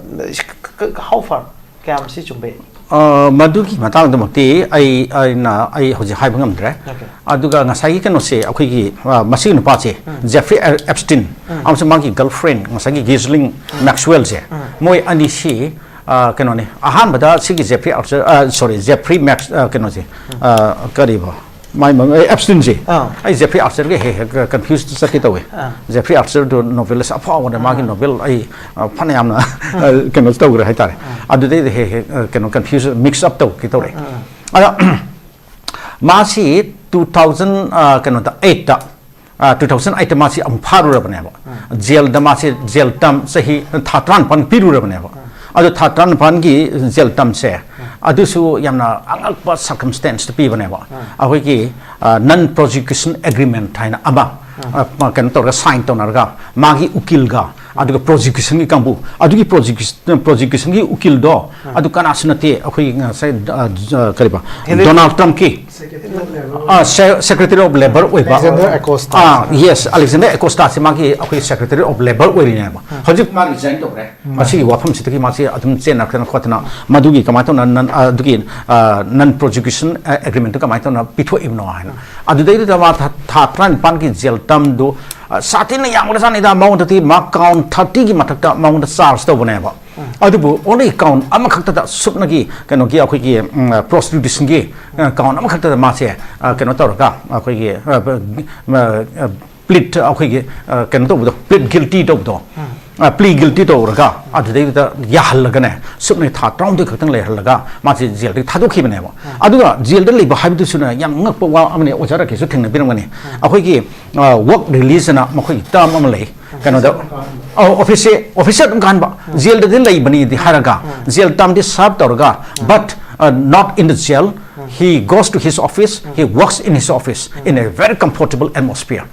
ꯀ-, ꯀ-, how far? ꯀꯌꯥꯝ ꯁꯤ ꯆꯨꯝꯕ ꯌꯥꯏ? ꯑ, ꯃꯗꯨꯒꯤ ꯃꯇꯥꯡꯗꯃꯛꯇꯤ ꯑꯩ, ꯑꯩꯅ, ꯑꯩ ꯍꯧꯖꯤꯛ ꯍꯥꯏꯕ ꯉꯝꯗ꯭ꯔꯦ꯫ ꯑꯣꯀꯦ꯫ ꯑꯗꯨꯒ ꯉꯁꯥꯏꯒꯤ ꯀꯩꯅꯣꯁꯦ, ꯑꯩꯈꯣꯏꯒꯤ, ꯑ, ꯃꯁꯤꯒꯤ ꯅꯨꯄꯥꯁꯦ, ꯎꯝ꯫ ꯖꯦꯐ꯭ꯔꯤ ꯑꯦꯞꯁꯇꯤꯟ, ꯎꯝ꯫ ꯑꯃꯁꯨꯡ ꯃꯥꯒꯤ ꯒꯔꯜꯐ꯭ꯔꯦꯟ, ꯉꯁꯥꯏꯒꯤ ꯒꯤꯖꯂꯤꯡ ꯎꯝ꯫ ꯃꯦꯛꯁꯋꯦꯜꯁꯦ, ꯎꯝ꯫ ꯃꯣꯏ ꯑꯅꯤꯁꯤ, ꯑ, ꯀꯩꯅꯣꯅꯤ, ꯑꯍꯥꯟꯕꯗ ꯁꯤꯒꯤ ꯖꯦꯐ꯭ꯔꯤ ꯑꯥꯔꯆꯔ, ꯑ, ꯁꯣꯔꯤ, ꯖꯦꯐ꯭ꯔꯤ ꯃꯦꯛꯁ-, ꯑ, ꯀꯩꯅꯣꯁꯦ, ꯎꯝ꯫ ꯑ, ꯀꯔꯤꯕ? ꯃꯥꯏ ꯃꯃꯤꯡ, ꯑꯦ, ꯑꯦꯞꯁꯇꯤꯟꯁꯦ꯫ ꯑꯥ꯫ ꯑꯩ ꯖꯦꯐ꯭ꯔꯤ ꯑꯥꯔꯆꯔꯒ ꯍꯦꯛ ꯍꯦꯛ ꯀꯟꯐ꯭ꯌꯨꯁ ꯆꯠꯀꯦ ꯇꯧꯋꯦ꯫ ꯑꯥ꯫ ꯖꯦꯐ꯭ꯔꯤ ꯑꯥꯔꯆꯔꯗꯨ ꯅꯣꯕꯦꯂꯤꯁ ꯑꯐꯥꯎꯕꯅꯦ, ꯃꯥꯒꯤ ꯑꯥ꯫ ꯅꯣꯕꯦꯜ ꯑꯩ, ꯑ, ꯐꯅꯌꯥꯝꯅ, ꯑꯥ꯫ ꯑ, ꯀꯩꯅꯣ ꯇꯧꯈ꯭ꯔꯦ ꯍꯥꯏꯇꯥꯔꯦ꯫ ꯑꯥ꯫ ꯑꯗꯨꯗꯩꯗ ꯍꯦꯛ ꯍꯦꯛ, ꯑ, ꯀꯩꯅꯣ, ꯀꯟꯐ꯭ꯌꯨꯁ, ꯃꯤꯛꯁ ꯑꯞ ꯇꯧꯒꯦ ꯇꯧꯔꯛꯑꯦ꯫ ꯑꯥ, ꯑꯥ꯫ ꯑꯗ, ꯃꯥꯁꯤ ꯇꯨ ꯊꯥꯎꯖꯟ, ꯑ, ꯀꯩꯅꯣꯗ, ꯑꯩꯠꯇ ꯇꯨ ꯊꯥꯎꯖꯟ ꯑꯩꯠꯇ ꯃꯥꯁꯤ ꯑꯃꯨꯛ ꯐꯥꯔꯨꯔꯕꯅꯦꯕ꯫ ꯖꯦꯜꯗ ꯃꯥꯁꯤ ꯖꯦꯜ ꯇꯝ ꯆꯍꯤ ꯊꯥ ꯇꯔꯥꯅꯤꯄꯥꯟ ꯄꯤꯔꯨꯔꯕꯅꯦꯕ꯫ ꯑꯗꯣ ꯊꯥ ꯇꯔꯥꯅꯤꯄꯥꯟꯒꯤ ꯖꯦꯜ ꯇꯝꯁꯦ, ꯑꯗꯨꯁꯨ ꯌꯥꯝꯅ ꯑꯉꯛꯄ ꯁꯔꯀꯝꯁꯇꯦꯟꯁꯇ ꯄꯤꯕꯅꯦꯕ꯫ ꯑꯩꯈꯣꯏꯒꯤ ꯅꯟ ꯄ꯭ꯔꯣꯁꯤꯀ꯭ꯌꯨꯁꯟ ꯑꯦꯒ꯭ꯔꯤꯃꯦꯟꯠ ꯍꯥꯏꯅ ꯑꯃ, ꯑ, ꯀꯩꯅꯣ ꯇꯧꯔꯒ ꯁꯥꯏꯟ ꯇꯧꯅꯔꯒ, ꯃꯥꯒꯤ ꯎꯀꯤꯜꯒ ꯑꯗꯨꯒ ꯄ꯭ꯔꯣꯁꯤꯀ꯭ꯌꯨꯁꯟꯒꯤ ꯀꯥꯡꯕꯨ, ꯑꯗꯨꯒꯤ ꯄ꯭ꯔꯣꯁꯤꯀ꯭ꯌꯨꯁꯟ ꯄ꯭ꯔꯣꯁꯤꯀ꯭ꯌꯨꯁꯟꯒꯤ ꯎꯀꯤꯜꯗꯣ, ꯑꯗꯨ ꯀꯅꯥꯁꯨ ꯅꯠꯇꯦ, ꯑꯩꯈꯣꯏꯒꯤ ꯉꯁꯥꯏ, ꯑ, ꯑ, ꯀꯔꯤꯕ, ꯗꯣꯅꯥꯜꯗ ꯇ꯭ꯔꯝꯞꯀꯤ ꯁꯦꯀ꯭ꯔꯦꯇꯔꯤ ꯑꯣꯐ ꯂꯦꯕꯔ ꯑꯣꯏꯕ꯫ ꯑꯦꯂꯦꯛꯖꯦꯟꯗꯔ ꯑꯦꯀꯣꯁꯇꯥ꯫ ꯑꯥ, ꯌꯦꯁ, ꯑꯂꯦꯛꯖꯦꯟꯗꯔ ꯑꯦꯀꯣꯁꯇꯥꯁꯤ ꯃꯥꯒꯤ ꯑꯩꯈꯣꯏ ꯁꯦꯀ꯭ꯔꯦꯇꯔꯤ ꯑꯣꯐ ꯂꯦꯕꯔ ꯑꯣꯏꯔꯤꯅꯦꯕ꯫ ꯍꯧꯖꯤꯛ ꯃꯥ ꯔꯤꯖꯥꯏꯟ ꯇꯧꯈ꯭ꯔꯦ꯫ ꯃꯁꯤꯒꯤ ꯋꯥꯐꯝꯁꯤꯗꯒꯤ ꯃꯥꯁꯤ ꯑꯗꯨꯝ ꯆꯦꯟꯅꯔꯛꯇꯅ ꯈꯣꯠꯇꯅ, ꯃꯗꯨꯒꯤ ꯀꯃꯥꯏꯅ ꯇꯧꯅ ꯅꯟ-, ꯑꯗꯨꯒꯤ, ꯑ, ꯅꯟ ꯄ꯭ꯔꯣꯁꯤꯀ꯭ꯌꯨꯁꯟ ꯑꯦꯒ꯭ꯔꯤꯃꯦꯟꯠꯇꯨ ꯀꯃꯥꯏꯅ ꯇꯧꯅ ꯄꯤꯊꯣꯛꯏꯕꯅꯣ ꯍꯥꯏꯅ꯫ ꯑꯗꯨꯗꯩꯗꯨꯗ ꯃꯥ ꯊꯥ, ꯊꯥ ꯇꯔꯥꯅꯤꯄꯥꯟꯒꯤ ꯖꯦꯜ ꯇꯝꯗꯨ, ꯑ, ꯁꯥꯊꯤꯅ ꯌꯥꯝꯈ꯭ꯔꯖꯥꯠꯅꯤꯗ꯫ ꯃꯉꯣꯟꯗꯗꯤ ꯃꯥ ꯀꯥꯎꯟ ꯊꯥꯔꯇꯤꯒꯤ ꯃꯊꯛꯇ ꯃꯉꯣꯟꯗ ꯆꯥꯔꯖ ꯇꯧꯕꯅꯦꯕ꯫ ꯑꯗꯨꯕꯨ ꯑꯣꯟꯂꯤ ꯀꯥꯎꯟ ꯑꯃꯈꯛꯇꯗ ꯁꯨꯞꯅꯒꯤ ꯀꯩꯅꯣꯒꯤ ꯑꯩꯈꯣꯏꯒꯤ, ꯎꯝ, ꯄ꯭ꯔꯣꯁꯇꯤꯇ꯭ꯌꯨꯁꯟꯒꯤ, ꯑ, ꯀꯥꯎꯟ ꯑꯃꯈꯛꯇꯗ ꯃꯥꯁꯦ, ꯑ, ꯀꯩꯅꯣ ꯇꯧꯔꯒ ꯑꯩꯈꯣꯏꯒꯤ, ꯑ, ꯑ, ꯄ꯭ꯂꯤꯠ ꯑꯩꯈꯣꯏꯒꯤ, ꯑ, ꯀꯩꯅꯣ ꯇꯧꯕꯗꯣ, ꯄ꯭ꯂꯤꯠ ꯒꯤꯜꯇꯤ ꯇꯧꯕꯗꯣ, ꯄ꯭ꯂꯤ ꯒꯤꯜꯇꯤ ꯇꯧꯔꯒ ꯑꯗꯨꯗꯩꯗꯨꯗ ꯌꯥꯍꯜꯂꯒꯅꯦ, ꯁꯨꯞꯅꯒꯤ ꯊꯥ ꯇꯔꯥꯍꯨꯝꯗꯣꯏ ꯈꯛꯇꯪ ꯂꯩꯍꯜꯂꯒ ꯃꯥꯁꯦ ꯖꯦꯜꯗꯒꯤ ꯊꯥꯗꯣꯛꯈꯤꯕꯅꯦꯕ꯫ ꯑꯗꯨꯒ ꯖꯦꯜꯗ ꯂꯩꯕ ꯍꯥꯏꯕꯗꯨꯁꯨꯅ ꯌꯥꯝ ꯉꯛꯄ ꯋꯥ ꯑꯃꯅꯤ, ꯑꯣꯖꯥ ꯔꯥꯀꯦꯁꯁꯨ ꯊꯦꯡꯅꯕꯤꯔꯝꯒꯅꯤ꯫ ꯑꯩꯈꯣꯏꯒꯤ, ꯑ, ꯋꯥꯔꯛ ꯔꯤꯂꯤꯖ ꯑꯅ ꯃꯈꯣꯏꯒꯤ ꯇꯔꯝ ꯑꯃ ꯂꯩ꯫ ꯀꯩꯅꯣꯗ, ꯑ, ꯑꯣꯐꯤꯁꯁꯦ, ꯑꯣꯐꯤꯁꯁꯦ ꯑꯗꯨꯝ ꯀꯥꯍꯟꯕ, ꯖꯦꯜꯗꯗꯤ ꯂꯩꯕꯅꯤꯗꯤ ꯍꯥꯏꯔꯒ, ꯖꯦꯜ ꯇꯥꯝꯗꯤ ꯁꯥꯔꯚ ꯇꯧꯔꯒ, but, uh, not in the jail, he goes to his office, he works in his office in a very comfortable atmosphere.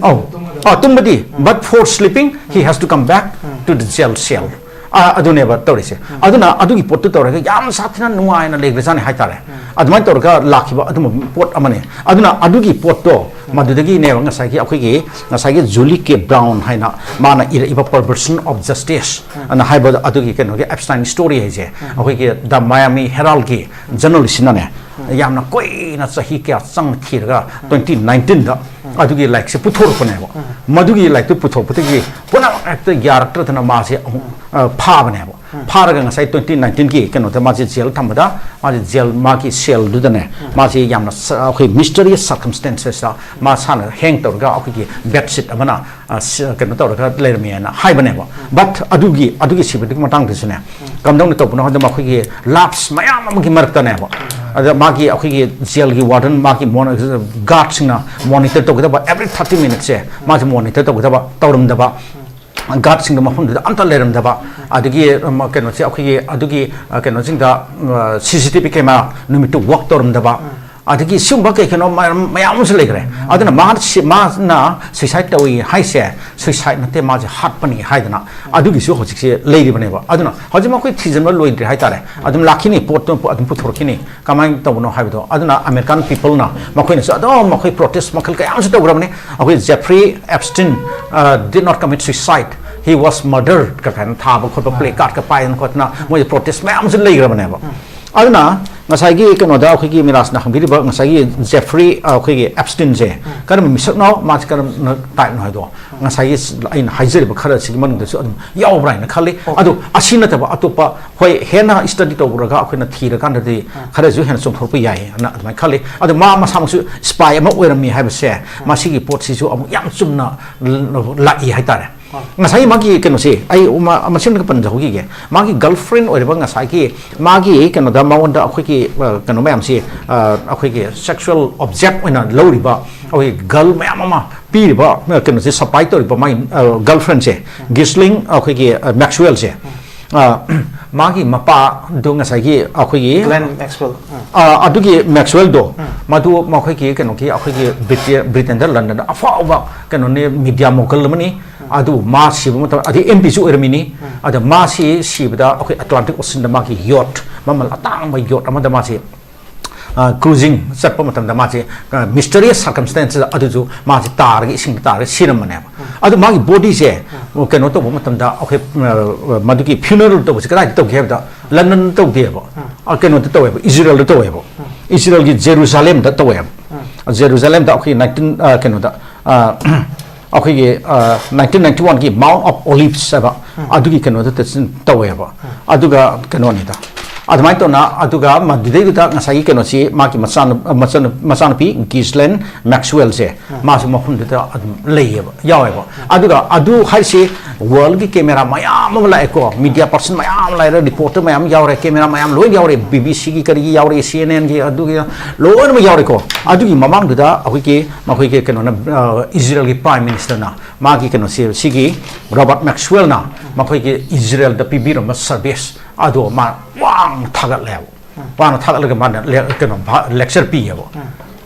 ꯑꯧ, ꯑ, ꯇꯨꯝꯕꯗꯤ, but for sleeping he has to come back to the jail cell. ꯑ, ꯑꯗꯨꯅꯦꯕ ꯇꯧꯔꯤꯁꯦ꯫ ꯑꯗꯨꯅ ꯑꯗꯨꯒꯤ ꯄꯣꯠꯇꯨ ꯇꯧꯔꯒ ꯌꯥꯝ ꯁꯥꯊꯤꯅ ꯅꯨꯡꯉꯥꯏꯅ ꯂꯩꯈ꯭ꯔꯖꯥꯠꯅꯤ ꯍꯥꯏꯇꯥꯔꯦ꯫ ꯑꯗꯨꯃꯥꯏꯅ ꯇꯧꯔꯒ ꯂꯥꯛꯈꯤꯕ ꯑꯗꯨꯝꯕ ꯄꯣꯠ ꯑꯃꯅꯤ꯫ ꯑꯗꯨꯅ ꯑꯗꯨꯒꯤ ꯄꯣꯠꯇꯣ, ꯃꯗꯨꯗꯒꯤꯅꯦꯕ ꯉꯁꯥꯏꯒꯤ ꯑꯩꯈꯣꯏꯒꯤ, ꯉꯁꯥꯏꯒꯤ ꯖꯨꯂꯤ ꯀꯦ ꯕ꯭ꯔꯥꯎꯟ ꯍꯥꯏꯅ ꯃꯥꯅ ꯏꯔꯛꯏꯕ Perversion of Justice ꯑꯅ ꯍꯥꯏꯕ ꯑꯗꯨꯒꯤ ꯀꯩꯅꯣꯒꯤ ꯑꯦꯞꯁꯇꯥꯏꯟ ꯁ꯭ꯇꯣꯔꯤ ꯍꯥꯏꯁꯦ, ꯑꯩꯈꯣꯏꯒꯤ ꯗ ꯃꯌꯥꯃꯤ ꯍꯦꯔꯥꯜꯒꯤ ꯖꯔꯅꯦꯂꯤꯁꯁꯤꯅꯅꯦ, ꯌꯥꯝꯅ ꯀꯨꯏꯅ ꯆꯍꯤ ꯀꯌꯥ ꯆꯪꯅ ꯊꯤꯔꯒ ꯇ꯭ꯋꯦꯟꯇꯤ ꯅꯥꯏꯟꯇꯤꯟꯗ ꯑꯗꯨꯒꯤ ꯂꯥꯏꯔꯤꯛꯁꯦ ꯄꯨꯊꯣꯔꯛꯄꯅꯦꯕ꯫ ꯃꯗꯨꯒꯤ ꯂꯥꯏꯔꯤꯛꯇꯨ ꯄꯨꯊꯣꯛꯄꯗꯒꯤ ꯄꯨꯝꯅꯃꯛ ꯍꯦꯛꯇ ꯌꯥꯔꯛꯇ꯭ꯔꯗꯅ ꯃꯥꯁꯦ ꯑꯃꯨꯛ, ꯑ, ꯐꯥꯕꯅꯦꯕ꯫ ꯐꯥꯔꯒ ꯉꯁꯥꯏ ꯇ꯭ꯋꯦꯟꯇꯤ ꯅꯥꯏꯟꯇꯤꯟꯒꯤ ꯀꯩꯅꯣꯗ ꯃꯥꯁꯦ ꯖꯦꯜ ꯊꯝꯕꯗ, ꯃꯥꯁꯦ ꯖꯦꯜ, ꯃꯥꯒꯤ ꯁꯦꯜꯗꯨꯗꯅꯦ, ꯃꯥꯁꯦ ꯌꯥꯝꯅ ꯁ-, ꯑꯩꯈꯣꯏ ꯃꯤꯁꯇꯔꯤꯌꯁ ꯁꯔꯀꯝꯁꯇꯦꯟꯁꯦꯁꯇ ꯃꯥ ꯁꯥꯅ ꯍꯦꯡ ꯇꯧꯔꯒ ꯑꯩꯈꯣꯏꯒꯤ ꯕꯦꯗꯁꯤꯠ ꯑꯃꯅ, ꯑ, ꯁ-, ꯀꯩꯅꯣ ꯇꯧꯔꯒ ꯂꯩꯔꯝꯃꯦꯅ ꯍꯥꯏꯕꯅꯦꯕ꯫ ꯕꯠ ꯑꯗꯨꯒꯤ, ꯑꯗꯨꯒꯤ ꯁꯤꯕꯗꯨꯒꯤ ꯃꯇꯥꯡꯗꯁꯨꯅꯦ, ꯀꯝꯗꯧꯅ ꯇꯧꯕꯅꯣ ꯍꯥꯏꯕꯗ ꯃꯈꯣꯏꯒꯤ ꯂꯥꯞꯁ ꯃꯌꯥꯝ ꯑꯃꯒꯤ ꯃꯔꯛꯇꯅꯦꯕ, ꯑꯗ ꯃꯥꯒꯤ, ꯑꯩꯈꯣꯏꯒꯤ ꯖꯦꯜꯒꯤ ꯋꯥꯔꯗꯟ, ꯃꯥꯒꯤ ꯃꯣꯟ-, ꯒꯥꯔꯗꯁꯤꯡꯅ ꯃꯣꯅꯤꯇꯔ ꯇꯧꯒꯗꯕ, ꯑꯦꯕ꯭ꯔꯤ ꯊꯥꯔꯇꯤ ꯃꯤꯅꯤꯠꯁꯦ ꯃꯥꯁꯦ ꯃꯣꯅꯤꯇꯔ ꯇꯧꯒꯗꯕ, ꯇꯧꯔꯝꯗꯕ, ꯒꯥꯔꯗꯁꯤꯡꯗꯣ ꯃꯐꯝꯗꯨꯗ ꯑꯝꯇ ꯂꯩꯔꯝꯗꯕ, ꯑꯗꯒꯤ, ꯎꯝ, ꯀꯩꯅꯣꯁꯦ, ꯑꯩꯈꯣꯏꯒꯤ ꯑꯗꯨꯒꯤ, ꯑ, ꯀꯩꯅꯣꯁꯤꯡꯗ, ꯁꯤ ꯁꯤ ꯇꯤ ꯚꯤ ꯀꯦꯃꯦꯔꯥ ꯅꯨꯃꯤꯠꯇꯨ ꯋꯥꯛ ꯇꯧꯔꯝꯗꯕ, ꯑꯗꯒꯤ ꯁꯤꯒꯨꯝꯕ ꯀꯩ ꯀꯩꯅꯣ ꯃꯌꯥꯝ, ꯃꯌꯥꯝ ꯑꯃꯁꯨ ꯂꯩꯈ꯭ꯔꯦ꯫ ꯑꯗꯨꯅ ꯃꯥ ꯁꯤ-, ꯃꯥꯅ ꯁꯨꯏꯁꯥꯏꯠ ꯇꯧꯏ ꯍꯥꯏꯁꯦ, ꯁꯨꯏꯁꯥꯏꯠ ꯅꯠꯇꯦ, ꯃꯥꯁꯦ ꯍꯥꯠꯄꯅꯤ ꯍꯥꯏꯗꯅ ꯑꯗꯨꯒꯤꯁꯨ ꯍꯧꯖꯤꯛꯁꯦ ꯂꯩꯔꯤꯕꯅꯦꯕ꯫ ꯑꯗꯨꯅ ꯍꯧꯖꯤꯛ ꯃꯈꯣꯏ ꯊꯤꯖꯤꯟꯕ ꯂꯣꯏꯗ꯭ꯔꯤ ꯍꯥꯏꯇꯥꯔꯦ꯫ ꯑꯗꯨꯝ ꯂꯥꯛꯈꯤꯅꯤ, ꯄꯣꯠꯇꯨ ꯑꯗꯨꯝ ꯄꯨꯊꯣꯔꯛꯈꯤꯅꯤ꯫ ꯀꯃꯥꯏꯅ ꯇꯧꯕꯅꯣ ꯍꯥꯏꯕꯗꯣ, ꯑꯗꯨꯅ American people ꯅ ꯃꯈꯣꯏꯅꯁꯨ ꯑꯗꯨꯝ ꯃꯈꯣꯏ ꯄ꯭ꯔꯣꯇꯦꯁ ꯃꯈꯜ ꯀꯌꯥ ꯑꯃꯁꯨ ꯇꯧꯈ꯭ꯔꯕꯅꯤ꯫ ꯑꯩꯈꯣꯏ Jeffrey Epstein, ꯑ, did not commit suicide, he was murdered ꯀ ꯀꯥꯏꯅ ꯊꯥꯕ ꯈꯣꯠꯄ, ꯄ꯭ꯂꯦ ꯀꯥꯔꯠꯀ ꯄꯥꯏꯗꯅ ꯈꯣꯠꯇꯅ ꯃꯣꯏ ꯄ꯭ꯔꯣꯇꯦꯁ ꯃꯌꯥꯝ ꯑꯃꯁꯨ ꯂꯩꯈ꯭ꯔꯕꯅꯦꯕ꯫ ꯑꯗꯨꯅ ꯉꯁꯥꯏꯒꯤ ꯀꯩꯅꯣꯗ ꯑꯩꯈꯣꯏꯒꯤ ꯃꯤꯔꯥꯖꯅ ꯍꯪꯕꯤꯔꯤꯕ ꯉꯁꯥꯏꯒꯤ Jeffrey, ꯑ, ꯑꯩꯈꯣꯏꯒꯤ Epstein ꯁꯦ ꯀꯔꯝꯕ ꯃꯤꯁꯛꯅꯣ, ꯃꯥꯁꯦ ꯀꯔꯝꯕ ꯇꯥꯏꯞꯅꯣ ꯍꯥꯏꯗꯣ ꯉꯁꯥꯏꯒꯤ ꯑꯩꯅ ꯍꯥꯏꯖꯔꯤꯕ ꯈꯔꯁꯤꯒꯤ ꯃꯅꯨꯡꯗꯁꯨ ꯑꯗꯨꯝ ꯌꯥꯎꯕ꯭ꯔꯥ ꯍꯥꯏꯅ ꯈꯜꯂꯤ꯫ ꯑꯗꯨ ꯑꯁꯤ ꯅꯠꯇꯕ ꯑꯇꯣꯞꯄ, ꯍꯣꯏ, ꯍꯦꯟꯅ ꯁ꯭ꯇꯗꯤ ꯇꯧꯔꯒ ꯑꯩꯈꯣꯏꯅ ꯊꯤꯔꯀꯥꯟꯗꯗꯤ ꯈꯔꯁꯨ ꯍꯦꯟꯅ ꯆꯣꯡꯊꯣꯔꯛꯄ ꯌꯥꯏ ꯑꯅ ꯑꯗꯨꯃꯥꯏꯅ ꯈꯜꯂꯤ꯫ ꯑꯗꯨ ꯃꯥ ꯃꯁꯥꯃꯛꯁꯨ ꯁ꯭ꯄꯥꯏ ꯑꯃ ꯑꯣꯏꯔꯝꯃꯤ ꯍꯥꯏꯕꯁꯦ ꯃꯁꯤꯒꯤ ꯄꯣꯠꯁꯤꯁꯨ ꯑꯃꯨꯛ ꯌꯥꯝ ꯆꯨꯝꯅ ꯂ-, ꯂꯥꯛꯏ ꯍꯥꯏꯇꯥꯔꯦ꯫ ꯉꯁꯥꯏꯒꯤ ꯃꯥꯒꯤ ꯀꯩꯅꯣꯁꯦ ꯑꯩ ꯃ-, ꯃꯁꯤꯃꯒ ꯄꯟꯖꯍꯧꯈꯤꯒꯦ꯫ ꯃꯥꯒꯤ ꯒꯔꯜꯐ꯭ꯔꯦꯟ ꯑꯣꯏꯔꯤꯕ ꯉꯁꯥꯏꯒꯤ ꯃꯥꯒꯤ ꯀꯩꯅꯣꯗ ꯃꯉꯣꯟꯗ ꯑꯩꯈꯣꯏꯒꯤ, ꯑ, ꯀꯩꯅꯣ ꯃꯌꯥꯝꯁꯤ, ꯑ, ꯑꯩꯈꯣꯏꯒꯤ ꯁꯦꯛꯁꯨꯋꯦꯜ ꯑꯣꯕꯖꯦꯛ ꯑꯣꯏꯅ ꯂꯧꯔꯤꯕ ꯑꯩꯈꯣꯏꯒꯤ ꯒꯔꯜ ꯃꯌꯥꯝ ꯑꯃ ꯄꯤꯔꯤꯕ, ꯑ, ꯀꯩꯅꯣꯁꯦ, ꯁꯄ꯭ꯂꯥꯏ ꯇꯧꯔꯤꯕ ꯃꯥꯒꯤ, ꯑ, ꯒꯔꯜꯐ꯭ꯔꯦꯟꯁꯦ, ꯒꯤꯁꯂꯤꯡ, ꯑꯩꯈꯣꯏꯒꯤ, ꯑ, ꯃꯦꯛꯁꯋꯦꯜꯁꯦ, ꯑ, ꯃꯥꯒꯤ ꯃꯄꯥꯗꯣ ꯉꯁꯥꯏꯒꯤ ꯑꯩꯈꯣꯏꯒꯤ, Glenn Maxwell꯫ ꯑ, ꯑꯗꯨꯒꯤ ꯃꯦꯛꯁꯋꯦꯜꯗꯣ, ꯃꯗꯨ ꯃꯈꯣꯏꯒꯤ ꯀꯩꯅꯣꯒꯤ, ꯑꯩꯈꯣꯏꯒꯤ ꯕ꯭ꯔꯤꯇꯦ-, ꯕ꯭ꯔꯤꯇꯦꯟꯗ, ꯂꯟꯗꯟꯗ ꯑꯐꯥꯎꯕ ꯀꯩꯅꯣꯅꯤ, ꯃꯤꯗꯤꯌꯥ ꯃꯣꯒꯜ ꯑꯃꯅꯤ꯫ ꯑꯗꯨ ꯃꯥ ꯁꯤꯕ ꯃꯇꯝ, ꯑꯗꯩ ꯑꯦꯝ ꯄꯤꯁꯨ ꯑꯣꯏꯔꯝꯃꯤꯅꯤ꯫ ꯑꯗ ꯃꯥꯁꯤ ꯁꯤꯕꯗ ꯑꯩꯈꯣꯏ ꯑꯦꯠꯂꯥꯟꯇꯤꯛ ꯑꯣꯁꯤꯟꯗ ꯃꯥꯒꯤ ꯌꯣꯠ, ꯃꯃꯜ ꯑꯇꯥꯡꯕ ꯌꯣꯠ ꯑꯃꯗ ꯃꯥꯁꯤ, ꯑ, ꯀ꯭ꯔꯨꯖꯤꯡ ꯆꯠꯄ ꯃꯇꯝꯗ ꯃꯥꯁꯤ, ꯑ, ꯃꯤꯁꯇꯔꯤꯌꯁ ꯁꯔꯀꯝꯁꯇꯦꯟꯁꯇ ꯑꯗꯨꯁꯨ ꯃꯥꯁꯤ ꯇꯥꯔꯒ, ꯏꯁꯤꯡꯗ ꯇꯥꯔꯒ ꯁꯤꯔꯝꯕꯅꯦꯕ꯫ ꯑꯗꯨ ꯃꯥꯒꯤ ꯕꯣꯗꯤꯁꯦ ꯀꯩꯅꯣ ꯇꯧꯕ ꯃꯇꯝꯗ ꯑꯩꯈꯣꯏ, ꯑ, ꯃꯗꯨꯒꯤ ꯐ꯭ꯌꯨꯅꯔꯦꯜ ꯇꯧꯕꯁꯦ ꯀꯗꯥꯏꯗ ꯇꯧꯒꯦ ꯍꯥꯏꯕꯗ ꯂꯟꯗꯟꯗ ꯇꯧꯗꯦꯕ꯫ ꯑ, ꯀꯩꯅꯣꯗ ꯇꯧꯋꯦꯕ, ꯏꯖꯔꯦꯜꯗ ꯇꯧꯋꯦꯕ꯫ ꯏꯖꯔꯦꯜꯒꯤ ꯖꯦꯔꯨꯁꯥꯂꯦꯝꯗ ꯇꯧꯋꯦꯕ꯫ ꯖꯦꯔꯨꯁꯥꯂꯦꯝꯗ ꯑꯩꯈꯣꯏꯒꯤ ꯅꯥꯏꯟꯇꯤꯟ, ꯑ, ꯀꯩꯅꯣꯗ, ꯑ, ꯑꯩꯈꯣꯏꯒꯤ, ꯑ, ꯅꯥꯏꯟꯇꯤꯟ ꯅꯥꯏꯟꯇꯤ ꯋꯥꯟꯒꯤ Mount of Olives ꯍꯥꯏꯕ ꯑꯗꯨꯒꯤ ꯀꯩꯅꯣꯗ ꯇꯧꯋꯦꯕ꯫ ꯑꯗꯨꯒ ꯀꯩꯅꯣꯅꯤꯗ, ꯑꯗꯨꯃꯥꯏꯅ ꯇꯧꯅ, ꯑꯗꯨꯒ ꯃꯗꯨꯗꯩꯗꯨꯗ ꯉꯁꯥꯏꯒꯤ ꯀꯩꯅꯣꯁꯤ, ꯃꯥꯒꯤ ꯃꯆꯥꯅꯨ-, ꯃꯆꯥꯅꯨ-, ꯃꯆꯥꯅꯨꯄꯤ ꯒꯤꯁꯂꯦꯟ ꯃꯦꯛꯁꯋꯦꯜꯁꯦ, ꯃꯥꯁꯨ ꯃꯐꯝꯗꯨꯗ ꯑꯗꯨꯝ ꯂꯩꯌꯦꯕ, ꯌꯥꯎꯋꯦꯕ꯫ ꯑꯗꯨꯒ ꯑꯗꯨ ꯍꯥꯏꯁꯤ, ꯋꯥꯔꯜꯒꯤ ꯀꯦꯃꯦꯔꯥ ꯃꯌꯥꯝ ꯑꯃ ꯂꯥꯛꯑꯦꯀꯣ, ꯃꯤꯗꯤꯌꯥ ꯄꯥꯔꯁꯟ ꯃꯌꯥꯝ ꯑꯃ ꯂꯥꯛꯑꯦ, ꯔꯤꯄꯣꯔꯇꯔ ꯃꯌꯥꯝ ꯌꯥꯎꯔꯦ, ꯀꯦꯃꯦꯔꯥ ꯃꯌꯥꯝ ꯂꯣꯏ ꯌꯥꯎꯔꯦ, ꯕꯤ ꯕꯤ ꯁꯤꯒꯤ, ꯀꯔꯤꯒꯤ ꯌꯥꯎꯔꯦ, ꯁꯤ ꯑꯦꯟ ꯑꯦꯟꯒꯤ, ꯑꯗꯨꯒꯤ ꯂꯣꯏꯅꯃꯛ ꯌꯥꯎꯔꯦꯀꯣ꯫ ꯑꯗꯨꯒꯤ ꯃꯃꯥꯡꯗꯨꯗ ꯑꯩꯈꯣꯏꯒꯤ, ꯃꯈꯣꯏꯒꯤ ꯀꯩꯅꯣꯅ, ꯑ, ꯏꯖꯔꯦꯜꯒꯤ ꯄ꯭ꯔꯥꯏꯝ ꯃꯤꯅꯤꯁꯇꯔꯅ ꯃꯥꯒꯤ ꯀꯩꯅꯣꯁꯤ, ꯁꯤꯒꯤ ꯔꯣꯕꯥꯔꯠ ꯃꯦꯛꯁꯋꯦꯜꯅ ꯃꯈꯣꯏꯒꯤ ꯏꯖꯔꯦꯜꯗ ꯄꯤꯕꯤꯔꯝꯕ ꯁꯔꯚꯤꯁ ꯑꯗꯣ ꯃꯥ ꯋꯥꯡꯅ ꯊꯥꯒꯠꯂꯦꯕ꯫ ꯋꯥꯡꯅ ꯊꯥꯒꯠꯂꯒ ꯃꯥꯅ ꯂꯦ-, ꯀꯩꯅꯣ, ꯚꯥ-, lecture ꯄꯤꯌꯦꯕ꯫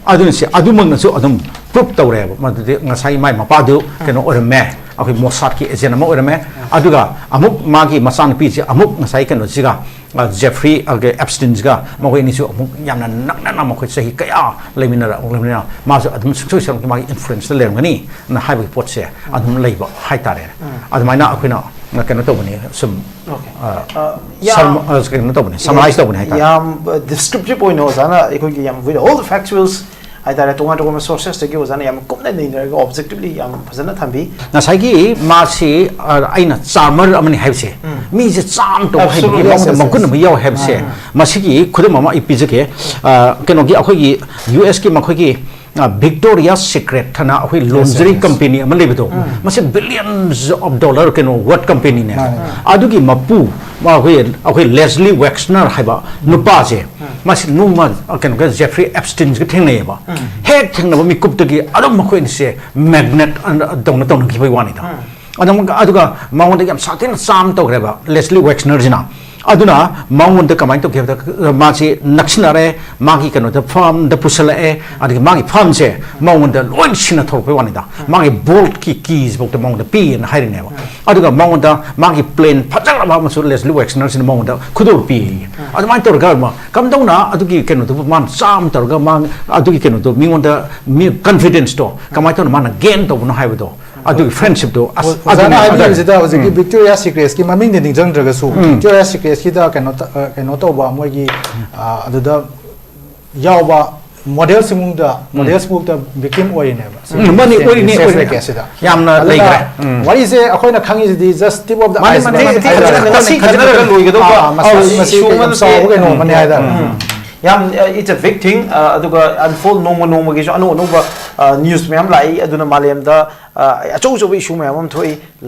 ꯑꯗꯨꯅ ꯁꯤ ꯑꯗꯨꯃꯛꯅꯁꯨ ꯑꯗꯨꯝ prove ꯇꯧꯔꯦꯕ꯫ ꯃꯗꯨꯗꯤ ꯉꯁꯥꯏ ꯃꯥꯏ ꯃꯄꯥꯗꯨ ꯀꯩꯅꯣ ꯑꯣꯏꯔꯝꯃꯦ, ꯑꯩꯈꯣꯏ ꯃꯣꯁꯥꯗꯀꯤ ꯑꯦꯖꯦꯟ ꯑꯃ ꯑꯣꯏꯔꯝꯃꯦ꯫ ꯑꯗꯨꯒ ꯑꯃꯨꯛ ꯃꯥꯒꯤ ꯃꯆꯥꯅꯨꯄꯤꯁꯦ ꯑꯃꯨꯛ ꯉꯁꯥꯏ ꯀꯩꯅꯣꯁꯤꯒ, ꯑ, ꯖꯦꯐ꯭ꯔꯤ, ꯑ, ꯑꯦꯞꯁꯇꯤꯟꯁꯤꯒ ꯃꯈꯣꯏ ꯑꯅꯤꯁꯨ ꯑꯃꯨꯛ ꯌꯥꯝꯅ ꯅꯛꯅꯅ ꯃꯈꯣꯏ ꯆꯍꯤ ꯀꯌꯥ ꯂꯩꯃꯤꯟꯅꯔꯛꯂꯕꯅꯤꯅ ꯃꯥꯁꯨ ꯑꯗꯨꯝ ꯁꯨꯡꯁꯣꯏ ꯁꯣꯏꯗꯅ ꯃꯥꯒꯤ influence ꯂꯩꯔꯝꯒꯅꯤ꯫ ꯅ ꯍꯥꯏꯕꯒꯤ ꯄꯣꯠꯁꯦ ꯑꯗꯨꯝ ꯂꯩꯕ ꯍꯥꯏꯇꯥꯔꯦ꯫ ꯑꯗꯨꯃꯥꯏꯅ ꯑꯩꯈꯣꯏꯅ ꯀꯩꯅꯣ ꯇꯧꯕꯅꯤ, ꯁꯨꯝ, Okay. ꯑ, ꯑ, ꯌꯥꯝ- ꯁꯔꯃ-, ꯑ, ꯀꯩꯅꯣ ꯇꯧꯕꯅꯤ, summarize ꯇꯧꯕꯅꯤ ꯍꯥꯏꯇꯥꯔꯦ꯫ ꯌꯥꯝ descriptive ꯑꯣꯏꯅ ꯑꯣꯖꯥꯅ ꯑꯩꯈꯣꯏꯒꯤ ꯌꯥꯝ with all the factuals ꯍꯥꯏꯇꯥꯔꯦ, ꯇꯣꯉꯥꯟ ꯇꯣꯉꯥꯟꯕ sourcesꯇꯒꯤ ꯑꯣꯖꯥꯅ ꯌꯥꯝ ꯀꯨꯞꯅ ꯅꯩꯅꯔꯒ objectively ꯌꯥꯝ ꯐꯖꯅ ꯊꯝꯕꯤ꯫ ꯉꯁꯥꯏꯒꯤ ꯃꯥꯁꯤ, ꯑ, ꯑꯩꯅ charmer ꯑꯃꯅꯤ ꯍꯥꯏꯕꯁꯦ, ꯃꯤꯁꯦ charm ꯇꯧꯕ ꯍꯩꯕꯒꯤ Absolutely. ꯃꯉꯣꯟꯗ Yes, yes, ꯃꯒꯨꯟ yes. ꯑꯃ ꯌꯥꯎꯋꯦ ꯍꯥꯏꯕꯁꯦ, ꯃꯁꯤꯒꯤ ꯈꯨꯗꯝ ꯑꯃ ꯑꯩ ꯄꯤꯖꯒꯦ꯫ ꯑ, ꯀꯩꯅꯣꯒꯤ ꯑꯩꯈꯣꯏꯒꯤ ꯌꯨ ꯑꯦꯁꯀꯤ ꯃꯈꯣꯏꯒꯤ, ꯑ, ꯚꯤꯛꯇꯣꯔꯤꯌꯥ ꯁꯤꯀ꯭ꯔꯦꯠ ꯍꯥꯏꯅ ꯑꯩꯈꯣꯏ lingerie yes. company ꯑꯃ ꯂꯩꯕꯗꯣ, ꯃꯁꯤ billions of dollar ꯀꯩꯅꯣ worth companyꯅꯦ꯫ ꯃꯥꯅꯦ꯫ ꯑꯗꯨꯒꯤ ꯃꯄꯨ, ꯃꯥ ꯑꯩꯈꯣꯏ, ꯑꯩꯈꯣꯏ ꯂꯦꯁꯂꯤ ꯋꯦꯛꯁꯅꯔ ꯍꯥꯏꯕ ꯅꯨꯄꯥꯁꯦ, ꯃꯥꯁꯤ ꯅꯣꯡꯃ, ꯑ, ꯀꯩꯅꯣꯒ ꯖꯦꯐ꯭ꯔꯤ ꯑꯦꯞꯁꯇꯤꯟꯒ ꯊꯦꯡꯅꯩꯌꯦꯕ꯫ ꯍꯦꯛ ꯊꯦꯡꯅꯕ ꯃꯤꯀꯨꯞꯇꯒꯤ ꯑꯗꯨꯝ ꯃꯈꯣꯏ ꯑꯅꯤꯁꯦ magnet ꯇꯧꯅ ꯇꯧꯅꯈꯤꯕꯒꯤ ꯋꯥꯅꯤꯗ꯫ ꯑꯗꯨꯝ, ꯑꯗꯨꯒ ꯃꯉꯣꯟꯗ ꯌꯥꯝ ꯁꯥꯊꯤꯅ charm ꯇꯧꯈ꯭ꯔꯦꯕ ꯂꯦꯁꯂꯤ ꯋꯦꯛꯁꯅꯔꯁꯤꯅ꯫ ꯑꯗꯨꯅ ꯃꯉꯣꯟꯗ ꯀꯃꯥꯏꯅ ꯇꯧꯒꯦ ꯍꯥꯏꯕꯗ, ꯃꯥꯁꯤ ꯅꯛꯁꯤꯟꯅꯔꯦ, ꯃꯥꯒꯤ ꯀꯩꯅꯣꯗ farmꯗ ꯄꯨꯁꯜꯂꯛꯑꯦ, ꯑꯗꯒꯤ ꯃꯥꯒꯤ farmꯁꯦ ꯃꯉꯣꯟꯗ ꯂꯣꯏ ꯁꯤꯟꯅ ꯊꯣꯛꯂꯛꯄꯩ ꯋꯥꯅꯤꯗ꯫ ꯃꯥꯒꯤ boatꯀꯤ keysꯐꯥꯎꯗ ꯃꯉꯣꯟꯗ ꯄꯤꯌꯦꯅ ꯍꯥꯏꯔꯤꯅꯦꯕ꯫ ꯑꯗꯨꯒ ꯃꯉꯣꯟꯗ ꯃꯥꯒꯤ plane ꯐꯖꯈ꯭ꯔꯕ ꯑꯃꯁꯨ ꯂꯦꯁꯂꯤ ꯋꯦꯛꯁꯅꯔꯁꯤꯅ ꯃꯉꯣꯟꯗ ꯈꯨꯗꯣꯜ ꯄꯤꯌꯦ꯫ ꯑꯗꯨꯃꯥꯏꯅ ꯇꯧꯔꯒ ꯃꯥ ꯀꯝꯗꯧꯅ ꯑꯗꯨꯒꯤ ꯀꯩꯅꯣꯗꯨꯕꯨ ꯃꯥꯅ charm ꯇꯧꯔꯒ ꯃꯥ ꯑꯗꯨꯒꯤ ꯀꯩꯅꯣꯗꯣ ꯃꯤꯉꯣꯟꯗ ꯃꯤ confidenceꯇꯣ ꯀꯃꯥꯏꯅ ꯇꯧꯅ ꯃꯥꯅ gain ꯇꯧꯕꯅꯣ ꯍꯥꯏꯕꯗꯣ, ꯑꯗꯨꯒꯤ friendshipꯇꯣ, ꯑꯁ, ꯑꯣꯖꯥꯅ ꯑꯗꯨꯅꯦ, ꯍꯥꯏꯕꯤꯔꯤꯁꯤꯗ ꯑꯗꯨꯅꯦ꯫ ꯍꯧꯖꯤꯛꯀꯤ ꯚꯤꯛꯇꯣꯔꯤꯌꯥ ꯁꯤꯀ꯭ꯔꯦꯠꯁꯀꯤ ꯃꯃꯤꯡꯗꯤ ꯅꯤꯡꯁꯤꯡꯗ꯭ꯔꯒꯁꯨ, ꯚꯤꯛꯇꯣꯔꯤꯌꯥ ꯁꯤꯀ꯭ꯔꯦꯠꯁꯀꯤꯗ ꯀꯩꯅꯣ ꯇ-, ꯑ, ꯀꯩꯅꯣ ꯇꯧꯕ ꯃꯣꯏꯒꯤ, ꯑ, ꯑꯗꯨꯗ ꯌꯥꯎꯕ ꯃꯣꯗꯦꯜꯁꯤꯃꯨꯛꯇ ꯃꯣꯗꯦꯜꯁꯤꯃꯨꯛꯇ ꯚꯤꯛꯇꯤꯝ ꯑꯣꯏꯔꯤꯅꯦꯕ꯫ ꯎꯝ, ꯃꯥꯅꯤ, ꯑꯣꯏꯔꯤꯅꯦ, ꯁꯦꯁ ꯑꯣꯏꯔꯤꯅꯦ꯫ ꯂꯩꯀꯦꯁꯁꯤꯗ꯫ ꯌꯥꯝꯅ ꯑꯗꯨꯅ ꯂꯩꯈ꯭ꯔꯦ꯫ ꯎꯝ꯫ ꯋꯥꯔꯤꯁꯦ ꯑꯩꯈꯣꯏꯅ ꯈꯪꯉꯤꯁꯤꯗꯤ just tip of the ꯃꯥꯅꯤ, iceberg ꯃꯥꯅꯤ, ꯍꯥꯏꯇꯥꯔꯦ꯫ ꯈꯖꯤꯛ ꯈꯖꯤꯛ ꯈꯖꯤꯛ ꯈꯖꯤꯛ ꯂꯣꯏꯒꯗꯧꯕ ꯑꯥ, ꯃꯁꯤ, issue ꯃꯁꯤ ꯑꯃ ꯌꯥꯝ ꯅꯠꯇꯦ꯫ ꯆꯥꯎꯕ ꯀꯩꯅꯣ ꯎꯝ, ꯑꯃꯅꯦ ꯎꯝ, ꯍꯥꯏꯇꯥꯔꯦ꯫ ꯎꯝ, ꯎꯝ꯫ ꯌꯥꯝ, uh, it's a big thing, uh, ꯑꯗꯨꯒ unfold ꯅꯣꯡꯃ ꯅꯣꯡꯃꯒꯤꯁꯨ ꯑꯅꯧ ꯑꯅꯧꯕ, uh, news ꯃꯌꯥꯝ ꯂꯥꯛꯏ꯫ ꯑꯗꯨꯅ ꯃꯥꯂꯦꯝꯗ, uh, ꯑꯆꯧ ꯑꯆꯧꯕ issue ꯃꯌꯥꯝ ꯑꯃ ꯊꯣꯛꯏ꯫